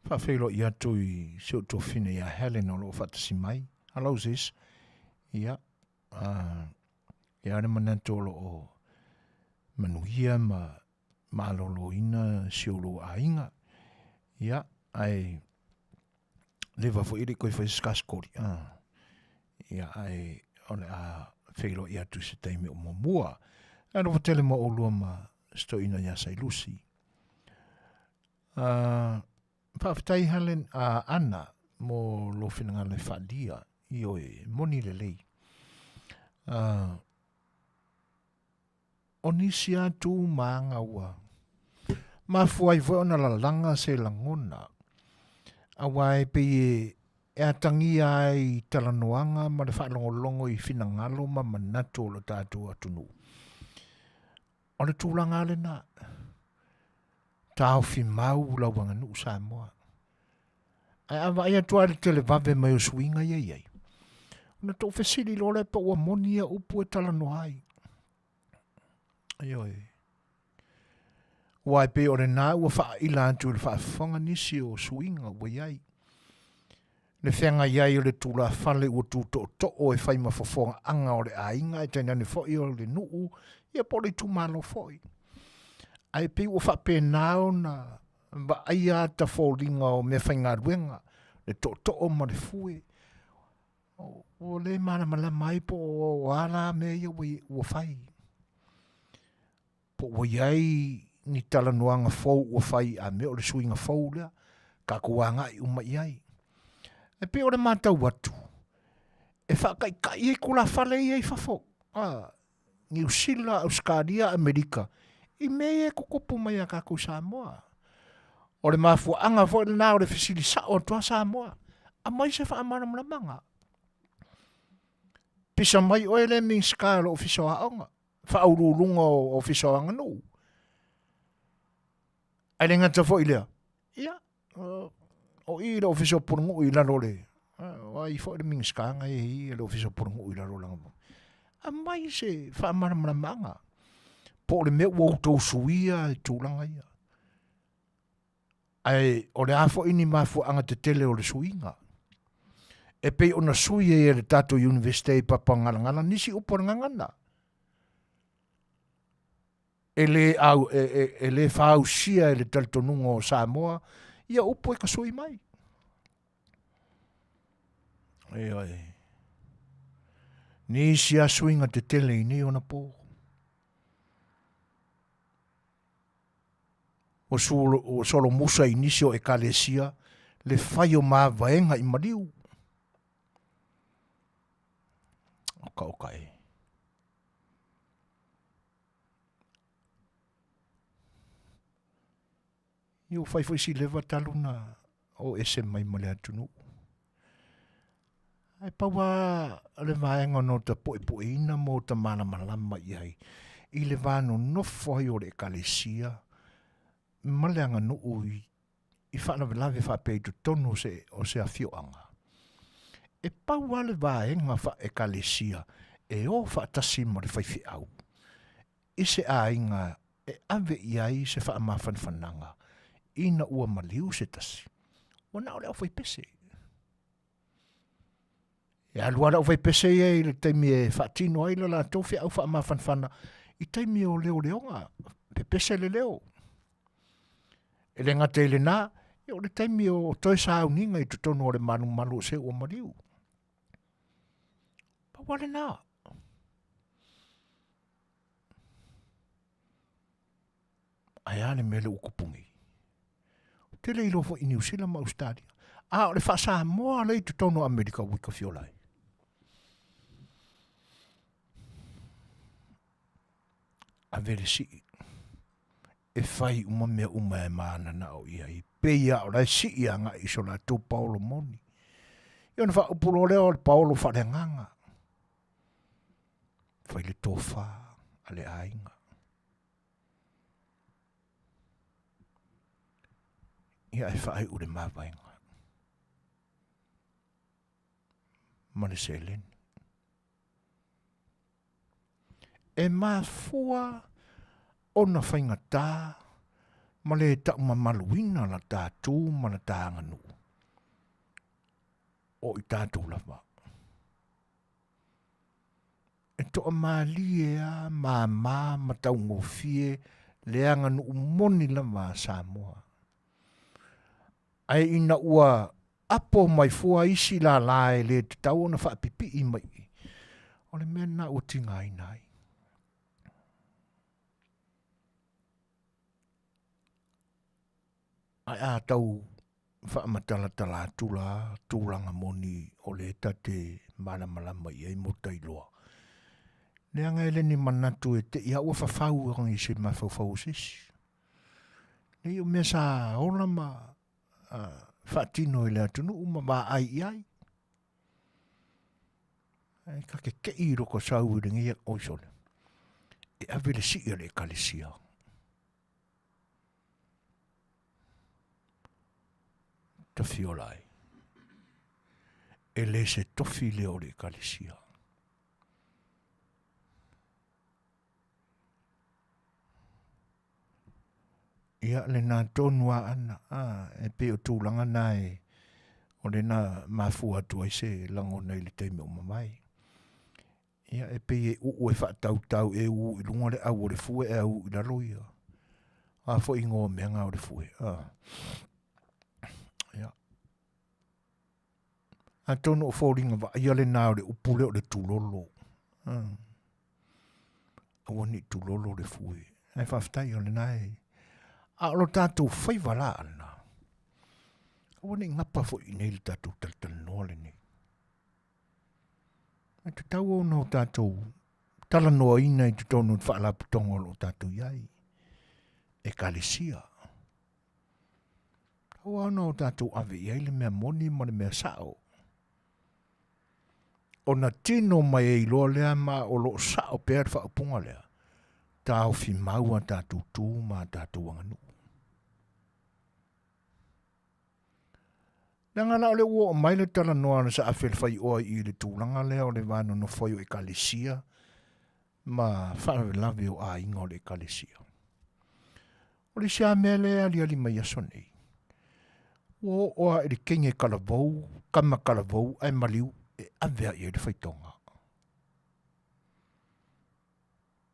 Faafeiloai atu i si ou tuafine ia Helen o lo o faatasi mai. Hello sis. Ia, ia le manatu o lo o manuia ma maloloina si ou aiga. Ia, ae leva foi le koe fai skaskori. Ia, ae o le a feiloai atu se taimi o muamua. Ae alofa tele mo oulua ma stoina ia Sailusi. Faafetai Helen a Ana mo lo finagalo e faalia i oe moni lelei. O nisi atu ma aga ua Mafua ai foi ona lalaga se lagona, aua e pei e e atagia ai i talanoaga ma le faalogologo i finagalo ma manatu o lo tatou atunuu. O le tulaga lava lena, taofi mau lau aganuu Samoa. Ae a vaai atu lava i le televave mai o suiga ia e i ai, ona tou fesili loa lea pe ua moni ia upu e talanoa ai. Ioe. Aua e pei o lena ua faaila atu i le faafofoga nisi o suiga ua i ai. Le feagai ai o le tulafale ua tutootoo e fai ma fofogaaga o le aiga ae tainane foi o le nuu, ia po o le itumalo foi. Ae pei ua faapena ona vaaia ata foliga o meafaigaluega, le tootoo ma le fue, ua le malamalama ai po o a la mea ia ua fai. Po ua i ai ni talanoaga fou ua fai a mea o le suiga fou lea, tatou agai uma i ai. E pei o le matau atu, e faataitai ai tulafale ia i fafo, a, Niu Sila, Ausetalia, Amerika, i mea ia e tutupu mai ia tatou i Samoa. O le mafuaaga foi lena o le fesili sao atu a Samoa, aumai se faamalamalamaga. Pisa mai oe le Minisita o le Ofisa o Aoga, Faauluuluga o Ofisa o Aganuu. Ae le gata foi i lea, ia, o i i le Ofisa o Pulenuu i lalo o le, o ai foi le Minisita na e i i le Ofisa o Pulenuu i lalo o lana. Aumai se faamalamalamaga po o le mea ua outou suia i tulaga ia. Ae o le a foi ni mafuaaga tetele o le suiga? E pei ona sui ai e le tatou Iunivesite i Papagalagala nisi upu a le gagana. E le, au, e, e, e le faausia e le talitonuga o Samoa ia upu e tasui mai. Ioe. Nisi a suiga tetele i nei ona pō. Ua, sulo, ua solomusa i nisi o ekalesia le fai o mavaega i maliu. Oka oka e. Ia ua fai foi si leva talu na o ese mai ma le atunuu. Ae pau lava le vaega na ota puepueina ma ota malamalama i ai i le va nonofo ai o le Ekalesia ma le aganuu i faalavelave faapea i totonu o se afioaga. E pau lava le vaega faa-Ekalesia e o faatasi ma le faifeau i se aiga e ave i ai se faamafanafanaga ina ua maliu se tasi, ua na o le aufaipese. E alu lava le aufaipese ia i le taimi e faatino ai le latou feau faamafanafana i taimi o leoleoga, pepese le leo. E le gata i lena, o le taimi o toe sauniga i totonu o le malumalu o se ua maliu. Pau lava lena. Ae a le mea lea ua tupu nei? Ou te le iloa foi i Niu Sila ma Ausetalia. A o le faa-Samoa lea i totonu o Amerika ua i fiola ai. Ave le sii e fai uma mea uma e mananao i ai. Pei lava o la e sii agai i so latou paolo moni. Ia ona faaupu loa lea o le paolo faaleagaga. Fai le tofa a le aiga. Ia ae faaiu le mavaega ma le seleni. E mafua ona faigata ma le taumamaluina la ta tu ma la ta aganuu o i tatou lava. E toamalie a mama ma taugofie le aganuu moni lava a Samoa. Ae ina ua apo mai fua isi lālā e le tatau ona faapipii mai i, o le mea lena ua tigaina ai. Ae a tau faamatalatala atu la tulaga moni o lea ta te malamalama i ai mo tailoa, leaga e le ni manatu e te i a ua fafau i se mafaufau o se isi. Nei o mea sa ola ma faatino i le atunuu ma vaai i ai. Ae ka keke'i i loko sau i lenei oi sole. E ave le sii a le ekalesia. Tafiola ai. E le se tofi lea o le ekalesia. Ia, lena tonu a ana, a, e pei o tulaga na e, o lena mafua atu ai se lagona i le taimi o mamae. Ia, e pei e uu e faatautau e ū i luga le au o le fue ae ū i lalo ia. A foi ingoa o mea nga o le fue. A. Ia. Atonu o foliga vaaia lena o le upu lea o le tulolo. Aua ne i tulolo le fue. Ae faafetai o lena e... A o lo tatou faiva la ana, aua ne i gapa foi i nei le tatou talatalanoa lenei. E tatau ona o tatou talanoaina i totonu o le faalapotopotoga o lo o tatou i ai. Ekalesia. Aua ona o tatou ave i ai le mea moni ma le mea sao. Ona tino mai ai loa lea ma o lo o sao pea le faaupuga lea, taofi mau a tatou tu ma a tatou aganuu. Leaga la o lea ua oo mai le talanoa a le Saafe le Faioa i le tulaga lea o le va nonofo ai o Ekalesia ma faalavelave o aiga o le Ekalesia. O le isi lava mea lea e aliali mai i aso nei, ua oo lava i le teine talavou, tama talavou ae maliu e ave lava i ai le faitoga.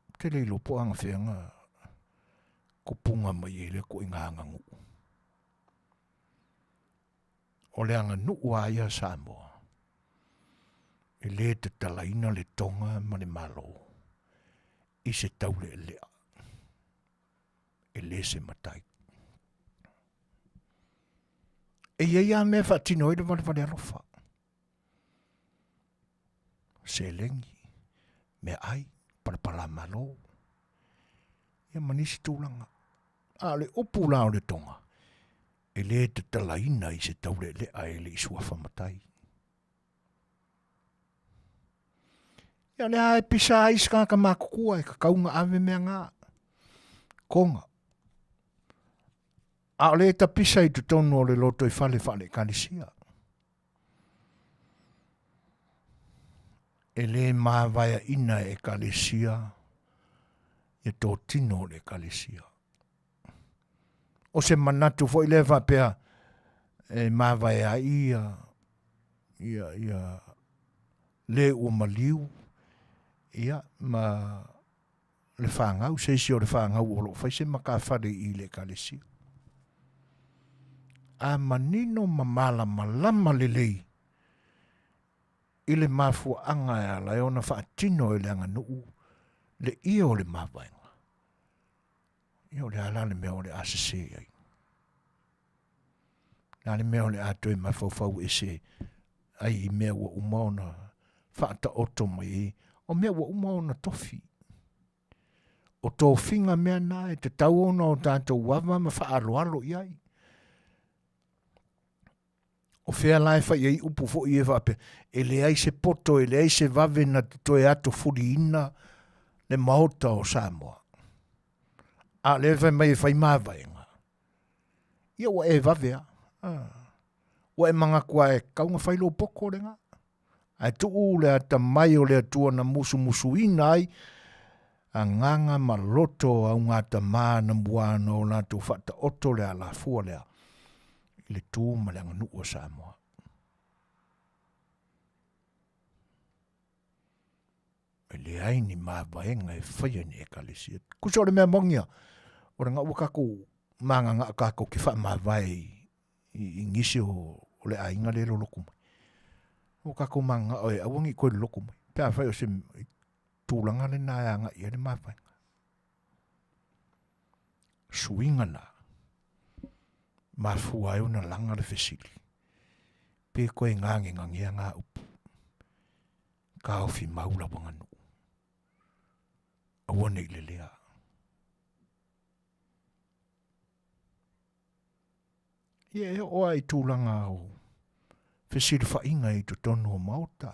Ou te le iloa po o anafea na tupuga mai ai lea ituaiga aganuu. O le aganuu lava ia a Samoa, e le tatalaina le toga ma le Malo i se taulealea e le se matai. E i ai lava mea e faatino ai le valevale alofa. Seleni, meaai, palapalamalo, ia ma nisi tulaga. A o le upu la o le toga, e le tatalaina i se taulealea e le i suafa matai. Ia o lea e pisa ai se tagata matutua e tatau ona ave mea na. Toga. A o lea e tapisa i totonu o le lotoifale faale-ekalesia. E le mavaeaina e ekalesia ia totino o le ekalesia. O se manatu foi lea faapea e mavae ai ia ia ia le ua maliu ia ma le fanau, se isi o le fanau o lo o fai se matafale i le ekalesia. A manino ma malamalama lelei i le mafuaaga e ala ai ona faatino e le aganuu le ia o le mavaega. Ia o le a la le mea o le a sese ai? Le a le mea o le a toe mafaufau ese ai i mea ua uma ona faataoto mai ai, o mea ua uma ona tofi. O tofiga mea na e tatau ona o tatou ava ma faaaloalo i ai. O fea la e fai ai upu foi e faapea, e leai se poto, e leai se vave na te toe atofuliina le Maota o Samoa. A o lea e fai mai e fai mavaega. Ia ua e vave lava. Ah. Ua e manatu lava e tatau ona fai lou poto lena. Ae tuu le atamai o le Atua na musumusuina ai agaga ma loto o augatama na mua na o latou faataoto le alafua lea i le tu ma le aganuu a Samoa. E leai ni mavaega e faia ni ekalesia. Kusa o le mea moni ia, o le ua tatou magaga'a tatou te faamavae i i nisi o le aiga lea e lolotu mai. Ua tatou mananao e aua ne i toe lolotu mai, pe afai o se tulaga lena e agai i ai le mavaega. Suiga na, mafua ai ona laga le fesili, pe toe gagegagea ngā upu, taofi mau lau aganuu, aua ne i lelea. Ia e oo lava i tulaga o fesilafaiga i totonu o Maota.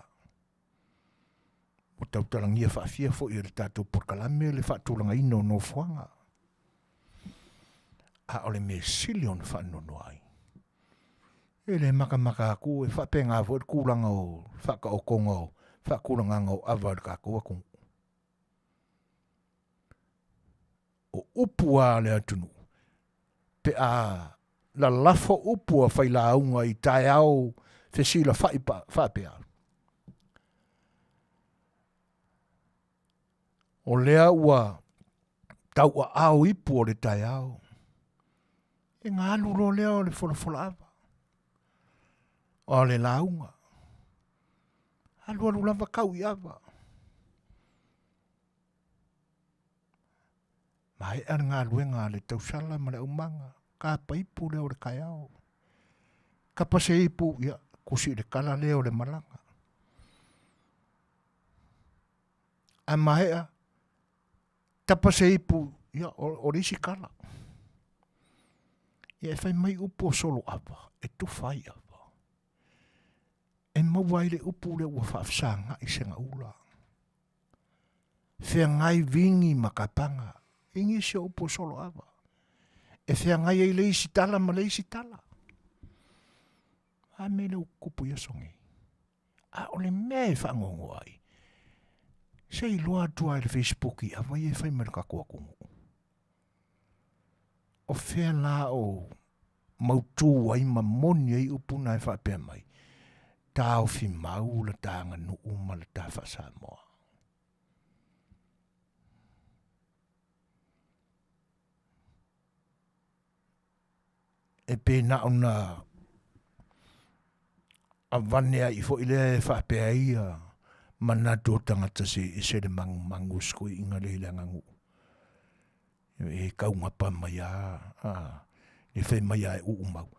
Ua tautalagia faafia foi e le tatou polokalame le faatulagaina o nofoaga. A o le mea sili ona faanoanoa ai, e le makamaka atu e faapena foi le tulaga o faataotoga o faatulagaga o ava a le tatou atunuu. O upu lava a le atunuu, pe a lalafo upu a failauga i taeao fesilafai faapea, o lea ua tauaao ipu o le taeao, e galu loa lea o le folafolaava, o le lauga, alualu lava tau i ava. Maea le galuega a le tausala ma le aumaga, tapa ipu lea o le taeao. Tapa se ipu, ia, tusi i le tala lea o le malaga. A maea, tapa se ipu, ia, o le isi tala. Ia e fai mai upu o soloava, e tufa ai ava. E maua ai le upu lea ua faafesagai segaula. Feagai vigi ma kapaga, i nisi o upu o soloava. E feagai ai le isi tala ma le isi tala. A mea lea ua tutupu i aso nei? A o le mea e faanoanoa ai, se iloa atu lava i le Facebook i ava ia e fai mai le tatou atunuu. O fea la o mautu ai ma moni ai upu na e faapea mai, taofi mau la ta aganuu ma la ta faa-Samoa. E pei na ona avane ai foi lea e faapea ai ia manatu o tagata se i ese le magumagu o si toeaina lea i le aganuu. E taugapa mai lava, a, e fai mai lava e uumau.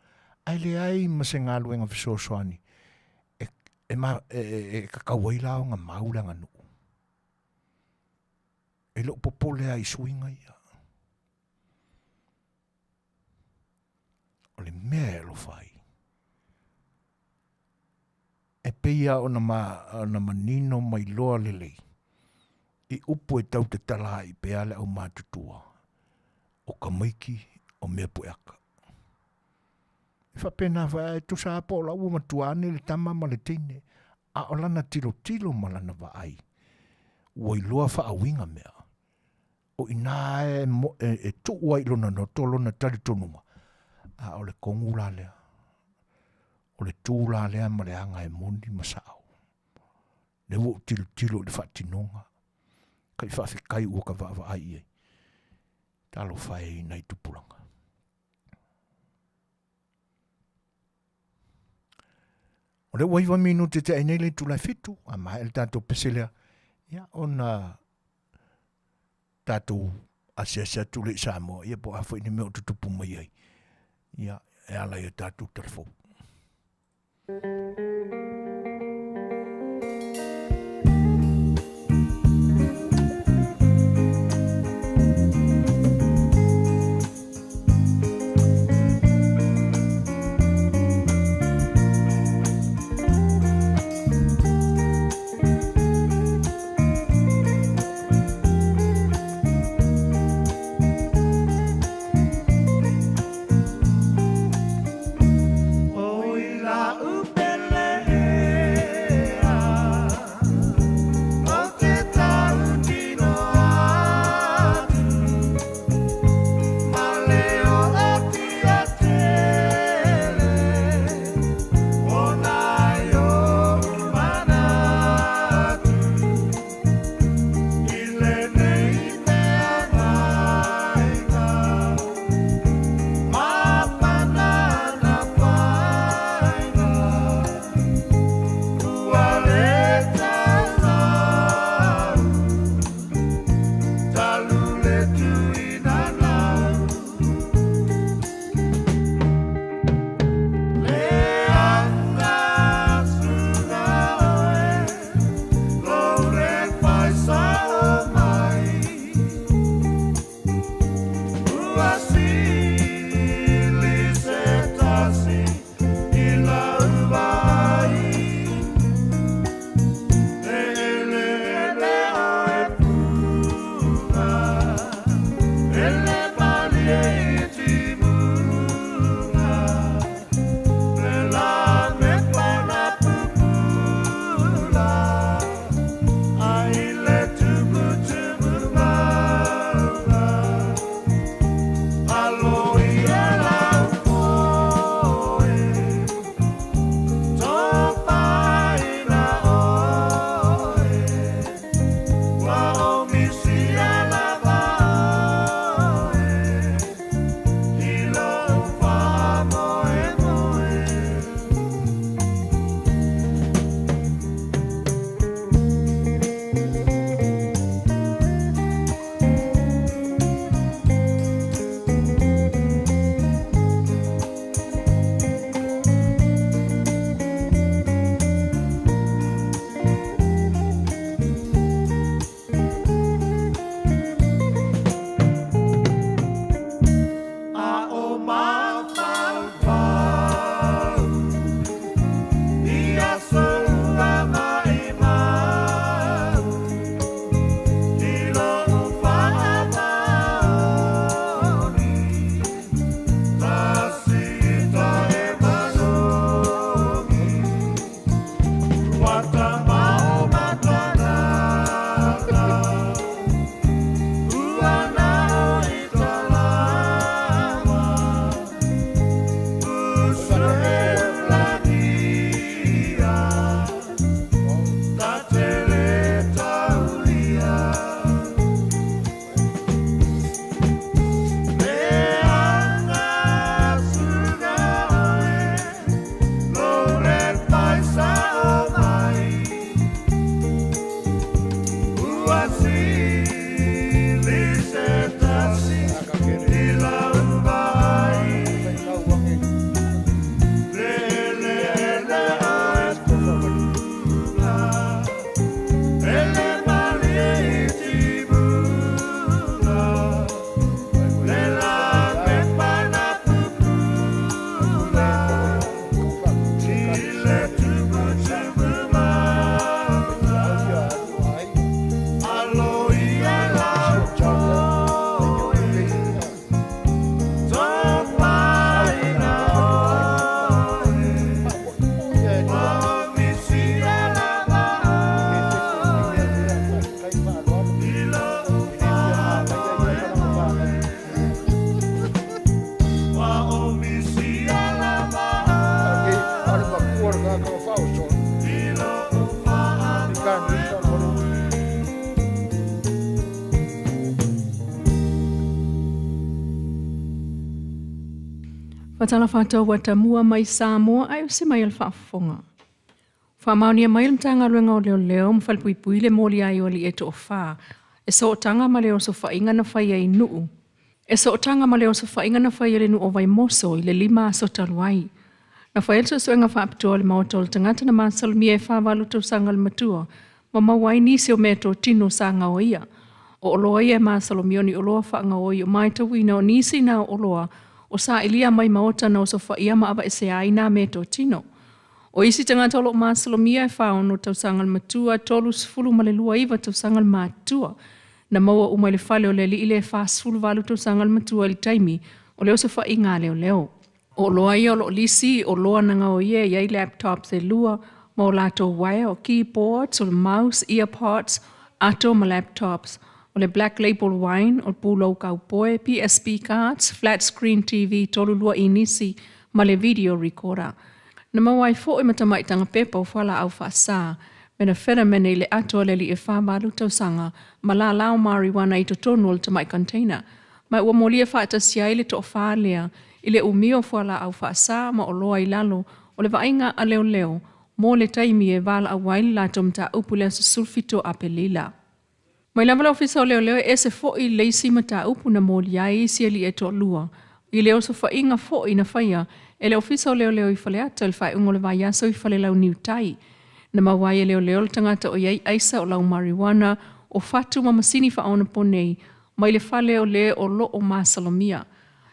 Ae leai ma se galuega fesoasoani e, e, e, e, e tatau ai la ona mau le aganuu. E le o popole lava i suiga ia. O le mea e alofa ai, e pei lava ona, ma, ona manino mai loa lelei i upu e tau tatala ai pea le aumatutua o tamaiti o mea pueaka. E faapena foi ae tusa lava po o la ua matua ane le tama ma le teine, a o lana tilotilo ma lana vaai, ua iloa faauiga mea. O i ina e, e, e tuu ai i lona loto lona talitonuga, a o le kogu la lea. O le tu la lea ma le aga e moni ma sao. Lea ua ou tilotilo i le faatinoga, kai faafetai ua ka vaavaai i ai. Talofa e i nai tupulaga. O lea ua 9 minute te ai nei le itula e 7, a maea le tatou pese lea, ia ona tatou asiasi atu lea i Samoa, ia po o a foi ni mea o tutupu mai ai, ia e ala i o tatou telefou. Faatalofa atu ua tamua mai Samoa ae usi mai o le faafofoga. Faamaonia mai le Matagaluega o Leoleo ma Falepuipui le moli ai o alii e toafa e sootaga ma le osofaiga na faia i Nuu. E sootaga ma le osofaiga na faia i le nuu o Vaimoso i le 5 aso talu ai. Na fai ai le suesuega faapitoa a le Maota o le tagata na masalomia e 48 tausaga le matua ma maua ai nisi o meatotino sa gaoia. O oloa ia e masalomia o ni oloa faagaoi o matauina o nisi na o oloa o sailia mai maota na osofaia ma aveesea ai nā meatotino. O isi tagata o lo o masalomia e 46 tausaga le matua, 30 ma le 29 tausaga le matutua. Na maua uma i le fale o le alii lea e 48 tausaga le matua i le taimi o le osofaiga a leoleo. O oloa ia o lo o lisi, oloa na gaoia e i ai laptops e lua ma o latou uaea o keyboards, o le mouse, earpods, ato ma laptops, o le black label wine, o le pulou kaupoe, PSP cards, flat screen TV 32 inisi ma le video recorder. Na maua ai foi ma tamaitaga pepa o fualaau faasa, methamphetamine i le ato a le alii e 48 tausaga ma lalao marijuana i totonu o le tamai container. Ma ua molia faatasi ai le toafa lea i le umia o fualaau faasa ma oloa i lalo o le vaaiga a leoleo mo le taimi e valaau ai le latou mataupu i le aso 17 o Aperila. Mai lava le Ofisa o Leoleo e ese foi le isi mataupu na molia ai isi alii e toalua i le osofaiga foi na faia e le Ofisa o Leoleo i Faleata i le faaiuga o le vaiaso i Falelauniu Tai. Na maua ai e leoleo le tagata o i ai aisa o lau marijuana o fatu ma masini faaonaponei mai le fale o le o lo o masalomia.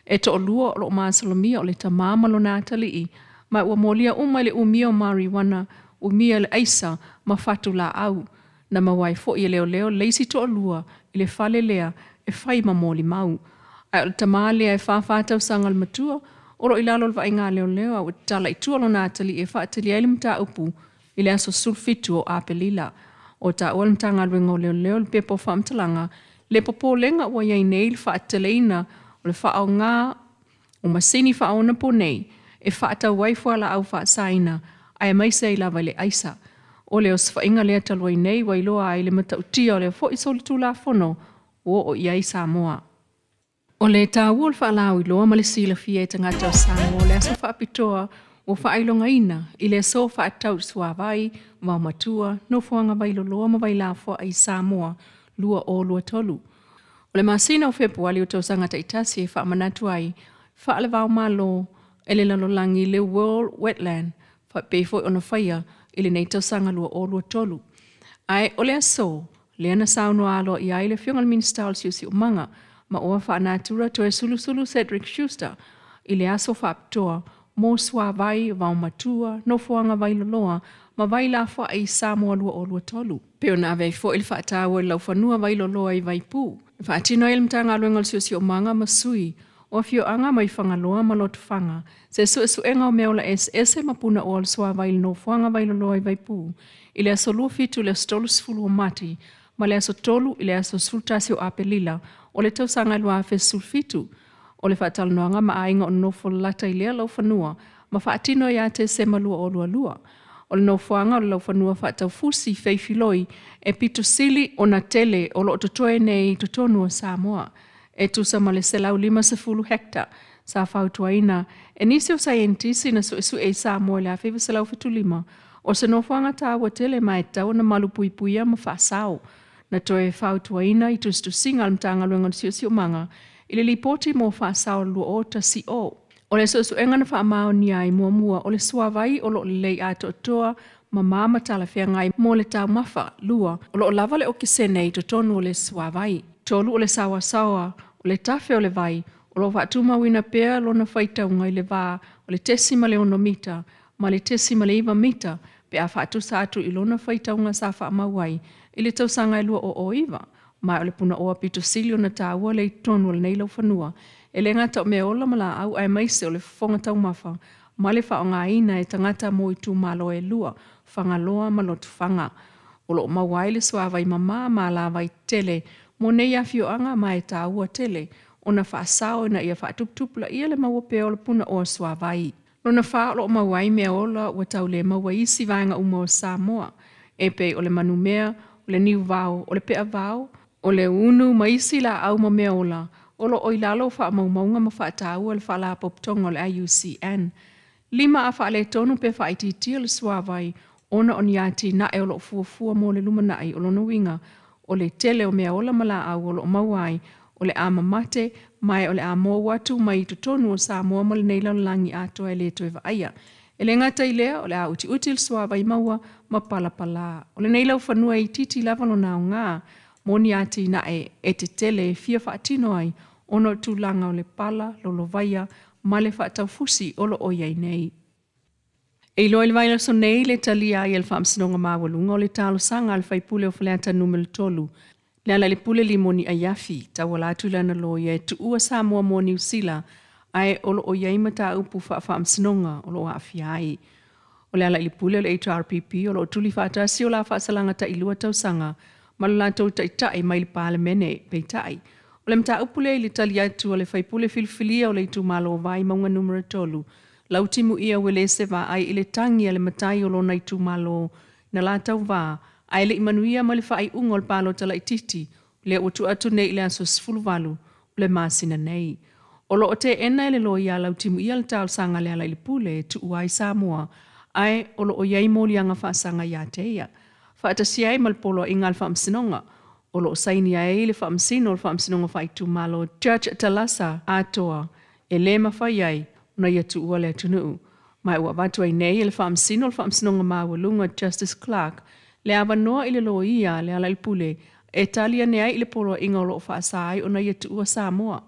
E toalua o lo o masalomia o le tamā ma lona atalii, ma ua molia uma i le umia o marijuana, umia le aisa ma fatu laau. Na maua ai foi e leoleo le isi toalua i le fale lea e fai ma molimau. Ae o le tamā lea e 44 tausaga le matua, o lo o i lalo o le vaaiga a leoleo a ua tatala i tua lona atalii e faatali ai le mataupu i le aso 17 o Aperila. O taua le Matagaluega o Leoleo le pepa o faamatalaga le popolega ua i ai nei le faateteleina o le faaaoga o masini faaonaponei e faatau ai fualaau faasaina aemaise ai lava i le aisa. O le osofaiga lea talu ai nei ua iloa ai le matautia o lea foi solitulafono ua oo i ai Samoa. O le taua o le faalauiloa ma le silafia e tagata o Samoa o le aso faapitoa ua faailogaina i le aso faatatau i le suavai, vaomatua, nofoaga vailoloa ma vailafoai i Samoa 2023. O le masina o Fepuali o tausaga taitasi e faamanatu ai faale-vao-malo e le lalolagi le World Wetland faapei foi ona faia i lenei tausaga 2023. Ae o le aso lea na saunoa aloaia ai le Afioga i le Minisita o le Siosiomaga ma Oa Faanatura Toesulusulu Cedric Schuster i le aso faapitoa mo suavai, vaomatua, nofoaga vailoloa ma vailafoai i Samoa 2023. Pe ona ave ai foi le faataua i le laufanua vailoloa i Vaipu. E faatino ai le Matagaluega o le Siosiomaga ma sui o afioaga mai Fagaloa ma Lotofaga se suesuega o meaola eseese ma punaoa o le suavai i le nofoaga vailoloa i Vaipu i le aso 27 i le aso 30 o Mati ma le aso 3 i le aso 11 o Aperila o le tausaga 2017. O le faatalanoaga ma aiga o nofo lalata i lea laufanua ma faatino ia Tesema 2022. O le nofoaga o le laufanua faataufusi feifiloi e pito sili ona tele o lo o totoe nei i totonu o Samoa, e tusa ma le 150 hectare, sa fautuaina e nisi o saienitisi na suesue i Samoa i le 1975, o se nofoaga taua tele ma e tatau ona malupuipuia ma faasao. Na toe fautuaina i tusitusiga a le Matagaluega o le Siosiomaga i le lipoti mo faasao 2010. O le suesuega na faamaonia ai muamua o le suavai o lo o lelei atoatoa mamā ma talafeagai mo le taumafa. 2, o lo o lava le okesene i totonu o le suavai. 3, o le saoasaoa o le tafe o le vai o lo o faatumauina pea lona faitauga i le va o le 0.6 mita ma le 0.9 mita pe a faatusa atu i lona faitauga sa faamau ai i le tausaga e 2009. Ma o le punaoa pito sili ona taua lea i totonu o lenei laufanua e le gata o meaola ma laau aemaise o le fofoga taumafa ma le faaaogaina e tagata mo itumalo e lua, Fagaloa ma Lotofaga. O lo o maua ai le suavai mamā ma alavai tetele mo nei afioaga ma e taua tele ona faasao ina ia faatuputupulaia le maua pea o le punaoa suavai. Lona fa o loo maua ai mea ola ua tau le maua i isi vaega uma o Samoa, e pei o le manumea, o le niuvao, o le peavao, o le unu ma isi laau ma mea ola o lo o i lalo o faamaumauga ma faataua e le Faalapotopotoga o le IUCN. 5 A faaletonu pe faaitiitia le suavai ona o ni atinae o lo o fuafua mo le lumanai, o lona uiga o le tele o mea ola ma laau o lo o maua ai o le a mamate ma o le a mou atu mai i totonu o Samoa ma lenei lalolagi atoa e le toe vaaia. E le gata i lea, o le a utiuti le suavai maua ma palapala. O lenei laufanua e itiiti lava lona aoga mo ni atinae e tetele e fia faatino ai ona o tulaga o le pala, lolovaia ma le faataufusi o lo o i ai nei. E iloa i le vaiaso nei le talia ai e le Faamasinoga Maualuga o le talosaga a le faipule o Faleata Nu.3, Lealailepule Limoni Aiafi, tauala atu i lana loia e tuua Samoa mo Niu Sila, ae o lo o i ai mataupu faafaamasinoga o lo o aafia ai. O Lealailepule o le HRPP o lo o tuli faatasi o la faasalaga tailua tausaga ma lo latou taitai mai le Palemene. Peitai, o le mataupu lea i le tali atu a le faipule filifilia o le itumalo o Vaimauga Nu.3, Lautimuia Uelese Vaai i le tagi a le matai o lona itumalo na la tauva ae le i manuia ma le faaiuga o le palota laitiiti lea ua tuu atu nei i le aso 18 o le masina nei. O lo o teena e le loia a Lautimuia le talosaga a Lealailepule e tuua ai Samoa ae o lo o i ai moliaga faasaga ia te ia faatasi ai ma le Poloaiga a le Faamasinoga o lo o saini ai le Faamasino o le Faamasinoga Faaitumalo Judge Talasa Atoa e le mafai ai ona ia tuua le atunuu. Ma ua avatu ai nei e le Faamasino o le Faamasinoga Maualuga Justice Clark le avanoa i le loia a Lealailepule e tali ane ai i le poloaiga o lo o faasa ai ona ia tuua Samoa.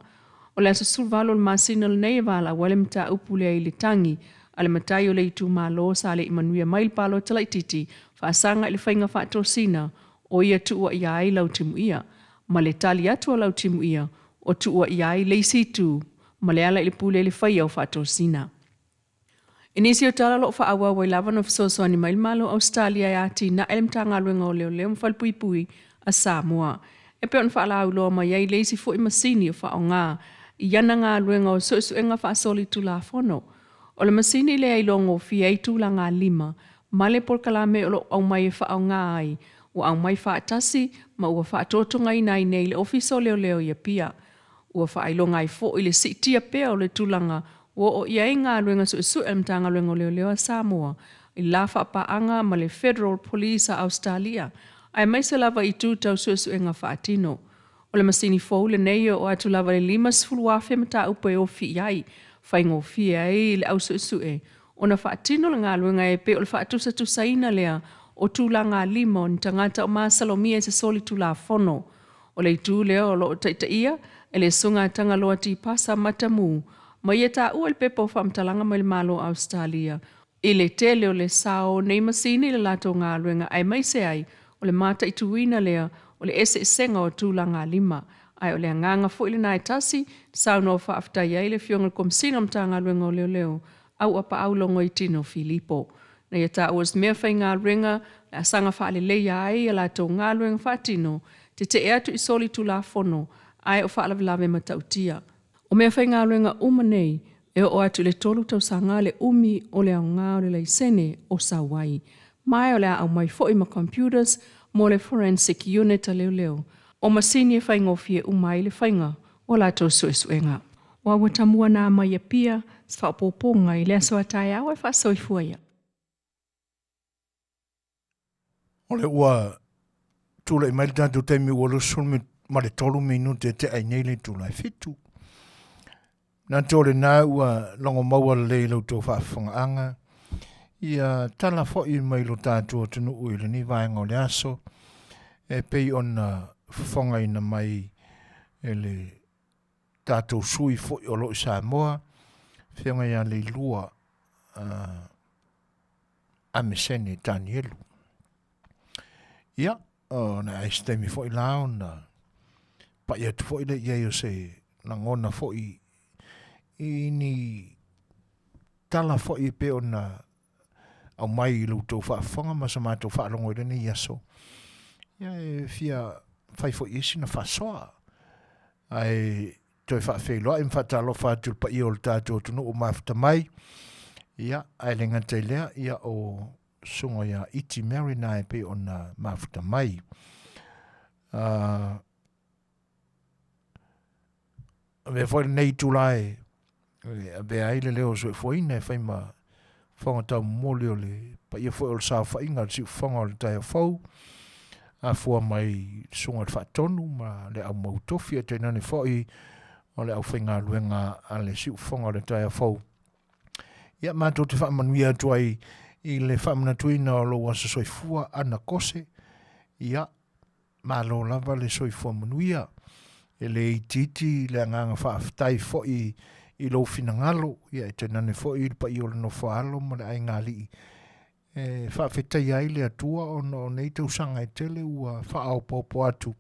O le aso 18 o le masina lenei e valaau ai le mataupu lea i le tagi a le matai o le itumalo sa le i manuia mai le palota laitiiti faasaga i le faiga faatosina o ia tuuaia ai Lautimuia ma le tali atu a Lautimuia o tuuaia ai le isi itu ma Lealailepule i le faia o faatosina. I nisi o tala o lo o faaauau ai lava ona fesoasoani mai le Malo o Ausetalia e atinae le Matagaluega o Leoleo ma Falepuipui a Samoa e pei ona faalauiloa mai ai le isi foi masini o faaaoga i ana galuega o suesuega faasolitulafono. O le masini lea e iloagofie ai tulaga lima ma le polokalame o lo o aumai e faaaoga ai ua aumai faatasi ma ua faatotogaina ai nei le Ofisa o Leoleo i Apia. Ua faailoga ai foi le siitia pea o le tulaga ua oo i ai galuega suesue a le Matagaluega o Leoleo a Samoa i le la faapaaga ma le Federal Police a Ausetalia, aemaise lava i itu tau suesuega faatino. O le masini fou lenei e oo atu lava i le 50,000 mataupu e ofi i ai, faigofie ai le au suesue ona faatino le galuega e pei o le faatusatusaina lea o tulaga lima o ni tagata o masalomia i se solitulafono. O le itu lea o lo o taitaia e le Susuga a Tagaloa Tipasa Matamu ma ia taua i le pepa o faamatalaga mai le Malo o Ausetalia i le tele o le sao o nei masini i le latou galuega aemaise ai o le mataituina lea o le eseesega o tulaga lima. Ae o le agaga foi lena e tasi saunoa faafetai ai le Afioga i le Komesina o le Matagaluega o Leoleo Auapaau Logoitino Filipo na ia taua se mea faigaluega le a saga faaleleia ai a latou galuega faatino tetee atu i solitulafono ae o faalavelave matautia. O mea faigaluega uma nei e oo atu i le 3 tausaga le umi o le aoga o le laisene o sau ai. Ma o le a aumai foi ma computers mo le forensic unit a leoleo o masini e faigofie uma ai le faiga o latou suesuega. Ua ua tamua nā mai Apia se faaopoopoga i le aso a taeao e faasoifua ia. O le ua tulai mai le tatou taimi ua 23 minute e tea ai nei le itula e 7. Manatu o lena ua logo maua lelei i la outou faafofogaaga ia tala foi mai lo tatou atunuu i lenei vaega o le aso e pei ona fofogaina mai e le tatou sui foi o lo o i Samoa, Afioga ia Leilua Amesene Tanielu. Ia, ona ai se taimi foi la ona pai atu foi lea i ai o se lagona foi i ni tala foi e pei ona aumai i lo outou faafofoga ma sa matou faalogo i lenei aso. Ia e fia fai foi i ai sina faasoa. Ae toe faafeiloai ma faatalofa atu i le paia o le tatou atunuu o mafuta mai. Ia, ae le gata i lea, ia o susuga ia Iti Mary na e pei ona mafuta mai. Avea foi lenei itula e avea ai le leo o soifuaina e fai ma fofoga taumomoli o le paia foi o le saofaiga o le siufofoga o le taeao fou, afua mai le susuga i le Faatonu ma le au mautofi, ae tainane foi o le aufaigaluega a le siufofoga o le taeao fou. Ia, matou te faamanuia atu ai i le faamanatuina o lou aso soifua ana kose. Ia, malo lava le soifua manuia. E le itiiti le agaga faafetai foi i lou finagalo, ia e tainane foi le paia o le nofoaalo ma le aiga alii e faafetaia ai le Atua ona o nei tausaga e tele ua faaopoopo atu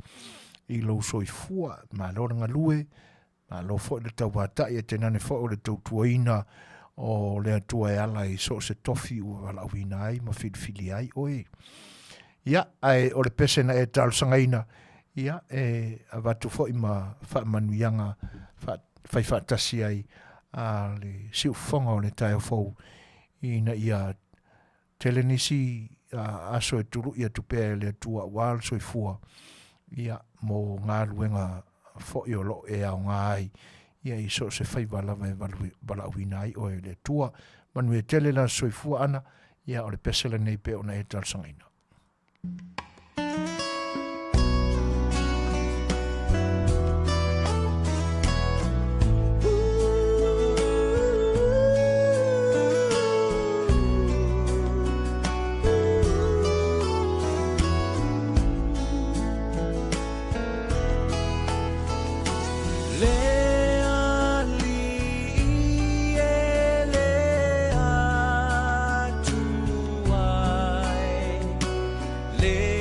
i lou soifua. Malo le galue, Malo foi le tauvatai ae tainane foi o le tautuaina o le Atua e ala i so o se tofi ua valaauina ai ma filifilia ai oe. Ia, ae o le pese na e talosagaina, ia, e avatu foi ma faamanuiaga fai faatasi ai a le siufofoga o le taeao fou ina ia tele nisi aso e tului atu pea e le Atua aua le soifua, ia, mo galuega foi o lo o e aoga ai, ia, i so o se faiva lava e valaauina ai oe e le Atua. Manuia tele la soifua ana, ia, o le pese lenei pei ona e talosagaina. Le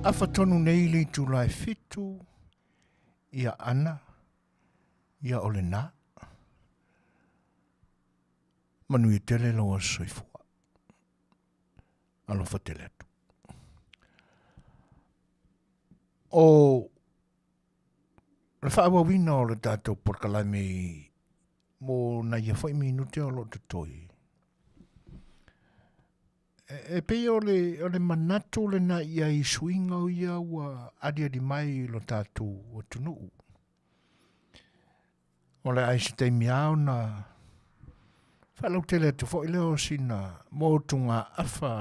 Afa tonu nei le itula e 7, ia ana, ia o lenā. Manuia tele lau aso soifua. Alofa tele atu. O le faaauauina o le tatou polokalame mo nai ia foi minute o lo o totoe, e pei o le manatu lena i ai i suiga o ia ua aliali mai i lo tatou atunuu. O le a i se taimi lava ona faalautele atu foi lea o sina motugaafa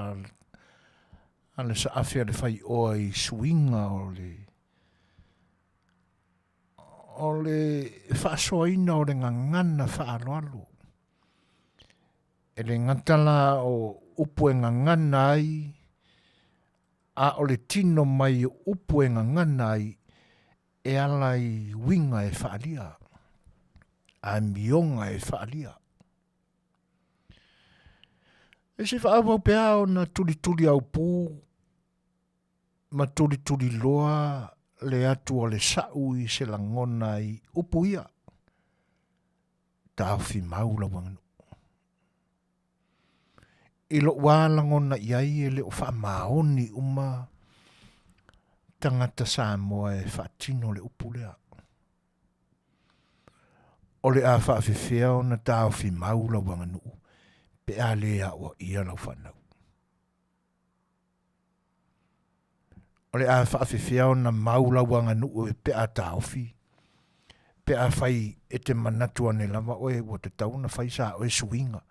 a le saafi a le faioa i suiga o le o le faasoaina o le gagana faaaloalo. E le gata la o upu e gagana ai, a o le tino mai o upu e gagana ai e ala i uiga e faaalia, amioga e faaalia. E se faaauau pea ona tulituli aupū ma tulituliloa le atu a le sa'u i se lagona i upu ia, taofi mau lau aganuu. I lo'u lava lagona i ai e le o faamaoni uma tagata Samoa e faatino le upu lea. O le a faafefea ona taofi mau lau aganuu pe a lē aoaia lau fanau. O le a faafefea ona mau lau aganuu pe a taofi, pe a fai e te manatu ane lava oe ua tatau ona fai sa oe suiga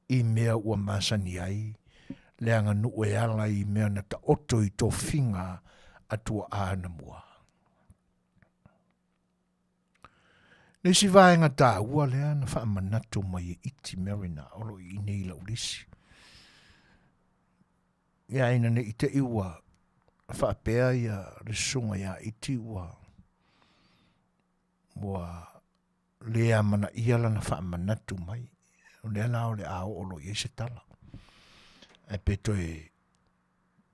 i mea ua masani ai le aganuu e ala i mea na taoto i tofiga a tuaa anamua. Le isi vaega taua lea na faamanatu mai e Iti Mariner o lo o i inei i lau lisi. Ia ina ne i te i ua faapea ia le susuga ia Iti ua ua le amanaia lana faamanatu mai. O lea la o le a oo loa i ai se tala. Ae pe toe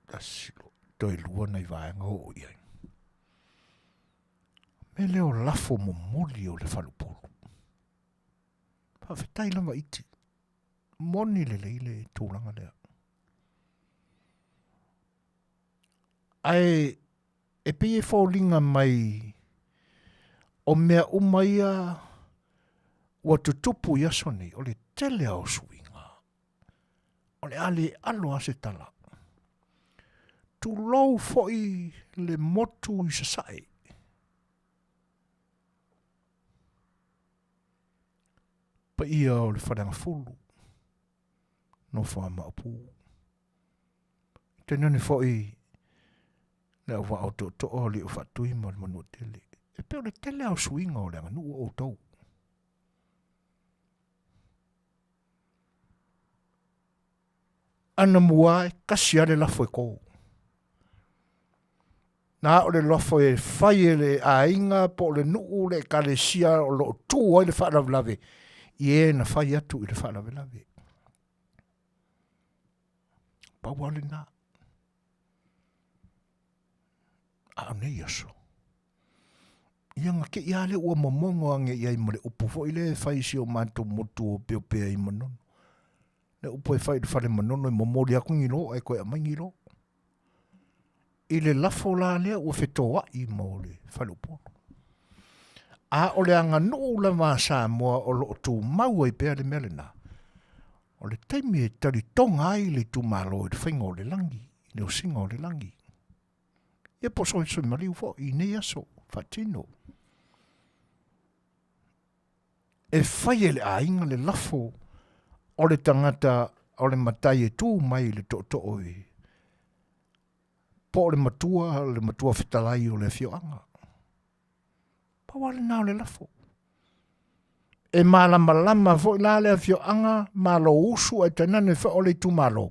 tasi, toe lua nai vaega oo i ai. Mea lea o lafo momoli o le faleupolu. Faafetai lava Iti. Moni lelei le tulaga lea. Ae e pei e foliga mai o mea uma ia ua tutupu i aso nei, o le tele lava o suiga, o le a le alo lava se tala. Tulou foi le motu i Sasae. Paia o le Faleagafulu, nofo a Maopu. Tainane foi le auvaa o tootoo o Alii o Faatui ma le Manuatele. E pei o le tele lava o suiga o le aganuu o outou. Anamua e tasi lava le lafo e to. Na o le lafo e fai e le aiga po o le nuu le ekalesia o lo o tu ai le faalavelave i e na fai atu i le faalavelave. Pau lava lena. A o nei aso, ia na te i lava lea ua momono ane i ai ma le upu foi lea e fai i si o matou motu o Opeopea i Manono. Le upu e fai i le fale Manono e momoli atu ni lo ae toe aumai ni lo. I le lafo la lea ua fetoai mo le faleupolu. A o le aganuu lava a Samoa o lo o tumau ai pea le mea lena, o le taimi e talitoga ai le itumalo i le faiga o le lagi, i le osiga o le lagi. Ia po o soisoi maliu foi i nei aso faatino. E fai e le aiga le lafo o le tagata o le matai e tu mai i le tootoo i po o le matua, le matua fetalai o le afioaga. Pau lava lena o le lafo. E malamalama foi la le afioaga Malousu ae tainane foi o le itumalo,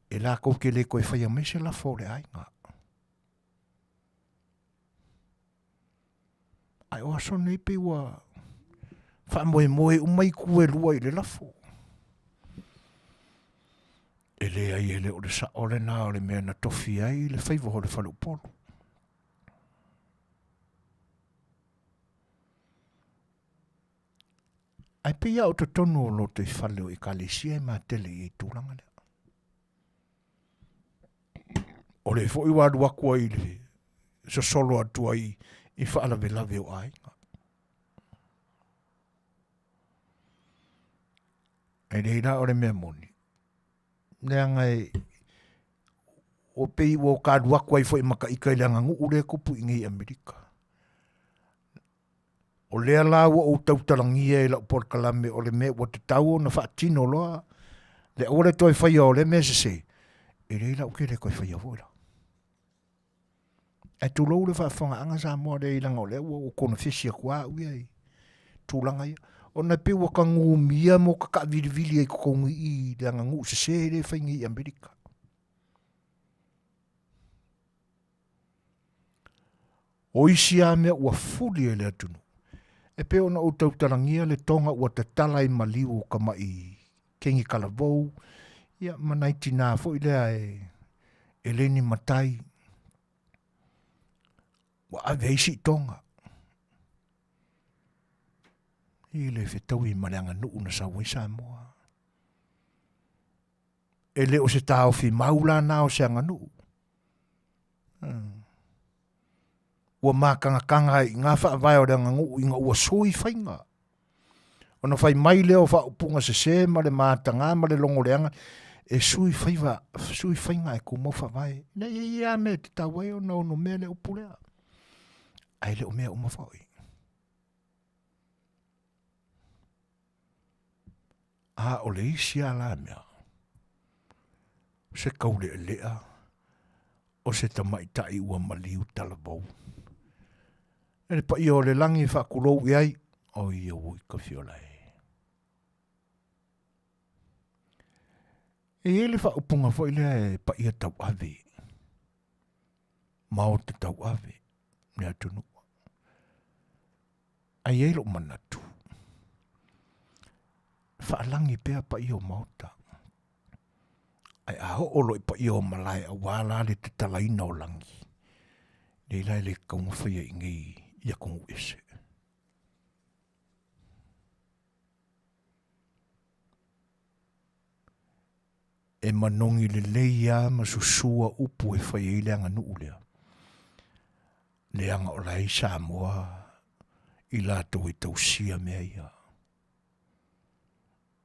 e latou te le toe faia mai se lafo o le aiga. Ae o aso nei pei ua faamoemoe uma itu e lua i le lafo. E leai e le o le sao lena o le mea na tofi ai le faiva o le faleupolu. Ae pei lava o totonu o lotoifale o Ekalesia e matele i ai tulaga lea. O lea foi ua alu atu ai le sosolo atu ai i faalavelave o aiga. Ae leai la o le mea moni, leaga e ua pei ua ka alu atu ai foi ma ka ika i le aganuu lea e tupu i inei i Amerika. O lea la ua ou tautalagia i lau polokalame o le mea ua tatau ona faatino loa le aua le toe faia o lea mea sese, e leai la ou te le toe faia foi la. Ae tulou le faafofogaaga Samoa leai leaga o lea ua ou konofesi atu lava au ia i tulaga ia. Ona e pei ua tagumia ma ua tataavilivili ai i totonu i i i le aganuu sese lea e fai nei i Amerika. O isi lava mea ua fuli e le atunuu, e pei ona ou tautalagia le toga ua tatala i maliu o tamai kegi talavou, ia ma nai tinā foi lea e le ni matai, ua ave ai siitoga i le fetaui ma le aganuu na sau ai Samoa. E le o se taofi mau la na o se aganuu. Ua mākagakaga ai i ngā faavae o le aganuu ina ua sui faiga. Ona fai mai lea o faaupuga sesē ma le matagā ma le logoleaga e sui faiva, sui faiga ae tumau faavae. Ina ia i ai lava mea e tatau ai ona onomea le upu lea. Ae le o mea uma foi. A o le isi lava la mea, o se taulealea o se tamaitai ua maliu talavou. E le paia o le lagi e faatulou i ai, o ia ua i Tafiola e. E i ai le faaupuga foi lea e paia tauave, maota tauave le atunuu. Ae i ai lou manatu, faalagi pea paia o maota, ae a oo loa i paia o malae aua la le tatalaina o lagi, nei la e le tatau ona faia i inei i atunuu ese. E manogi lelei lava ma susua upu e fai ai le aganuu lea, leaga o la e i Samoa i latou e tausia mea ia,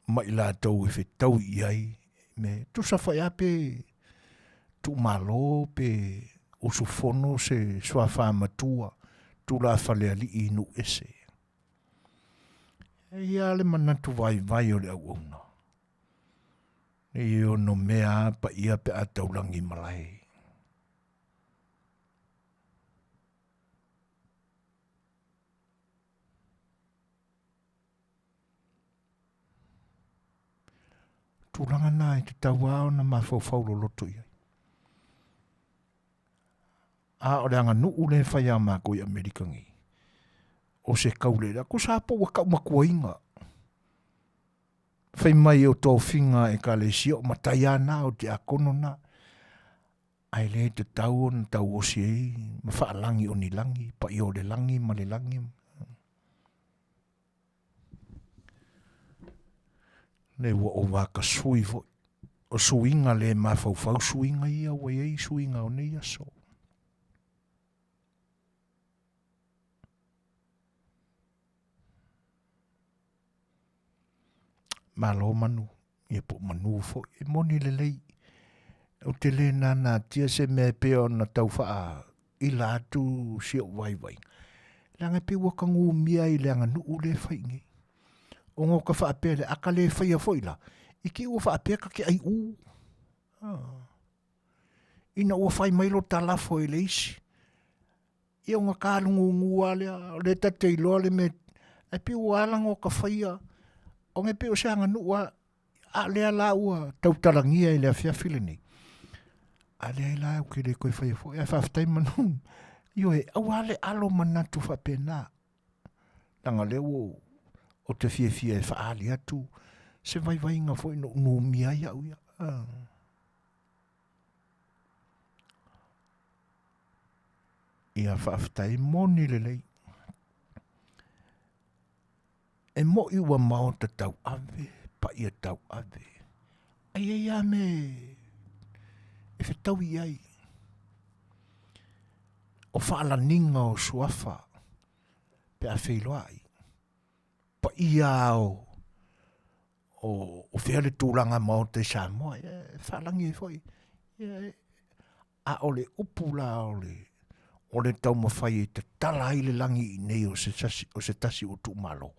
ma i latou e fetaui i ai me tusa foi lava pe tuumalo pe usufono se suafa matua tulafalealii i nuu ese. E i ai le manatu vaivai o le auauna. E ono mea a paia pe a taulagi malae. Tulaga na e tatau lava ona mafaufau loloto i ai. A o le aganuu lea e fai a makou i Amerika nei, o se kaulelea, tusa lava po ua taumatuaina, fai mai o tofiga Ekalesia o matai lava na, o tiakono na, ae le tatau ona tauosi ai ma faalagi o ni lagi, paia o le lagi ma le lagi. Le ua ou vakasui foi. O suiga le mafaufau suiga ia ua i ai suiga o nei aso. Malo manu, ia po o manu foi. E moni lelei, ou te le nānātia se mea e pei ona tau faaila atu si ou vaivaiga. Leaga e pei ua tagumia i le aganuu lea e fai i nei. Ona o ka faapea lea, a ka le faia foi la, i te i ua faapea ta te aiʻū. Ah. Ina ua fai mai lo ta lafo e le isi, Ia ona kalugugū lava lea, o lea ta te iloa le mea, ae pei ua ala ona ta faia, ona e pei o se aganuu lava, a o lea la ua tautalagia i le afiafi lenei, a leai la ou te le toe faia foi, ae faafetai Manu. Ioe, aua le alo manatu faapena, leaga o lea ua ou te fiafia e faaali atu se vaivaiga foi na ou numia ai au ia. Ia faafetai moni lelei. E moʻi ua maota tauave, paia tauave. Ai ai a me e fetaui i ai. O faalaniga o suafa pe a feiloai. Paia o o fea le tulaga maota i Samoa, e faalagi ai foi. Ia, a o le upu la o le o le taumafai e tatala ai le lagi i nei o se tasi, o se tasi ua tuumalo.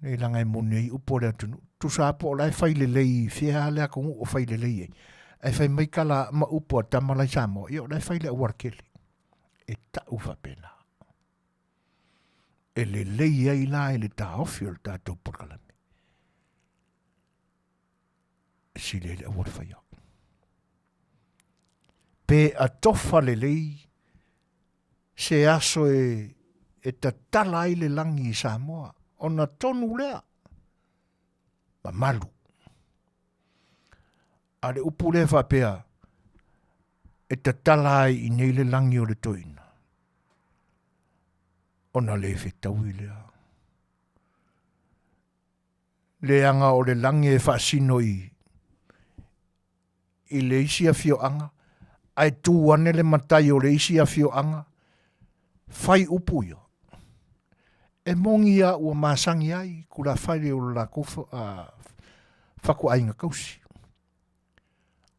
Nei laga e moni ai upu o le atunuu. Tusa po o la e fai lelei i fea le atunuu o fai lelei ai. Ae fai mai tala ma upu a tama la i Samoa, ia o la e fai le auala tele. E tau faapena. E lelei ai la i le taofi o le tatou polokalame. E sili ai le auala faia. Pe atofa lelei se aso e, e tatala ai le lagi i Samoa, ona tonu lea, mamalu. A le upu lea faapea, e tatala ai i nei le lagi o le toeaina, ona le fetaui lea. Leaga o le lagi e faasino i, i le isi afioaga, ae tu ane le matai o le isi afioaga, fai upu ia. E moni a ua masani ai tulafale o le latou fatuaiga tausi.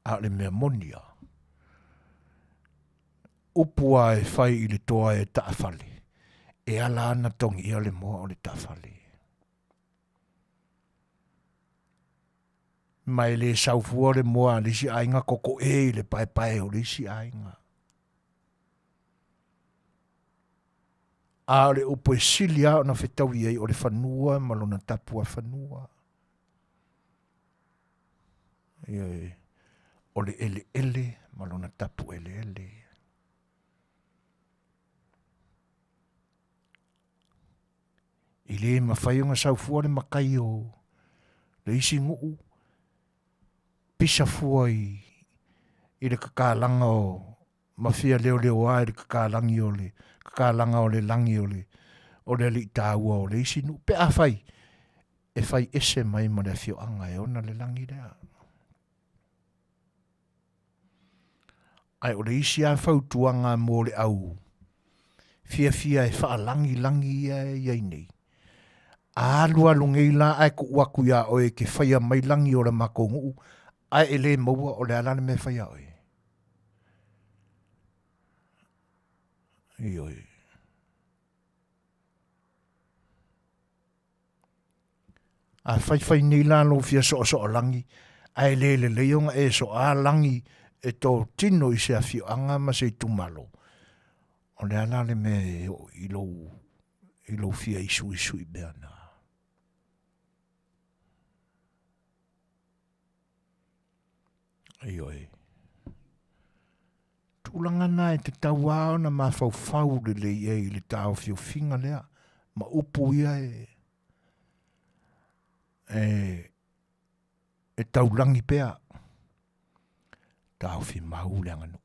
A o le mea moni a, upu a e fai i le toa e taafale, e ala ana togia le moa o le taafale. Ma e le sau fua le moa a le isi aiga kokoe i le paepae o le isi aiga. A o le upu e sili lava ona fetaui ai o le fanua ma lona tapuafanua. Ioe, o le eleele ma lona tapu eleele. E le mafai ona sau fua le matai o le isi nuu, pisa fua i, i le kakalaga o ma fia leoleoa i le kakalagi o le kakalaga o le lagi o le o le alii taua o le isi nuu pe afai e fai ese mai ma le afioaga e ona le lagi lea. Ae o le isi lava fautuaga mo le au fiafia e faalagilagi ia e i ai nei, a alualu nei la ae tuu atu iā oe e te faia mai lagi o le matou nuu, ae e le maua, o le a la le mea e fai ia oe? Ioe. A faifai nei la lou fia soasoa lagi, ae le lelei ona e soa lagi e tō tino i se afioaga ma se itumalo, o le a la le mea e oo i lou, i lou fia isuisu i mea na? Ioe. Tulaga na e tatau lava ona mafaufau lelei ai i le taofiofiga lea ma upu ia e, e, e taulagi pea. Taofi mau le aganuu.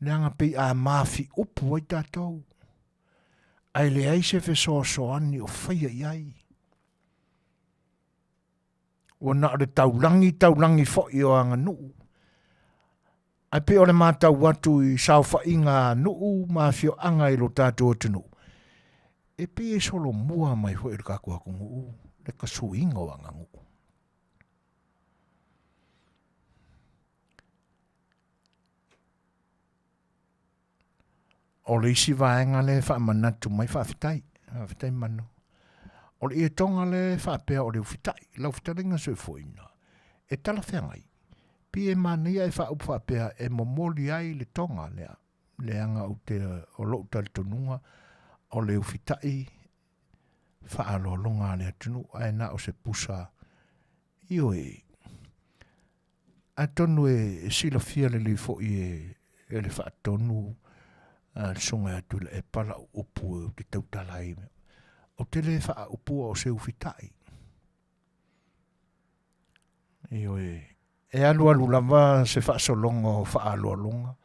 Leaga pei a mafi upu ai tatou, ae leai se fesoasoani o faia i ai. Ua na o le taulagi taulagi foi o aganuu, ae pei o le matau atu i saofaiga a nuu ma afioaga i lo tatou atunuu, e pei e solomua mai foi i le tatou atunuu le tasuiga o aganuu. O le isi vaega lea e faamanatu mai, faafetai, faafetai Manu. O le ietoga lea e faapea o le ufitai, lau fetalaiga soifuaina, e talafeagai. Pei e manaia e faaupu faapea e momoli ai le toga lea, leaga ou te, o lou talitonuga, o le ufitai faaaloaloga a le atunuu, ae na o se pusa Ioe. Atonu e silafia lelei foi e, e le faatonu a le susuga ia Tuilaepa lau upu ou te tautala ai. Ou te le faaupua o se ufitai. Ioe. E alualu lava se faasologa o faaaloaloga,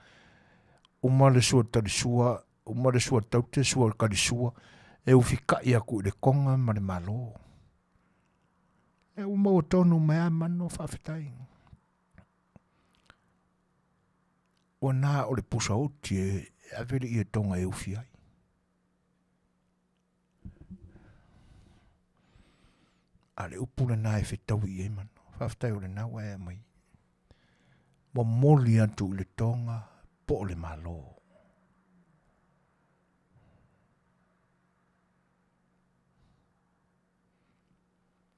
uma le sua talisua, uma le sua taute, sua kalisua, e ufika'i aku i le Toga ma le Malo. Lea ua maua tonu mai lava manu, faafetai. Ua na o le pusa oti e ave le ietoga e ufi ai. A le upu lena e fetaui i ai manu. Faafetai o lena ua e aumai. Momoli atu i le Toga po o le Malo.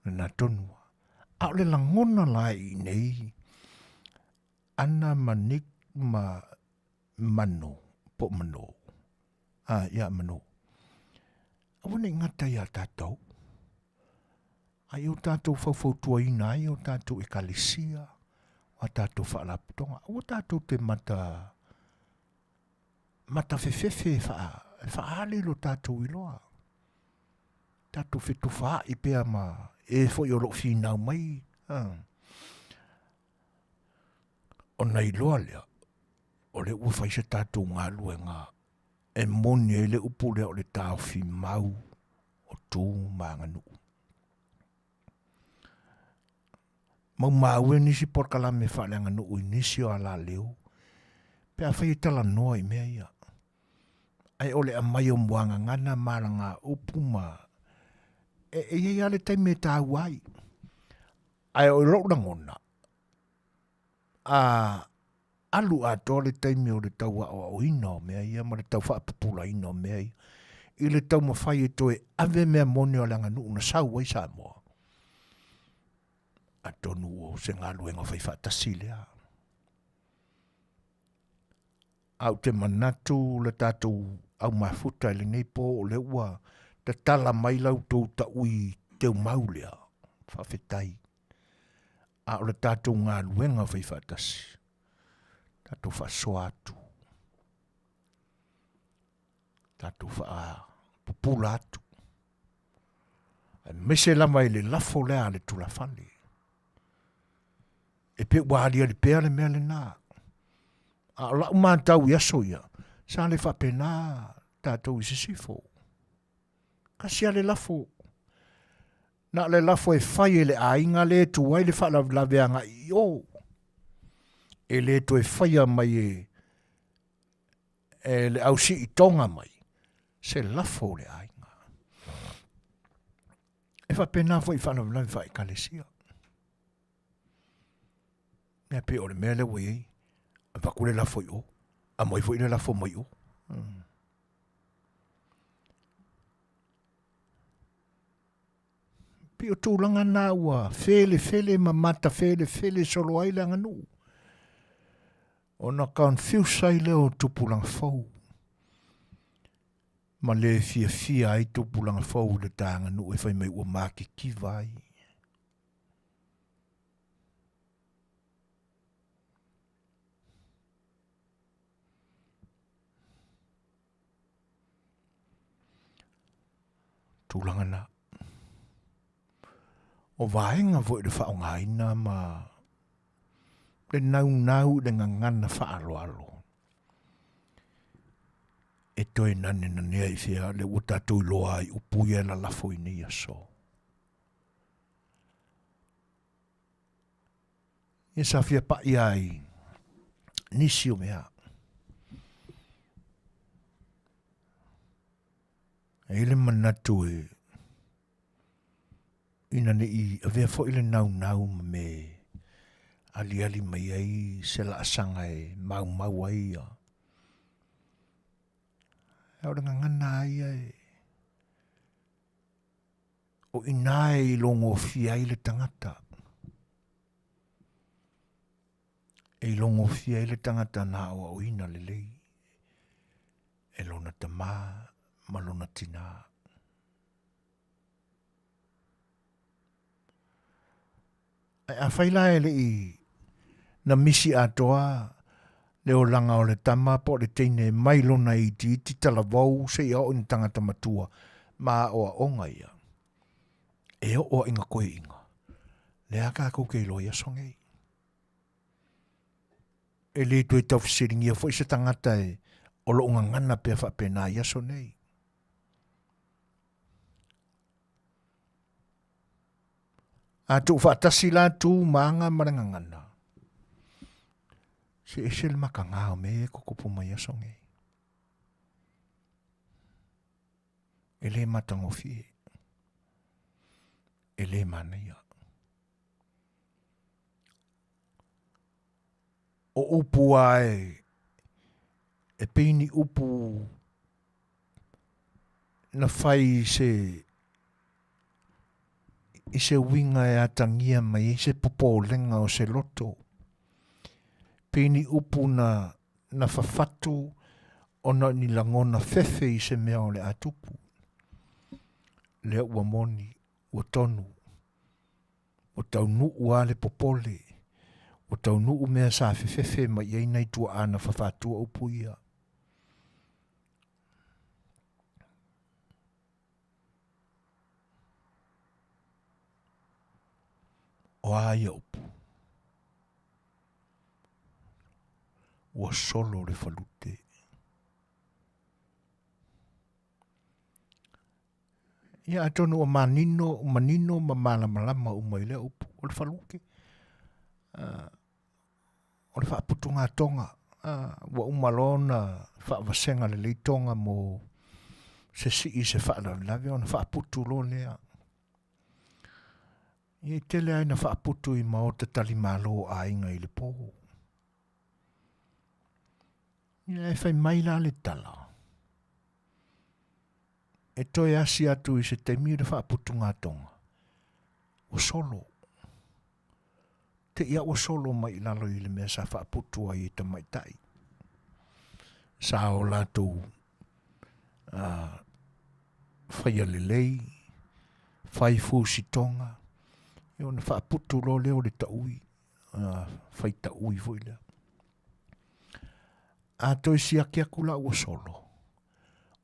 Lena tonu. A o le lagona la i nei, Ana ma Nick ma Mano, po o Mano. A, ia Mano. Aua ne i gata iā tātou. A i o tātou faufautuaina ai o tātou ekalesia, o a tātou faalapotopotoga. Aua tātou te mata, mata fefefe e wha, e whaale lo tātou iloa. Tātou fetufaai pea ma e foi o loo whinau mai. Ha. Ona iloa lea, o lea ua fai se tātou galuega e moni ai le upu lea o le taofi mau o tu ma aganuu. Maumau e nisi polokalame faaleaganuu i nisi o alaleu pe afai e talanoa i mea ia. Ae o le aumai o muagagana ma alagaupu ma e, e i ai lava le taimi e taua ai. Ae o lou lagona, a alu atoa le taimi o le tau aoaoina o mea ia ma le tau faapupulaina o mea ia, i le taumafai e toe ave mea moni o le aganuu na sau ai Samoa, atonu o se galuega fai faatasi lea. A ou te manatu le tatou au mafuta i lenei po o lea ua tatala mai la outou taui teumau lea, faafetai. A o le tatou galuega fai faatasi, tatou faasoa atu, tatou faapupula atu, aemaise lava i le lafo lea a le tulafale. E pei ua aliali pea le mea lena. A o lau matau i aso ia, sa le faapena tatou i sisifo. Kasi lava le lafo. Na o le lafo e fai e le aiga lea e tu ai le faalavelave agai i o. E le toe faia mai e, e le au siitoga mai se lafo o le aiga. E faapena foi i faalavelave faaekalesia. Ia pei o le mea lea ua i ai, avatu le lafo i o, aumai foi le lafo mai o. Hmm. Pei o tulaga na ua felefele ma matafelefele solo ai le aganuu. Ona confuse ai lea o tupulaga fou. Ma le fiafia ai tupulaga fou i le ta aganuu e fai mai ua matitiva ai. Tulaga na. O vaega foi le faaaogaina ma le naunau i le gagana faaaloalo e toe nanenanea i fea lea ua tatou iloa ai upu ia e lalafo i nei aso. Ia sa fia paʻi ai nisi o mea. E i le manatu e ina ne i avea foi le naunau ma me aliali mai ai se laasaga e maumau ai ia. A o le gagana lava ia e O i ina e ilogofia ai le tagata. E ilogofia ai le tagata na aoaoina lelei e lona tamā ma lona tinā. Ae afai la e le i na misi atoa le olaga o le tama po o le teine mai lona itiiti talavou seia oo ina tagata matua ma aoaoga ia, e oo a ina koeina, lea kākou ke iloa i aso nei. E le toe taufesiligia foi se tagata e o loo gagana pea faapena i aso nei. A tuufaatasi la tu ma aga ma le gagana, se ese le makaga o mea ia e tutupu mai aso nei. E le matagofie, e le manaia. O upu a e, e pei ni upu na fai i se, i se uiga e atagia mai ai se popolega o se loto. Pei ni upu na, na fafatu ona o ni lagona fefe i se mea o le a tupu. Lea ua moni, ua tonu, ua taunuu lava le popole, ua taunuu mea sa fefefe mai i ai nai tuaa na fafatua upu ia. O a ia upu? Ua solo le falute. Ia atonu ua manino, manino ma malamalama uma i lea upu. O le falute, o le faaputugatoga, ua uma loa ona faavasega lelei toga mo se sii i se faalavelave ona faaputu loa lea. Ia e tele lava ina faaputu i maota talimalo o aiga i le po. Ia e fai mai la le tala, e toe asi atu i se taimi le faaputugatoga, ua solo. Te i a ua solo mai i lalo i le mea sa faaputu ai e tamaitai. Sa o latou faia lelei, fai fusitoga, ia ona faaputu loa lea o le taui, fai taui foi lea. A toe siaki atu la ua solo,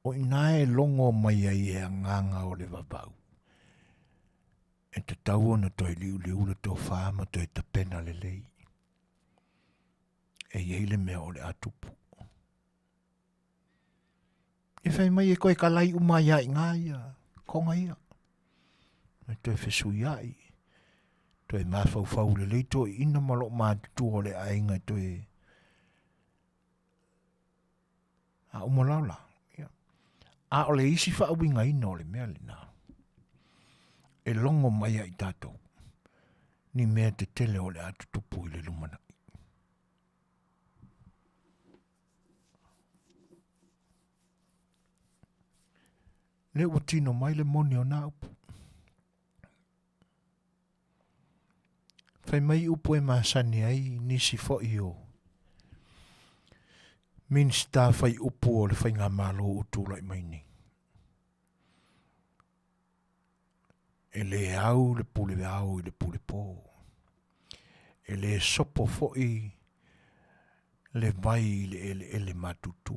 o i ina e logo mai ai e agaga o le vavau, e tatau ona toe liuliu le tofa ma toe tapena lelei. E i ai le mea o le a tupu. E fai mai e toe kalai uma ai lava i ina ia toga ia. E toe fesuiai, toe mafaufau lelei toeaiina ma loo matutua o le aiga e toe a uma loa la, ia. A o le isi faauigaina o le mea lena, e logo mai ia i tatou ni mea tetele o le a tutupu i le lumanai. Lea ua tino mai le moni o nā upu. Fai mai upu e masani ai nisi foi o Minisita fai upu o le Faigamalo o tulai mai nei. E le au le pule ao i le pule po. E le sopo foi le vai i le eleele matutu.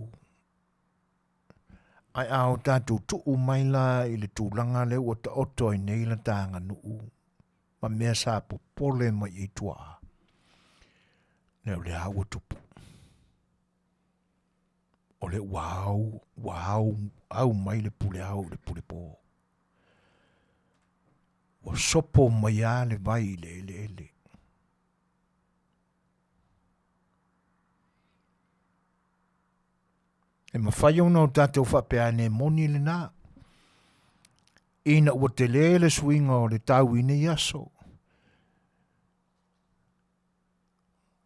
Ae a o tatou tuu mai la i le tulaga lea ua taoto ai nei la ta aganuu ma mea sa popole mai i ai tuaa, lea o le a ua tupu. O lea ua au, ua au, au mai le pule ao i le pule po. Ua sopo mai lava le vai i le eleele. E mafai ona o tatou faapea ane e moni lena. Ina ua tele le suiga o le tau i nei aso,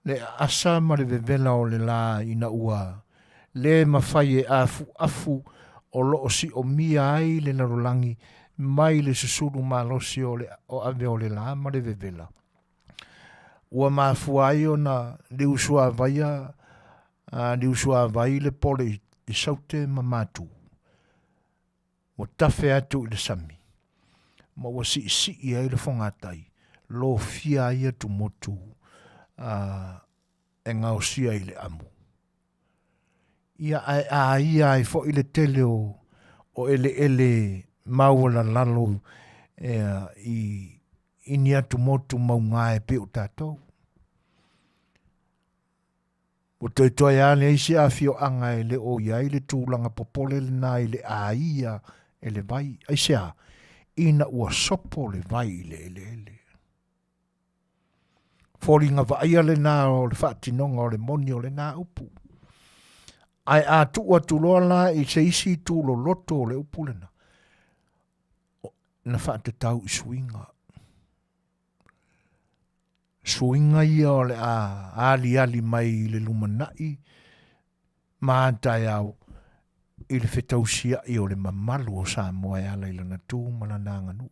le aasa ma le vevela o le la ina ua le mafai e afuafu o loo siomia ai le lalolagi mai le susulu malosi o le o ave o le la ma le vevela. Ua mafua ai ona liusuavaia a liusuavai le pole i Saute ma Matu. Ua tafe atu i le sami, ma ua siisii ai le fogatai, lofia ai atumotu a e gaosia i le amu. Ia ae aia ai foi le tele o, o eleele maualalalo e, i, i ni atumotu mauga e pei o tatou. Ua toetoe lava leai se afioaga e le o i ai le tulaga popole lena i le aia e le vai. Aisea? Ina ua sopo le vai i le eleele. Foliga vaaia lena o le faatinoga o le moni o lena upu. Ae a tuu atu loa la i se isi itu loloto o le upu lena, na faatatau i suiga. Suiga ia o le a aliali mai i le lumanai ma a taeao i le fetausia'i o le mamalu o Samoa e ala i lana tu ma lana aganuu.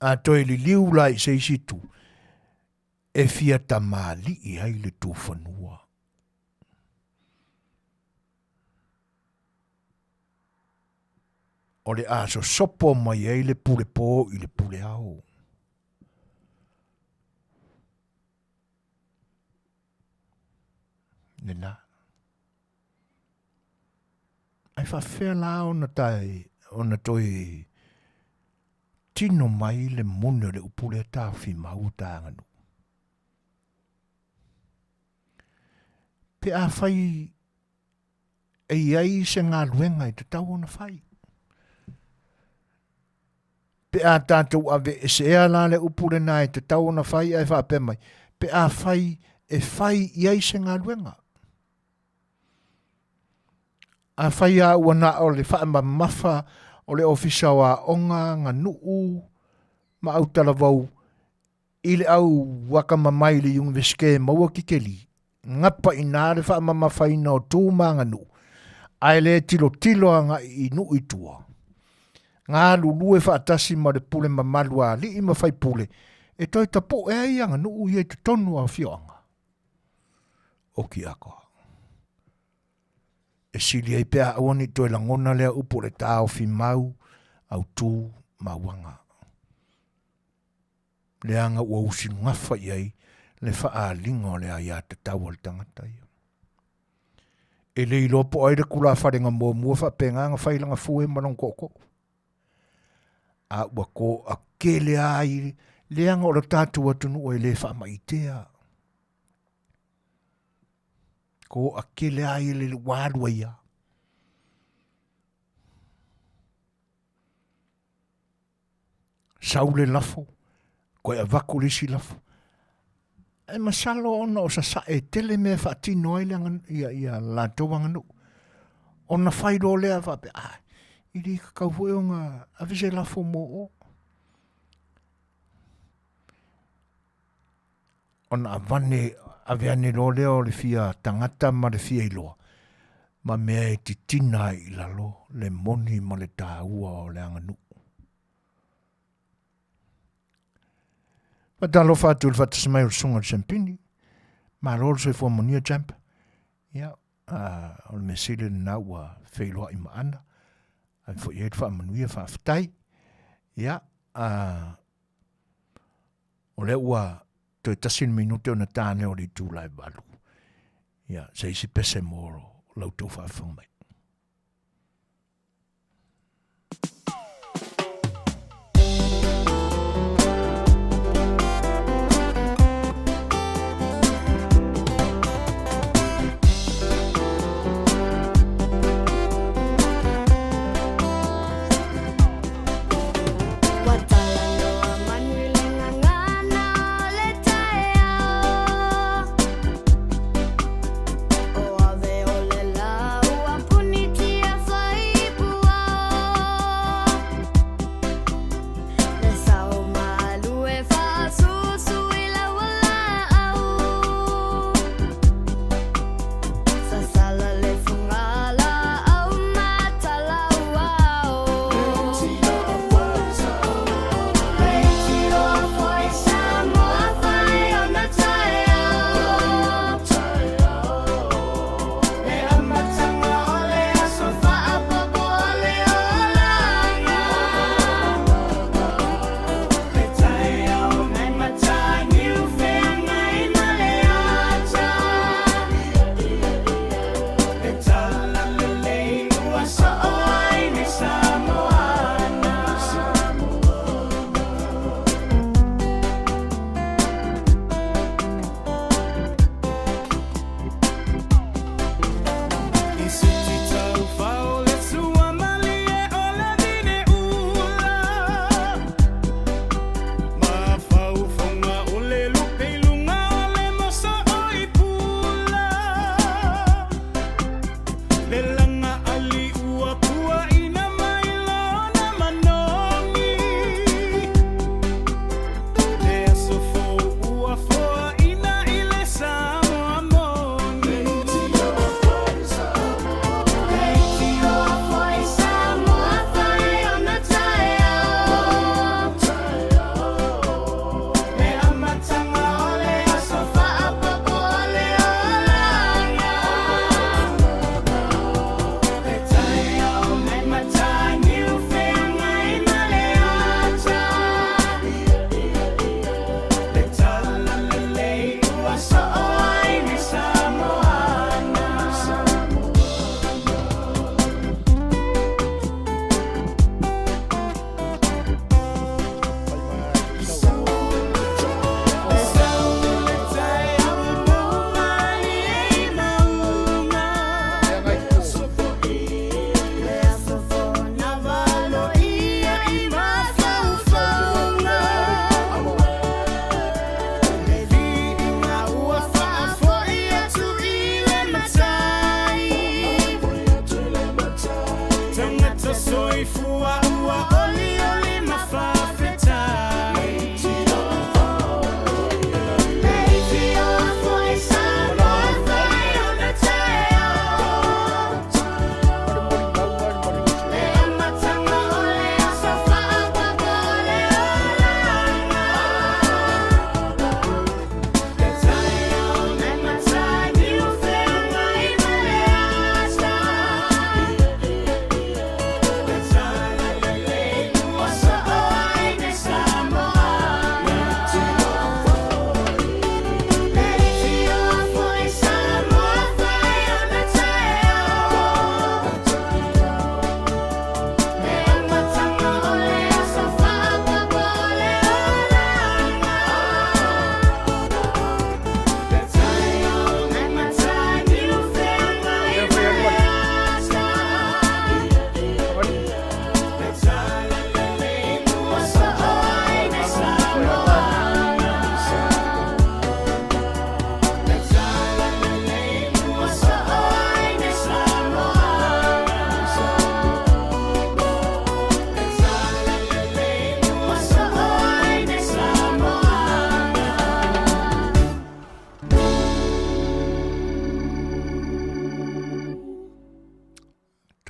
A toe liliu la i se isi itu, e fia tamalii ai le tufanua. O le a sosopo mai ai le pule pō i le pule ao. Lena. Ae faafefea la ona tae, ona toe tino mai le moni o le upu lea taofi mau o ta aganuu. Pe afai e i ai se galuega e tatau ona fai. Pe a tatou aveesea la le upu lena e tatau ona fai ae faapea mai, pe afai e fai i ai se galuega. Afai lava ua na o le faamamafa o le Ofisa o Aoga, Aganuu ma Autalavou i le au akamamai i le Iunivesite e maua kikeli, gapa i ina le faamamafaina o tu ma aganuu, ae le tilotilo agai i nuu i tua. Galulue faatasi ma le pule mamalu a alii ma faipule e toe tapu'e ai aganuu ia i totonu o afioaga. Oki atoa. E sili ai pe a aua ne i toe lagona lea upu o le taofi mau, autu ma auaga. Leaga ua usigafa i ai le faaaliga o le aiatatau a le tagata ia. E le iloa po o ai le kulafalega muamua faapena na fai lana fue ma lona tootoo. A ua toatele ai leaga o le tatou atunuu e le faamaitea. Toatele ai le ua alu ai lava. Sau le lafo, toe avatu le isi lafo. E masalo ona o sasae tele mea e faatino ai le ia, ia latou aganuu. Ona fai loa lea faapea, ah, e le tatau foi ona ave se lafo mo o. Ona avane, ave ane loa lea o le fia tagata ma le fia iloa, ma mea e titina ai i lalo le moni ma le taua o le aganuu. Faatalofa atu i le faatasi mai o le Susuga i le Sempini. Malo le soifua manuia, Champ. Ia, o le mea sili lena ua feiloai ma Ana. Ave foi i ai le faamanuia, faafetai. Ia, o lea ua toe tasi le minute ona ta lea o le itula e 8. Ia, se isi pese mo la outou faafofoga mai.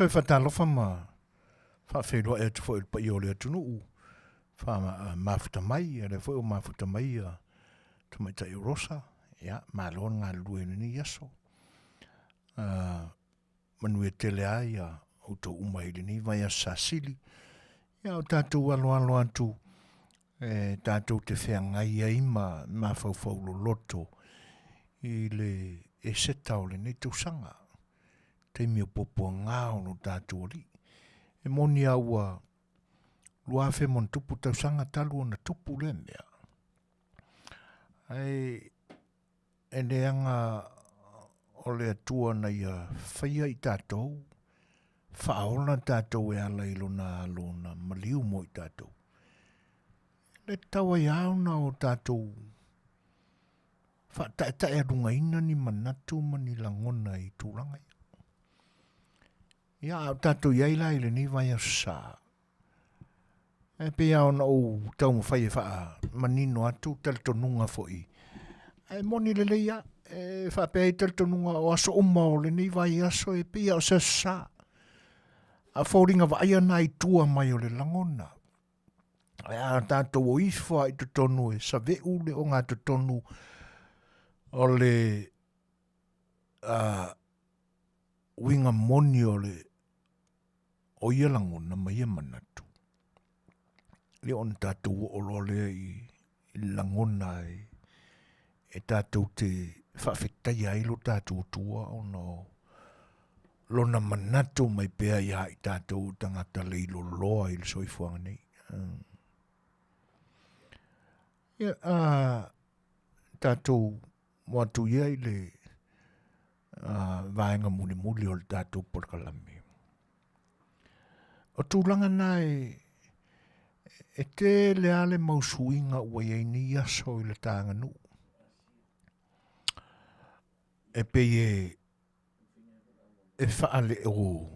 Toe faatalofa ma faafeiloai atu foi i le paia o le atunuu mafuta mai, ia lea foi ua mafuta mai ia Tamaitai o Rosa, ia malo le galulue i lenei aso. Manuia tele lava ia outou uma i lenei vaiaso sasili. Ia o tatou aloalo atu e tatou te feagai ai ma mafaufau loloto i le Eseta o lenei tausaga, taimi o puapuaga o lo tatou Alii. E moni a ua 2000+ tausaga talu ona tupu lea mea, ae e leaga o le Atua na ia faia i tatou, faaola tatou e ala i lona alo na maliu mo i tatou. E le tatau ai lava ona o tatou faataetaealugaina ni manatu ma ni lagona i tulaga ia. Ia, a o tatou i ai la i lenei vaiaso sa, e pei lava ona ou taumafai e faamanino atu talitonuga foi, ae moni lelei lava, e faapea ai talitonuga o aso uma o lenei vaiaso e pei lava o se aso sa. A o foliga vaaia na i tua mai o le lagona. Ae a tatou o ifo lava i totonu e save'u le ogatotonu o le uiga moni o le o ia lagona ma ia manatu, ia ona tatou oo loa lea i lagona e tatou te faafetaia ai lo tatou Atua ona o lona manatu mai pea ia i tatou o tagata leiloloa i le soifuaga nei. Ia, tatou o atu ia i le vaega mulimuli o le tatou polokalame. O tulaga na e, e tele lava le mau suiga ua i ai nei aso i le ta aganuu. E pei e e faaleo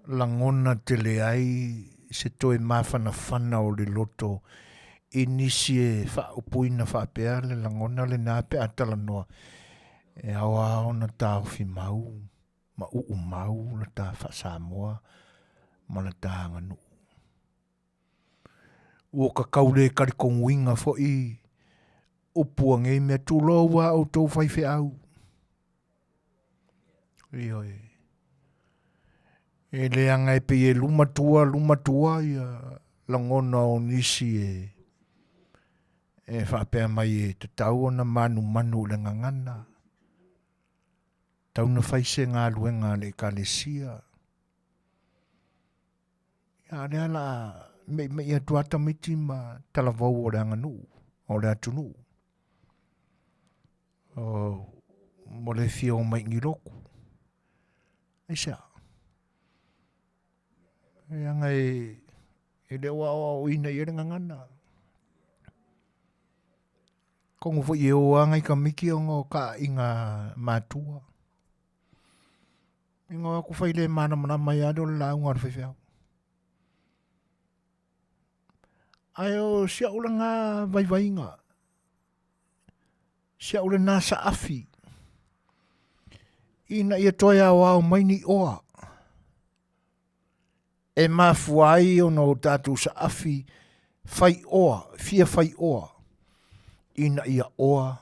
lagona tele ai se toe mafanafana o le loto i nisi e faaupuina faapea le lagona lena pe a talanoa e ao lava ona taofi mau ma uu mau la ta faa-Samoa ma la ta aganuu. Ua kakau le talitonuina foi upu a nei mea, tulou a outou faifeau. Ioe. E leaga e pei e luma tua luma tua ia lagona o nisi e e faapea mai e tatau ona manumanu i le gagana. Tau na fai se galuega a le ekalesia. Ia, a lea la meimei atu a tamaiti ma talavou o le aganuu, o le atunuu. O, mo le fia o mai ni lotu. Aisea? Leaga e, e le o aoaoina i ai le gagana. Atonu foi e o lava nai tamaiti ona o taaiga matua. Ina o atu fai le malamalama ai lava lea o le lauga a le faifeau. Ae o si au lena vaivaiga, si au lena saafi, ina ia toe aoao mai ni oa e mafua ai ona o tatou saafi fai oa, fia fai oa, ina ia oa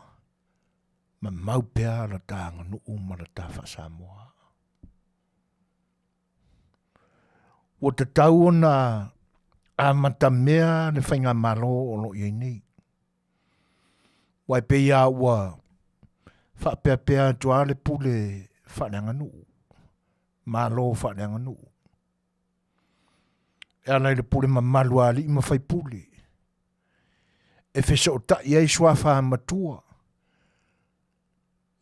ma mau pea la ta aganuu ma la ta faa-Samoa. Ua tatau ona amatamea le faigamalo o lo o i ai nei. Aua e pei lava ua faapeapea atu lava le pule faaleaganuu, malo faaleaganuu. E ala i le pule mamalu a alii ma faipule, e fesootai ai suafa matua,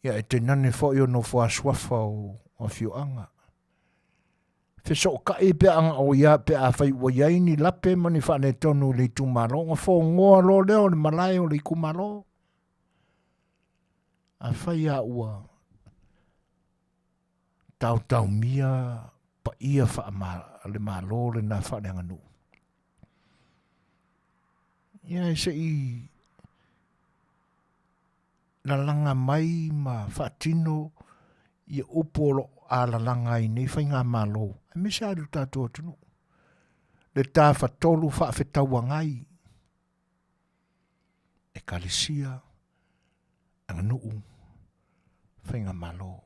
ia e tainane foi o nofoa-suafa o afioaga. Fesootai pe a o ia pe afai ua i ai ni lape ma ni faaletonu i le itumalo, ona fogoa loa lea o le malae o le itumalo. Afai lava ua taotaomia paia faale Malo lena faaleaganuu, ia se i lalaga mai ma faatino ia upu o lo o alalaga ai nei faigamalo, aemaise lava i lo tatou atunuu, le tafatolu faafetauagai, Ekalesia, aganuu, faigamalo.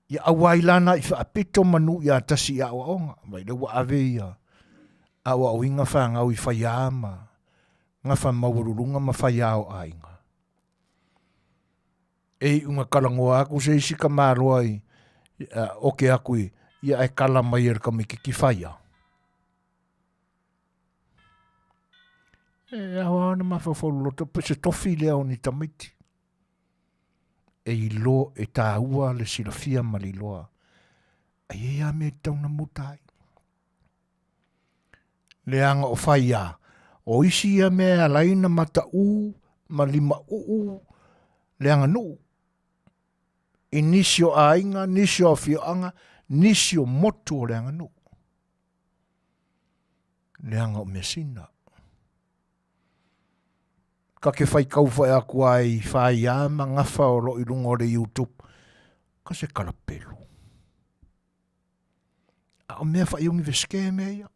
Ia auai lana i faapito manu ia tasi i aoaoga, vai le ua ave ia aoaoina fanau i faiā ma gafa maualuluga ma faiā o aiga. E iuga talanoa atu se isi tamaloa i oke atu i ia ae kala mai e le tamaititi faia. E ao lava ona mafaufau loloto pe se tofi lea o ni tamaiti. E iloa, e taua le silafia ma le iloa. Ai e ia mea e tatau ona muta ai. Leaga o faia, o isi ia mea e ala ai ona mataū ma limauu le aganuu i nisi o aiga, nisi o afioaga, nisi o motu o le aganuu. Leaga o measina. Ta te faitau foi atu ai i faia ma gafa o lo o i luga o le YouTube, ka se kalapelu. A o mea faa-Iunivesite mea ia.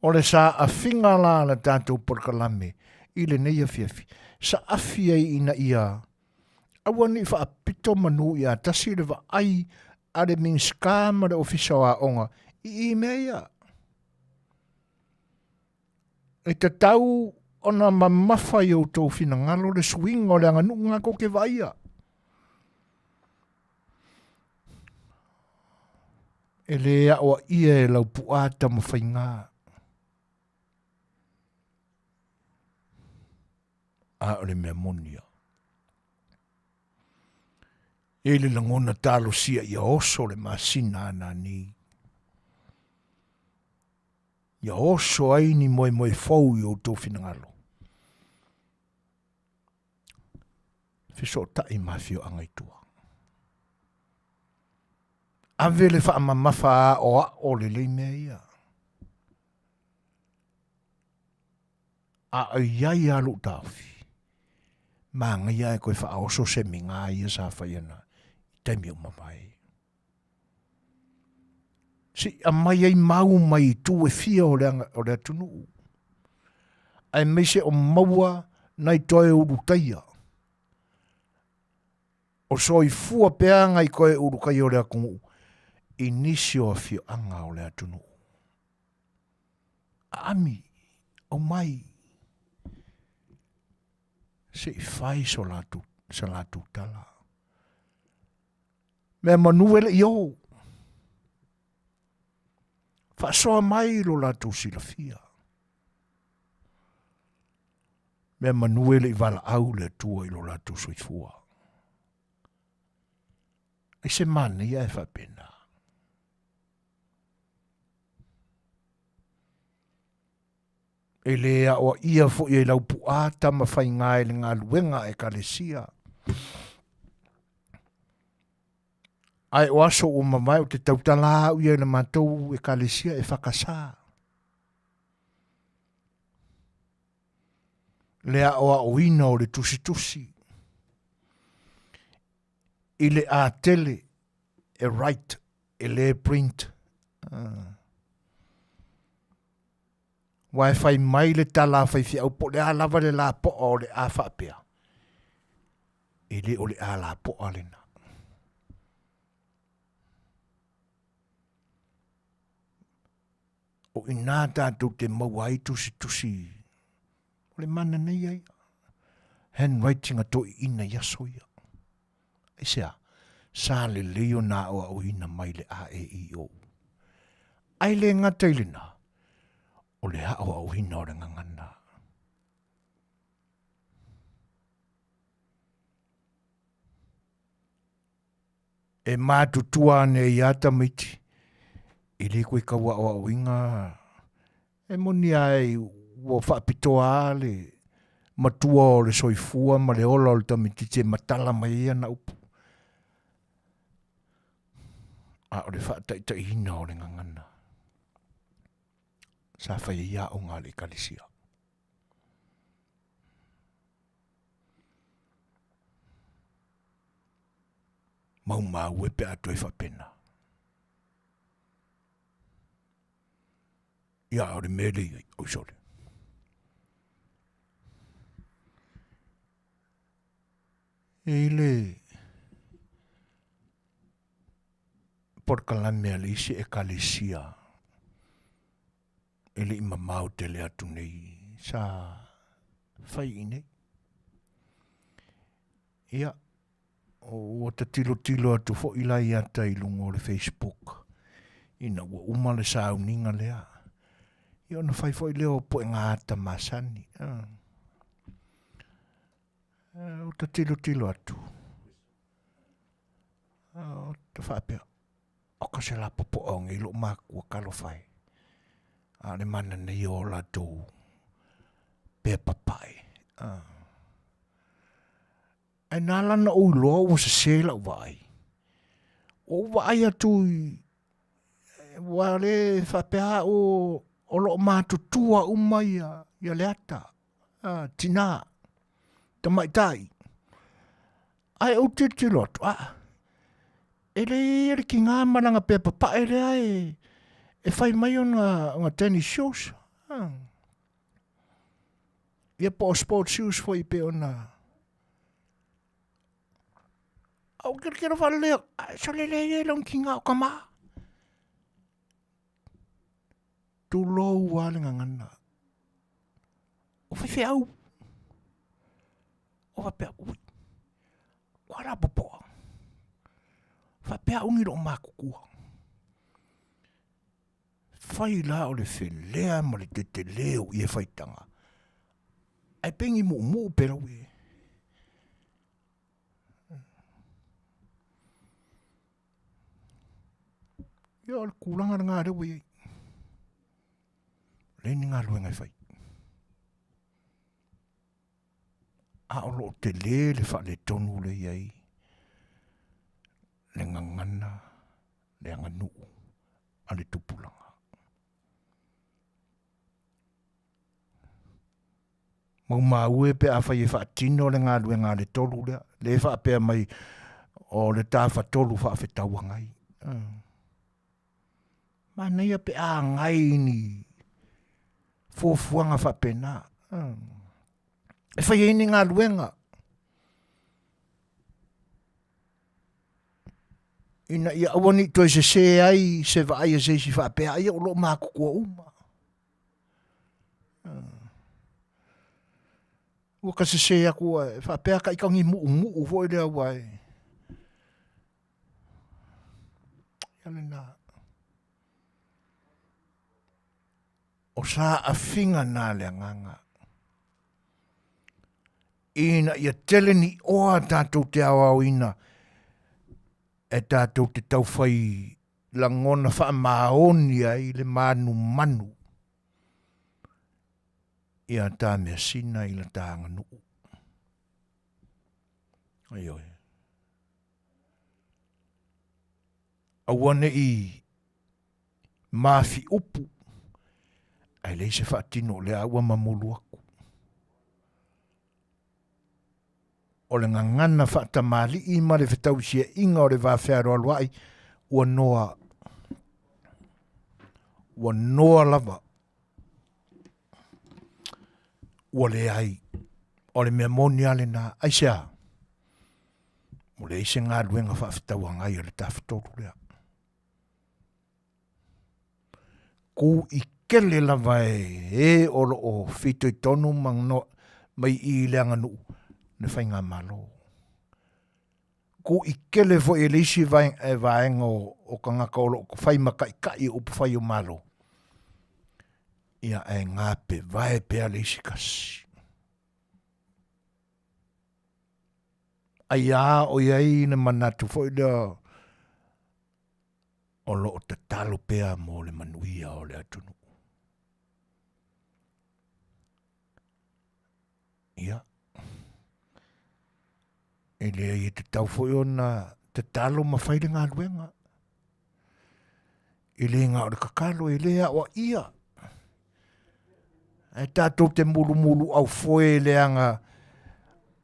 O le saafiga la a le tatou polokalame i lenei afiafi, saafi ai ina ia aua ne i faapito manu ia tasi le vaai a le Minisita ma le Ofisa o Aoga i i mea ia. E tatau ona mamafa i outou finagalo le suiga o le aganuu na tou te vaaia. E lē aoaia e Laupu'a Tamafaiga. A o le mea moni ia. E i le lagona talosia ia oso le masina a nani. Ia oso ai ni moemoe fou i outou finagalo. Fesootai ma afioaga i tua. Ave le faamamafa aoao lelei mea ia. A o i ai a lou taofi, manaia ae toe faaoso semina ia sa fai ana i taimi o mavae. Se i aumai ai mau mai itu e fia o le, o le atunuu. Aemaise o maua nai toe ulutaia. O soifua pea nai toe ulutaia o le atunuu i nisi o afioaga o le atunuu. Aami, aumai, se i fai so latou, sa latou tala. Mea manu e le i o. Faasoa mai lo latou silafia. Mea manu e le i valaau le Atua i lo latou soifua. Ai se manaia e faapena. E lē aoaia foi e Laupu'a Tamafaiga i le galuega a Ekalesia. Ae o aso ua mavae ou te tautala au ia i le matou Ekalesia e whakasā. Le aoaoina o le tusitusi i le atele e write e le print. Aua e fai mai le tala a faifeau po o le a lava le lapoa o le a faapea, e le o le a lapoa lena. O i nā tātou te maua ai tusitusi o le mana nei ai. Handwriting a toeaiina i aso ia. Aisea? Sa lelei ona aoaoina mai le A E I O U. Ae le gata i lena, o le aoaoina o le gagana. E matutua ane ai a tamaiti, e le koe tau aoaoina E moni ai ua faapitoa a le matua o le soifua ma le ola o le tamaitiiti e matala mai ai ana upu. A o le faataitaiina o le gagana sa fai ai aoga a le Ekalesia. Maumau e pe a toe faapena. Ia, o le mea lea i ai, oi sole. E i le polokalame a le isi ekalesia e le i mamao tele atu nei sa fai i nei. Ia, ua ta tilotilo atu foi la i ata i luga o le Facebook ina ua uma le sauniga lea. Ia ona fai foi lea o poega ata masani. Ua ta tilotilo atu, ua ta faapea, oka se lapopoa o nei lou makua talofa e. A o le manaia o latou pepa pae. Ae na ala ona ou iloa ua sese lau vaai, ua ou vaai atu i, ua le faapea au o lo o matutua uma ia, ia Leata, tina, tamaitai. Ae ou tilotilo atu, aa, e le i ai le tiga ma lana pepa pae lea e, e fai mai ona, ona tennis shoes. Ia po o sports shoes foi pei ona A ou tilotilo faalelei atu, ae sole leai e lona tiga o tama. Tulou lava le gagana. O faifeau. O faapea, ui, ua lapopoa. Faapea au ni lou matutua. Fai la o le felea ma le tetele o ia faitaga. Ae pei ni muumuu pe lau e. Ia o le tulaga lena lea ua i ai. Leai ni galuega e fai. A o lo o tele le faaletonu lea i ai le gagana, le aganuu a le tupulaga. Maumau e pe afai e faatino le galuega a le tolu lea, le faapea mai o le tafatolu faafetauagai. Manaia pe a agai ni fuafuaga faapena. E fai ai ni galuega ina ia aua ne i toe sese ai se vaai a se isi faapea ai o lo o matutua uma. Ua ka sese atu e faapea ka ika ni muumuu foi lea ua e. Ia lena. O saafiga na le agaga. Ina ia tele ni oa tatou te aoaoina e tatou te taufai lagona faamaoni ai le manumanu ia ta measina i la ta aganuu. Ioe. Aua ne i mafiupu, ae leai se faatino o lea ua mamulu atu. O le gagana faatamalii ma le fetausiaiga o le va fealoaloai ua noa, ua noa lava. Ua leai. O le mea moni lava lena. Aisea? Ua leai se galuega faafetauagai a le Tafatolu lea. Kū i kele lava e e o lo o fitoitonu ma no, mai i le aganuu le faigamalo. Kū i kele foi e le isi vaega o, o tagata o lo o fai ma taitai o upufai o Malo. Ia ae gapevae pea le isi tasi. Ai a o i ai le manatu foi lea o lo o tatalo pea mo le manuia o le atunuu. Ia, e leai e tatau foi ona tatalo ma fai le galuega. E le na o le tatalo, e le aoaia. Ae tatou te mulumulu aufoe leaga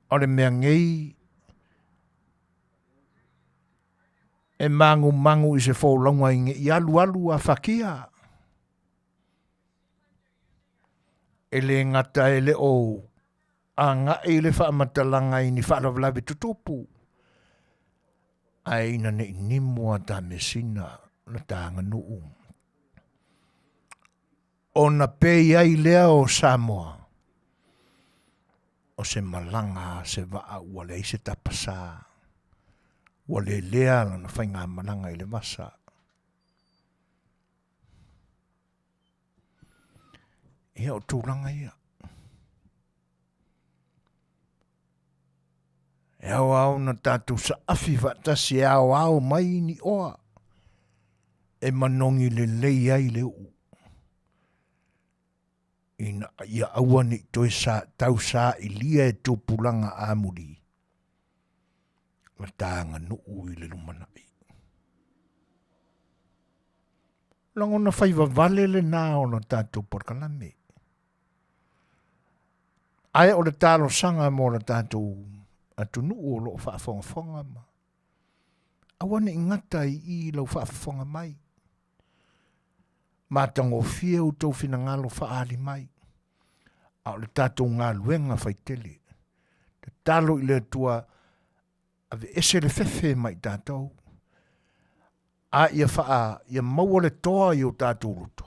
o le mea nei, E magumagu i se folauga i ne i alualu afakia. E le gata e le o agai le faamatalaga i ni faalavelave tutupu, ae ina ne i nimu a ta measina la ta aganuu. Ona pei ai lea o Samoa, o se malaga a se vaa ua leai se tapasā, ua lelea lana faigamalaga i le vasa. Ia o tulaga ia. E ao ao na tātou saafi faatasi e ao ao mai ni oa e manogi lelei ai le uu. Ina ia aua ne i toe sa, tau sailia e tupulaga amuli ma ta aganuu i le lumanai. Lagona fai vavale lena o le tatou polokalame. Ae o le talosaga mo le tatou atunuu o lo o faafogafoga ma aua ne i gata i i lau faafofoga mai. Matagofie outou finagalo faaali mai. A o le tatou galuega faitele. Tatalo i le Atua aveese le fefe mai tatou. A ia faa, ia maua le toa i o tatou loto.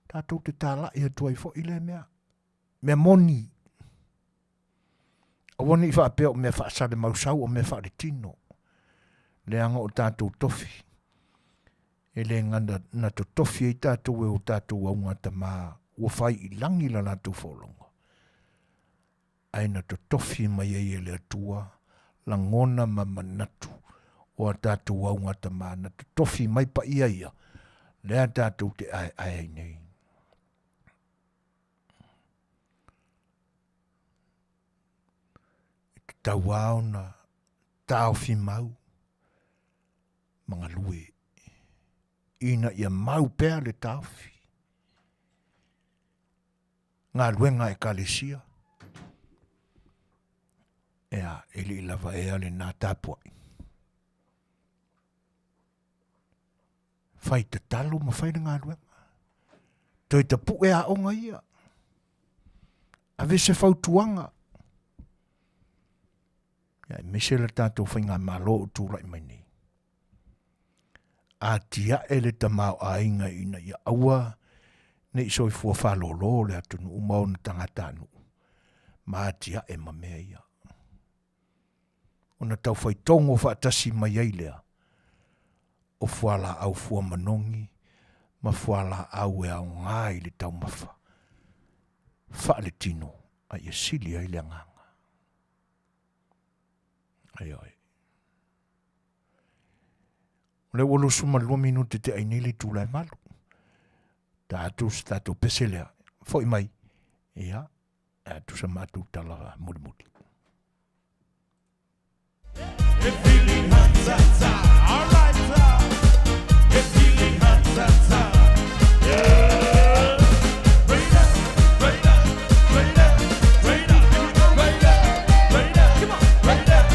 Tatou te talai atu ai foi lea mea. Mea moni. Aua ne i faapea o mea faasalemausau o mea faaletino. Leaga o tatou tofi. E le gata na totofi ai tatou e o tatou augatama ua fai i lagi la latou folauga, ae na totofi mai ai e le Atua lagona ma manatu o a tatou augatama na totofi mai paia ia, lea tatou te aeae ai nei. E tatau lava ona taofi mau ma galue ina ia mau pea le taofi. Galuega a Ekalesia, ea, e le i lava ea lena tapuai. Fai tatalo ma fai le galuega. Toe tapue aoga ia. Ave se fautuaga. Ia, aemaise le tatou faigamalo o tulai mai nei. Atiae le tamaoaiga ina ia aua ne i soifua faalōlō le atunuu ma ona tagatanuu, ma atiae ma mea ia. Ona taufaitogo faatasi mai ai lea o fualaau fuamanogi ma fualaau e aoga i le taumafa faaletino a ia sili ai le agaga. Ioe. O lea ua 22 minute te ai nei le itula e 8. Ta atu se tatou pese lea. Foi mai. Ia, e atu sa matou tala mulimuli. E feeling hot, ta, ta. All right, ta. E feeling hot, ta, ta. Yeah. Right up, right up, right up, right up. Here we go, right up, right up. Come on, right up,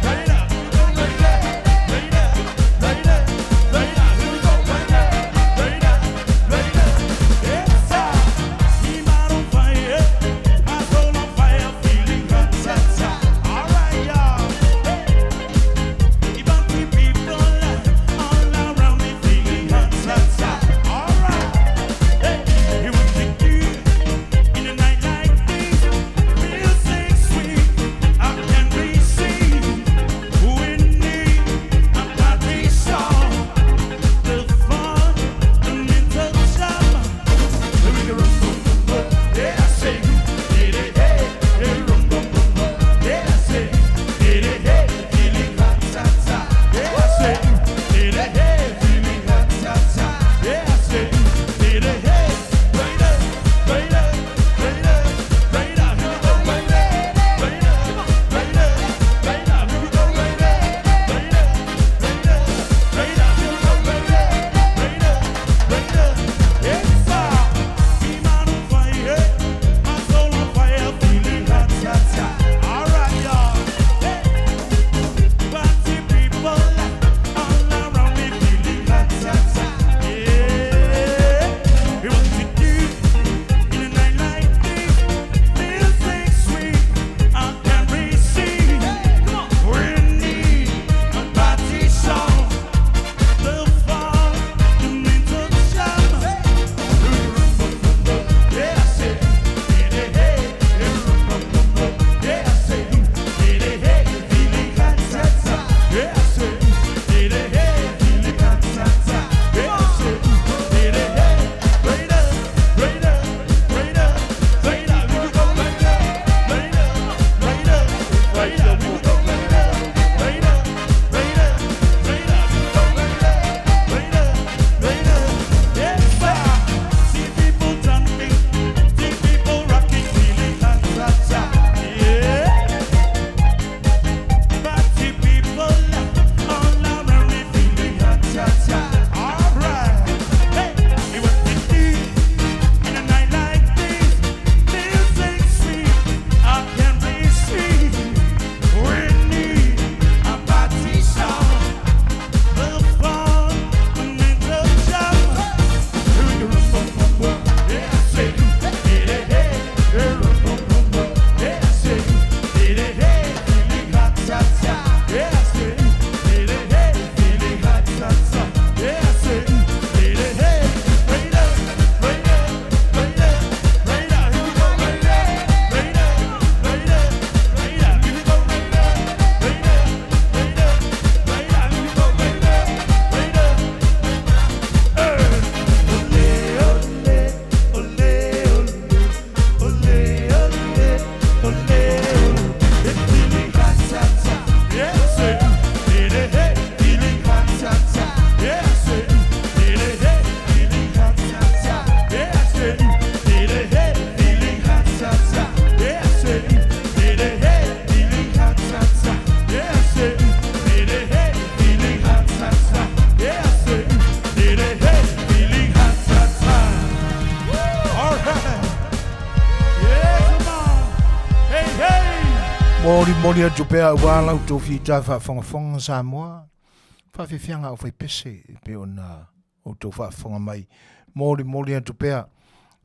right up, right up, right up, right up, right up. Here we go, right up, right up, right up. It's a he on fire, my soul on fire, feeling hot, ta, Momoli atu pea aua la outou fita faafogafoga Samoa, faafiafiaga au faipese e pei ona outou faafofoga mai. Molimoli atu pea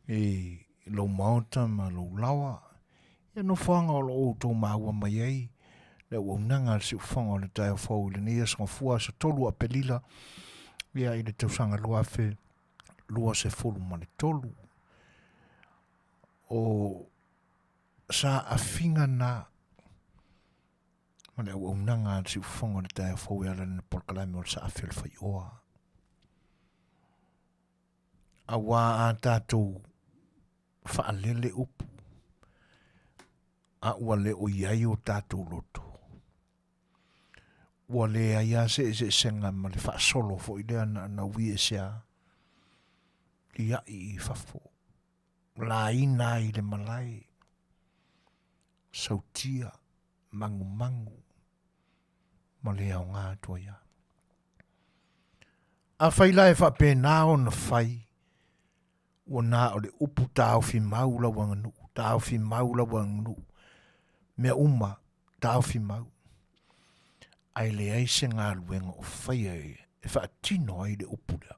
i lou maota ma lou laoa ia nofoaga o lo o outou maua mai ai le auaunaga a le siufofoga o le taeao fou i lenei aso Gafua, aso 3 o Aperila ia i le tausaga 2023. O saafiga na ma le auaunaga a le siufofoga o le taeao fou e ala i lana polokalame o le saafi o le faioa. Auā a tatou faalele upu, a ua le o i ai o tatou loto, ua leai lava se eseesega ma le faasolo foi lea na ui ese a liai i fafo, laina ai i le malae, sautia, magumagu, ma le aoga atu ai lava. Afai la e faapena ona fai, ua na o le upu taofi mau lau aganuu, taofi mau lau aganuu, mea uma taofi mau, ae leai se galuega o faia e faatino ai le upu lea.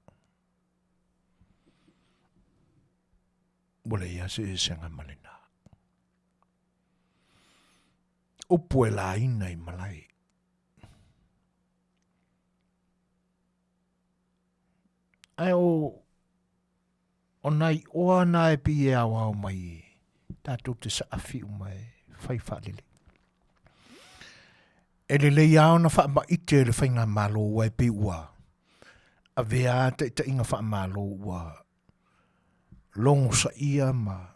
Ua leai lava se eseesega ma lena. Upu e laina i malae. Ae o o nai oa na e pei e aoao mai e tatou te saafi uma e fai faalelei. E lelei lava ona faamaite e le faigamalo aua e pei ua avea lava taitaiga faamalo ua logosaia ma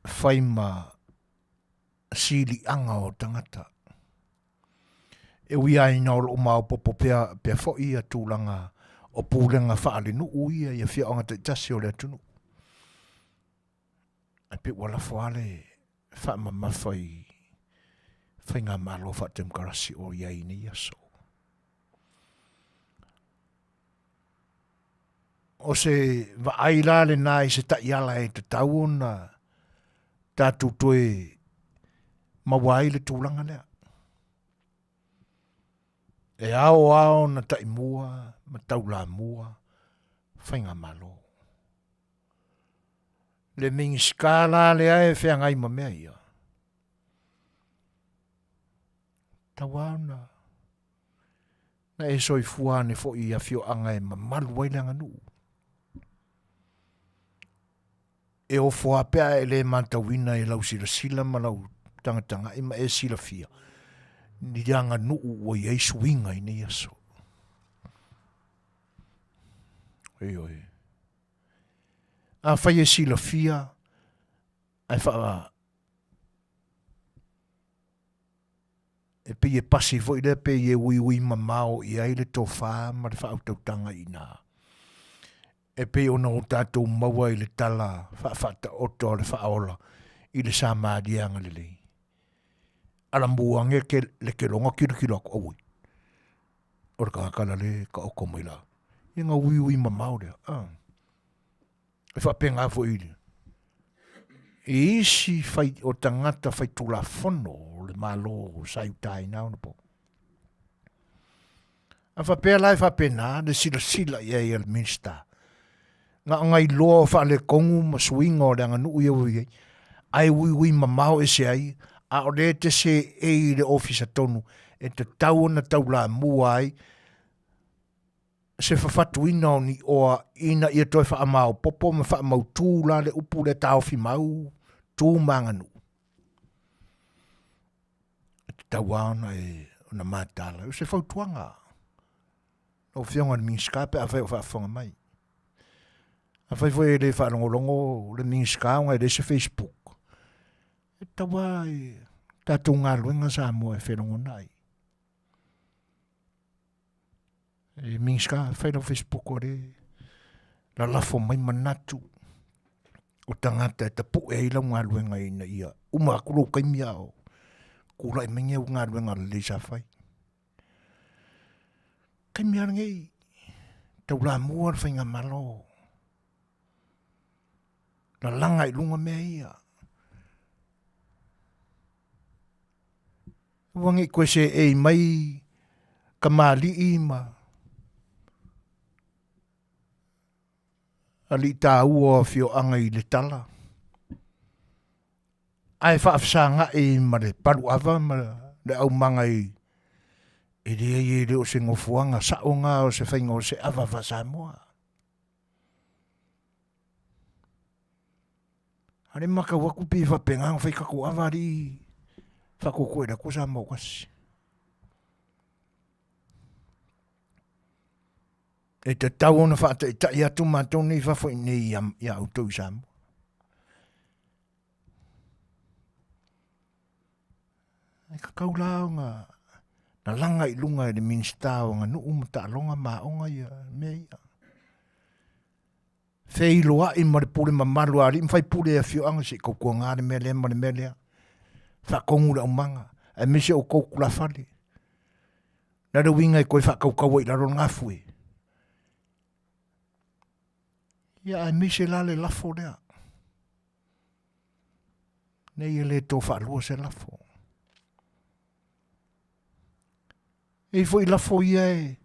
fai ma siliaga o tagata. E ui lava ina o lo o maopoopo pea, pea foi ia tulaga o pulega faalenuu ia i afioaga taitasi o le atunuu. Ae pei ua lafo lava le faamamafa i faigamalo faatemokarasi o i ai i nei aso. O se vaai la lena i se taiala e tatau ona tatou toe maua ai le tulaga lea. E ao lava ona taimua ma taulamua faigamalo. Le Minisita la lea e feagai ma mea ia, tatau lava ona na e soifua ane foi i afioaga e mamalu ai le aganuu. E ofo lava pe a e le matauina i lau silasila ma lau tagatagai ma e silafia ni aganuu ua i ai suiga i nei aso. Ioe. Afai e silafia ae faa e pei e pasi foi lea pei e uiui mamao i ai le tofa ma le faautautaga i ina. E pei ona o tatou maua i le tala faafaataoto a le Faaola i le Samaria agalelei. Alamu ange ke le keloga kilokilo atu, auoi, o le tagata la le taoto mai la. Ia na uiui mamao lea. Ah. E faapena foi i le i isi fai, o tagata faitulafono o le Malo sa i uta i na ona po. A faapea la e faapena le silasila i ai a le Minista, na o nai loa o faaletonu ma suiga o le aganuu ia ua i ai, ae uiui mamao ese ai, a o lea e te seei i le ofisa tonu e tatau ona taulamua ai se fafatuina o ni oa ina ia toe faamaopoopo ma faamautu la le upu lea taofi mau, tu ma aganuu. E tatau lava ona e ona mataala. O se fautuaga lau Afioga i le Minisita pe afai o faafofoga mai. Afai foi e le faalogologo le Minisita ona e leai se Facebook, e tatau lava i tatou galuega Samoa e felogona ai. E Minisita, fai lau Facebook o le lalafo mai manatu o tagata e tapue ai lau galuega ina ia uma atu lou taimi a o tulai mai ni au galuega lelei sa fai. Taimi lava lenei, taulamua le faigamalo, lalaga i luga mea ia. Ua ngi koe se ei mai kamali'i ma alii taua o afioaga i Letala, ae faafesaga'i ma le paluava ma le aumaga i e leai e le o se nofoaga sa'o na o se faiga o se ava faa-Samoa. A le matau atu pei e faapena ona fai tatou ava alii faatuatua i le Atua Samoa ua tasi. E tatau ona faataitai atu matou nei i fafo i nei ia outou i Samoa. E tatau la ona lalaga i luga e le Minisita o Aganuu ma Taaloga ma Aoga ia mea ia. Feiloai ma le pule mamalu a alii ma faipule e afioaga se i tautuaga le mea lea ma le mea lea. Faatonu le aumaga, aemaise outou tulafale. Le a le uiga e toe faatautau ai i lalo le gafue? Ia aemaise la le lafo lea. Nei e le to faalua se lafo. E i foi lafo ia e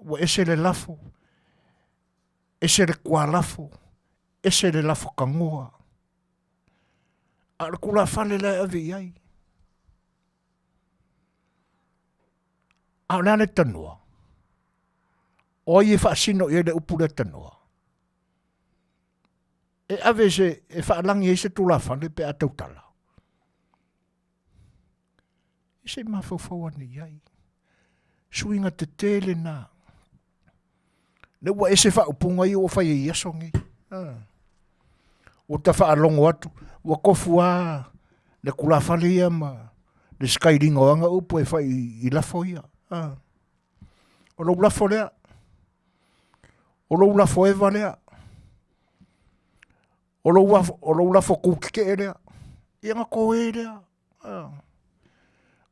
ua ese le lafo, ese le kualafo, ese le lafo tagoa. A o le tulafale la e ave i ai. A o le a le tanoa? O ai e faasino i ai le upu lea tanoa? E ave se, e faalagi ai se tulafale pe a tautala. E se i mafaufau ane i ai. Suiga tetele na. Le ua ese faaupuga ia ua fai ai i aso nei. Ah. Ua ta faalogo atu, ua tofu lava le tulafale ia ma le sikailiga o ana upu e fai i lafo ia. Ah. O lou lafo lea. O lou lafo eva lea. O lou, o lou lafo kūkekeʻe lea. Ia na toē lea. Ah.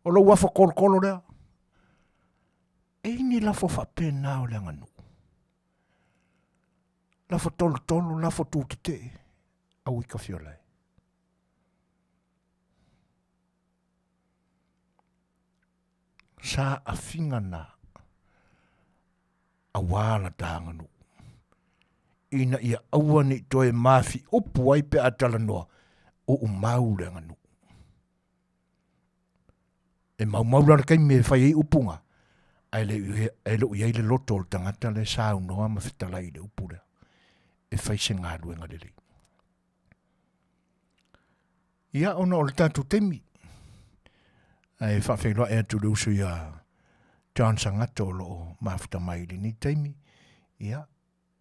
O lou afo kolokolo lea. E i ni lafo faapena o le aganuu. Lafo tolotolo, lafo tūtetee, au i ka fiolae. Sa afiga na auā la ta aganuu. Ina ia aua ne i toe mafi upu ai pe a talanoa, uumau le aganuu. E maumau la le taimi e fai ai upuga, ae le e le o i ai le loto o le tagata lea e saunoa ma fetalai i le upu lea e fai se galuega lelei. Ia, ona o le tatou taimi, ae faafeiloai atu i le uso ia John Sagato o lo o mafuta mai i lenei taimi. Ia,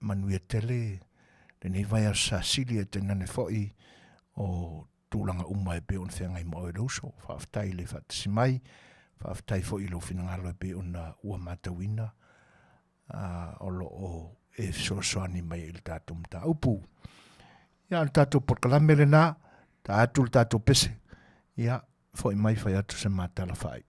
manuia tele lenei vaiaso sa sili e tainane foi o tulaga uma e pei ona feagai ma oe le uso. Faafetai i le faatasi mai, faafetai foi i lou finagalo e pei ona ua matauina o lo o e fesoasoani mai i le tatou mataupu. Ia, o le tatou polokalame lena, ta atu le tatou pese, ia, foi mai fai atu se matala faaiu.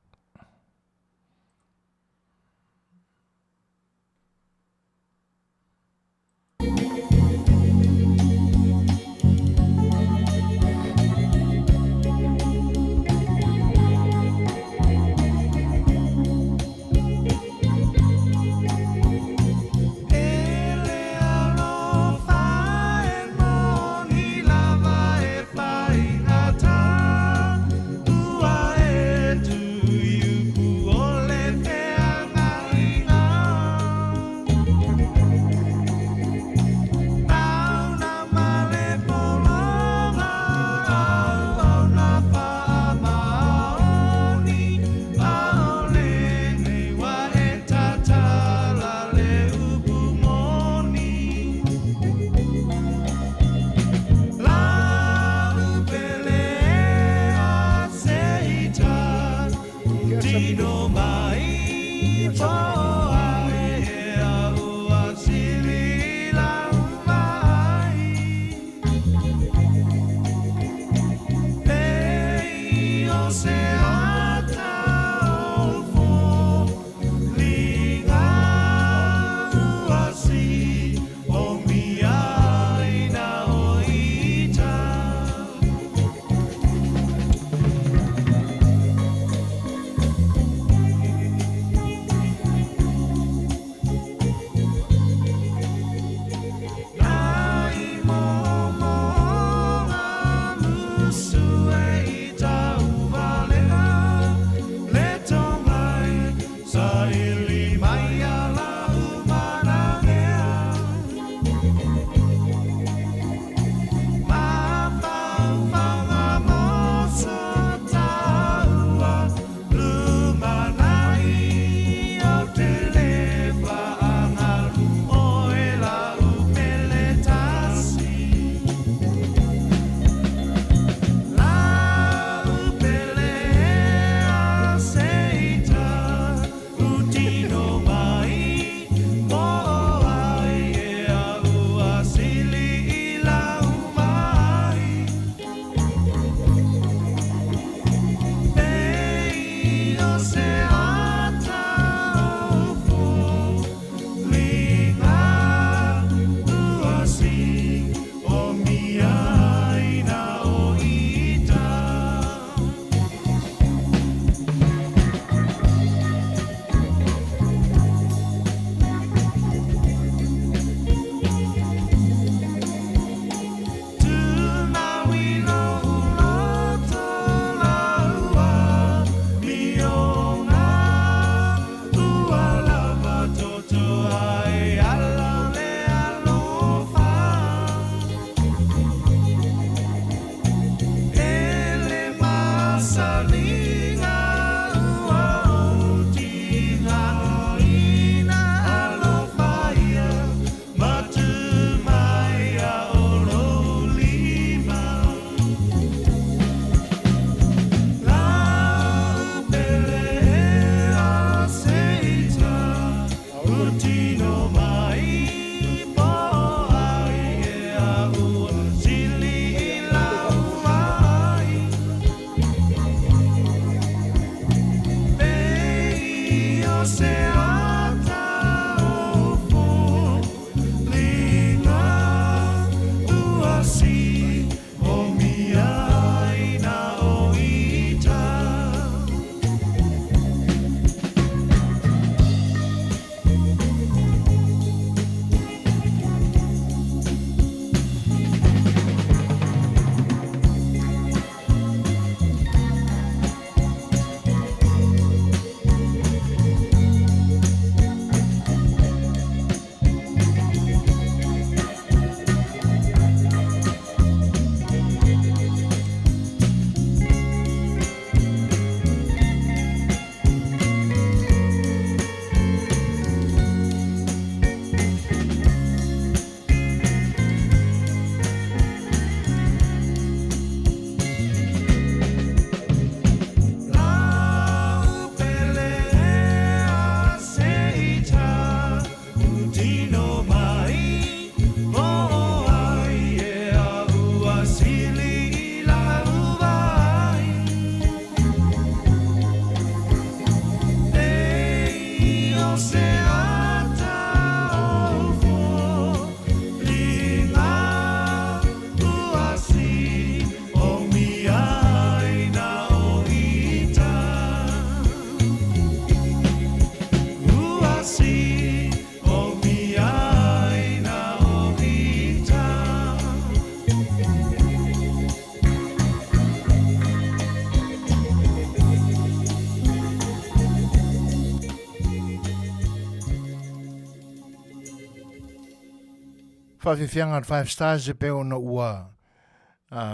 Faafiafiaga a le Five Stars e pei ona ua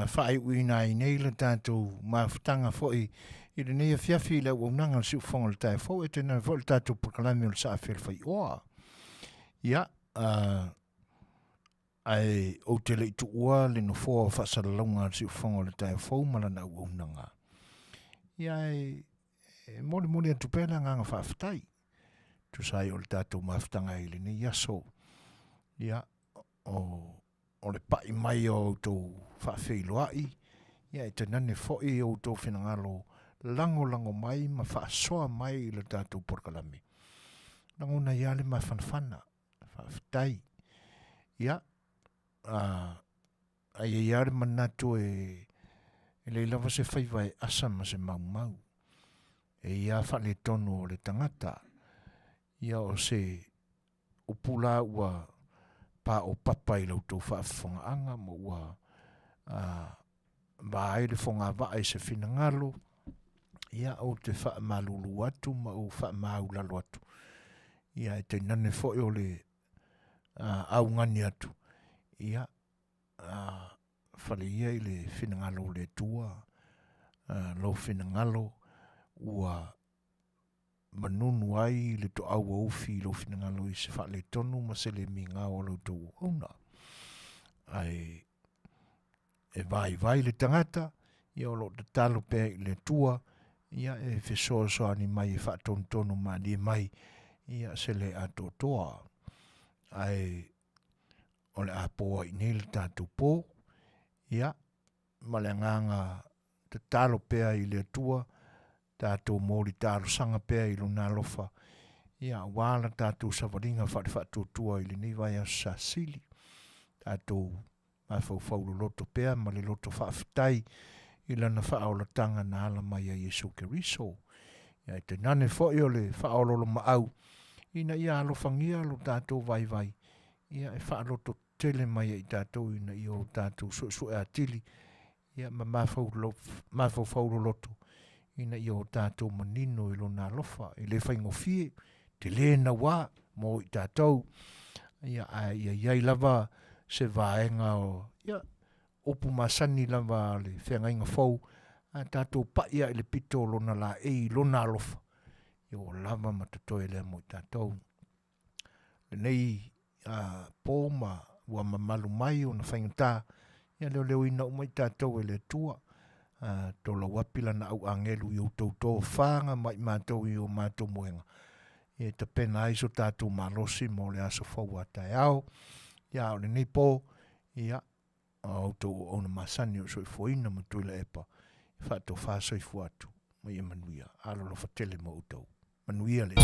faaiuina ai nei le tatou mafutaga foi i lenei afiafi i le auaunaga a le Siufofoga o le Taeao Fou, e tainane foi le tatou polokalame o le Saafi o le Faioa. Ia, ae ou te le i tuua le nofoa o faasalalauga a le Siufofoga o le Taeao Fou ma lana auaunaga. Ia, e molimoli atu pea le agaga faafetai tusa ai o le tatou mafutaga i lenei aso. Ia, o le pai mai o outou faafeiloai, ia e tainane foi o outou finagalo lagolago mai ma faasoa mai i le tatou polokalame. Lagona ai lava le mafanafana, faafetai. Ia, a i ai lava le manatu e leai lava se faiva e asa ma se maumau. E i ai lava faaletonu o le tagata. Ia o se upu la ua paopapa i la outou faafofogaaga ma ua va ai le fogavaa i se finagalo, ia ou te faamalulu atu ma ou faamaulalo atu. Ia e tainane foi o le augani atu, ia fale ia i le finagalo o le Atua, lou finagalo ua manunu ai le toau o ufi i lou finagalo i se faaletonu ma se le migao o la outou auauna. Ae e vaivai le tagata, ia o lo o tatalo pea i le Atua, ia e fesoasoani mai e faatonutonu malie mai, ia se le atoatoa. Ae o le a po ai i nei le tatou po, ia, ma le agaga tatalo pea i le Atua, tatou moli talosaga pea i Lona alofa, ia, aua la tatou savaliga faale-faatuatua i lenei vaiaso sasili. Tatou mafaufau loloto pea ma le loto faafetai i Lana faaolataga na ala mai ai Iesu Keriso. Ia, e tainane foi o le faaoloolomaau ina ia alofagia lo tatou vaivai, ia, e faaloto tele mai ai tatou ina ia o tatou suesue atili, ia, ma mafaufau loloto ina ia o tatou manino i Lona alofa. E le faigofie, tele naua mo i tatou, ia, ae ia i ai lava se vaega o, ia, upu masani lava a le feagaiga fou, A tatou pa'i lava i le pito o Lona laei i Lona alofa, ia ua lava ma totoe lea mo i tatou. Lenei a po ma ua mamalu mai ona faigata, ia leoleoina uma i tatou e le Atua. A tolau api lana au agelu i outou tofaga ma i matou i o matou moega, ia e tapena ai so tatou malosi mo le aso fou a taeao. Ia a o lenei po, ia, a outou auauna masani o le soifuaina ma Tuilaepa, e faatofa soifua atu ma ia manuia. Alolofa tele mo outou. Manuia le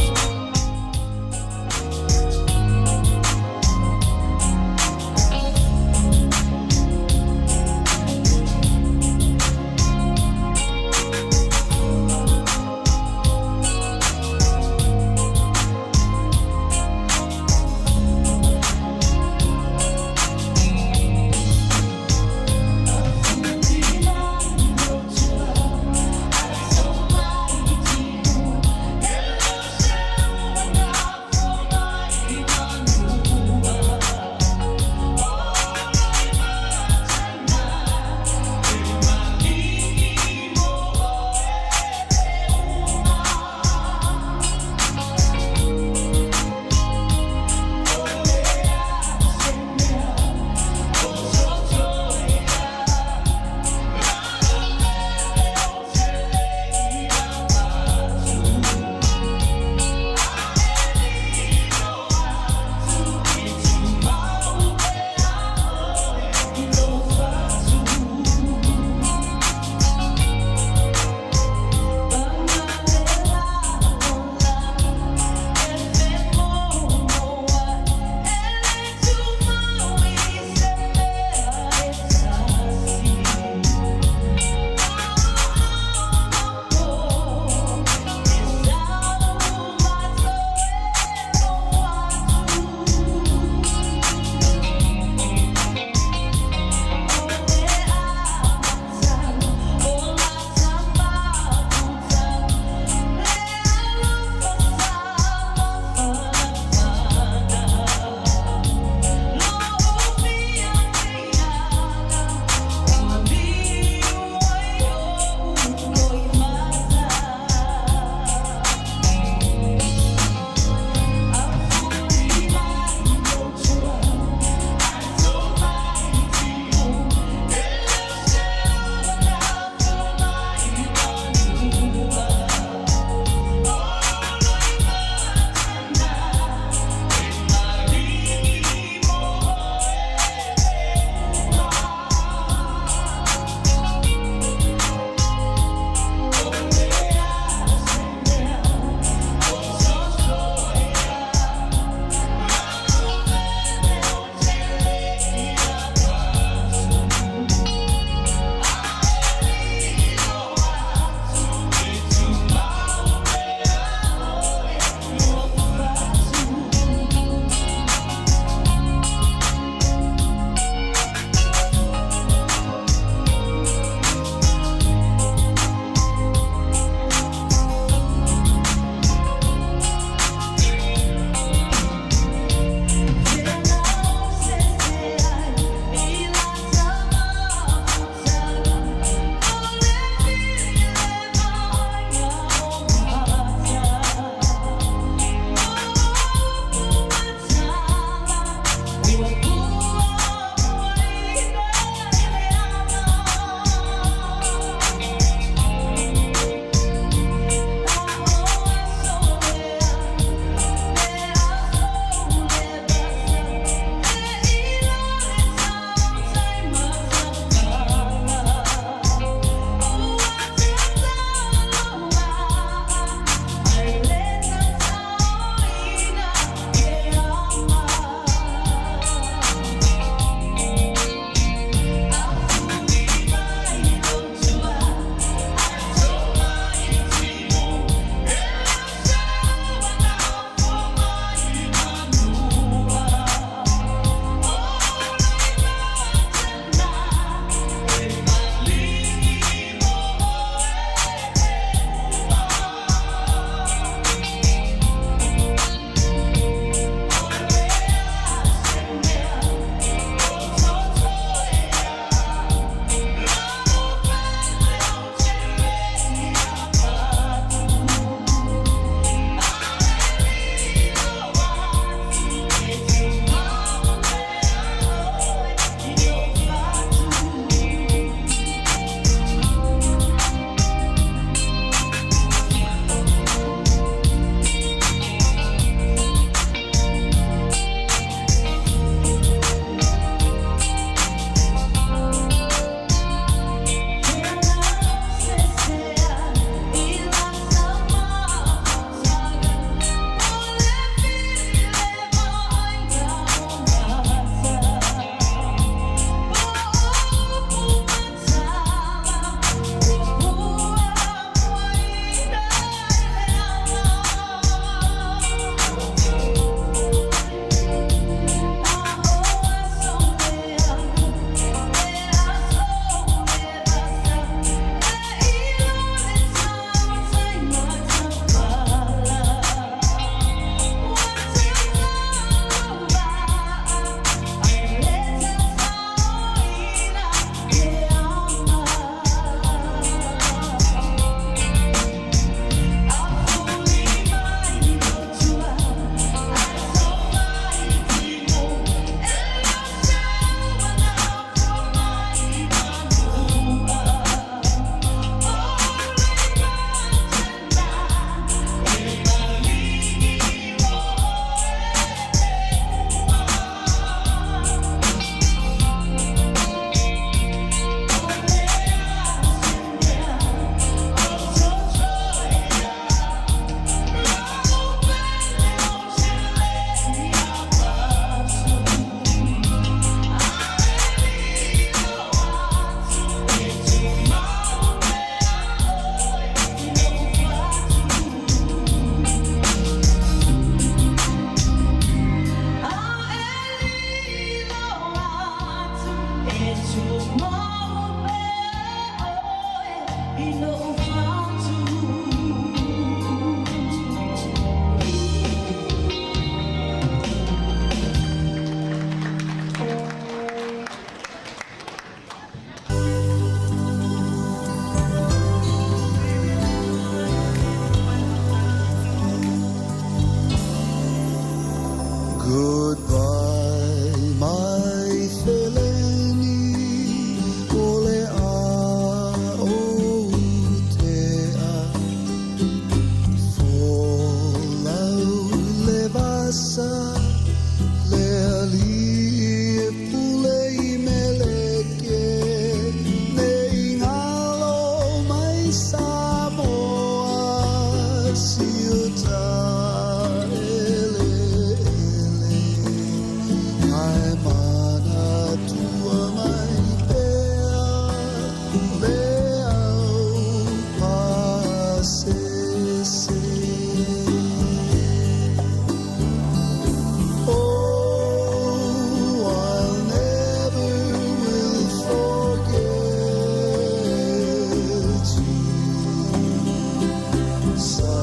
Sa.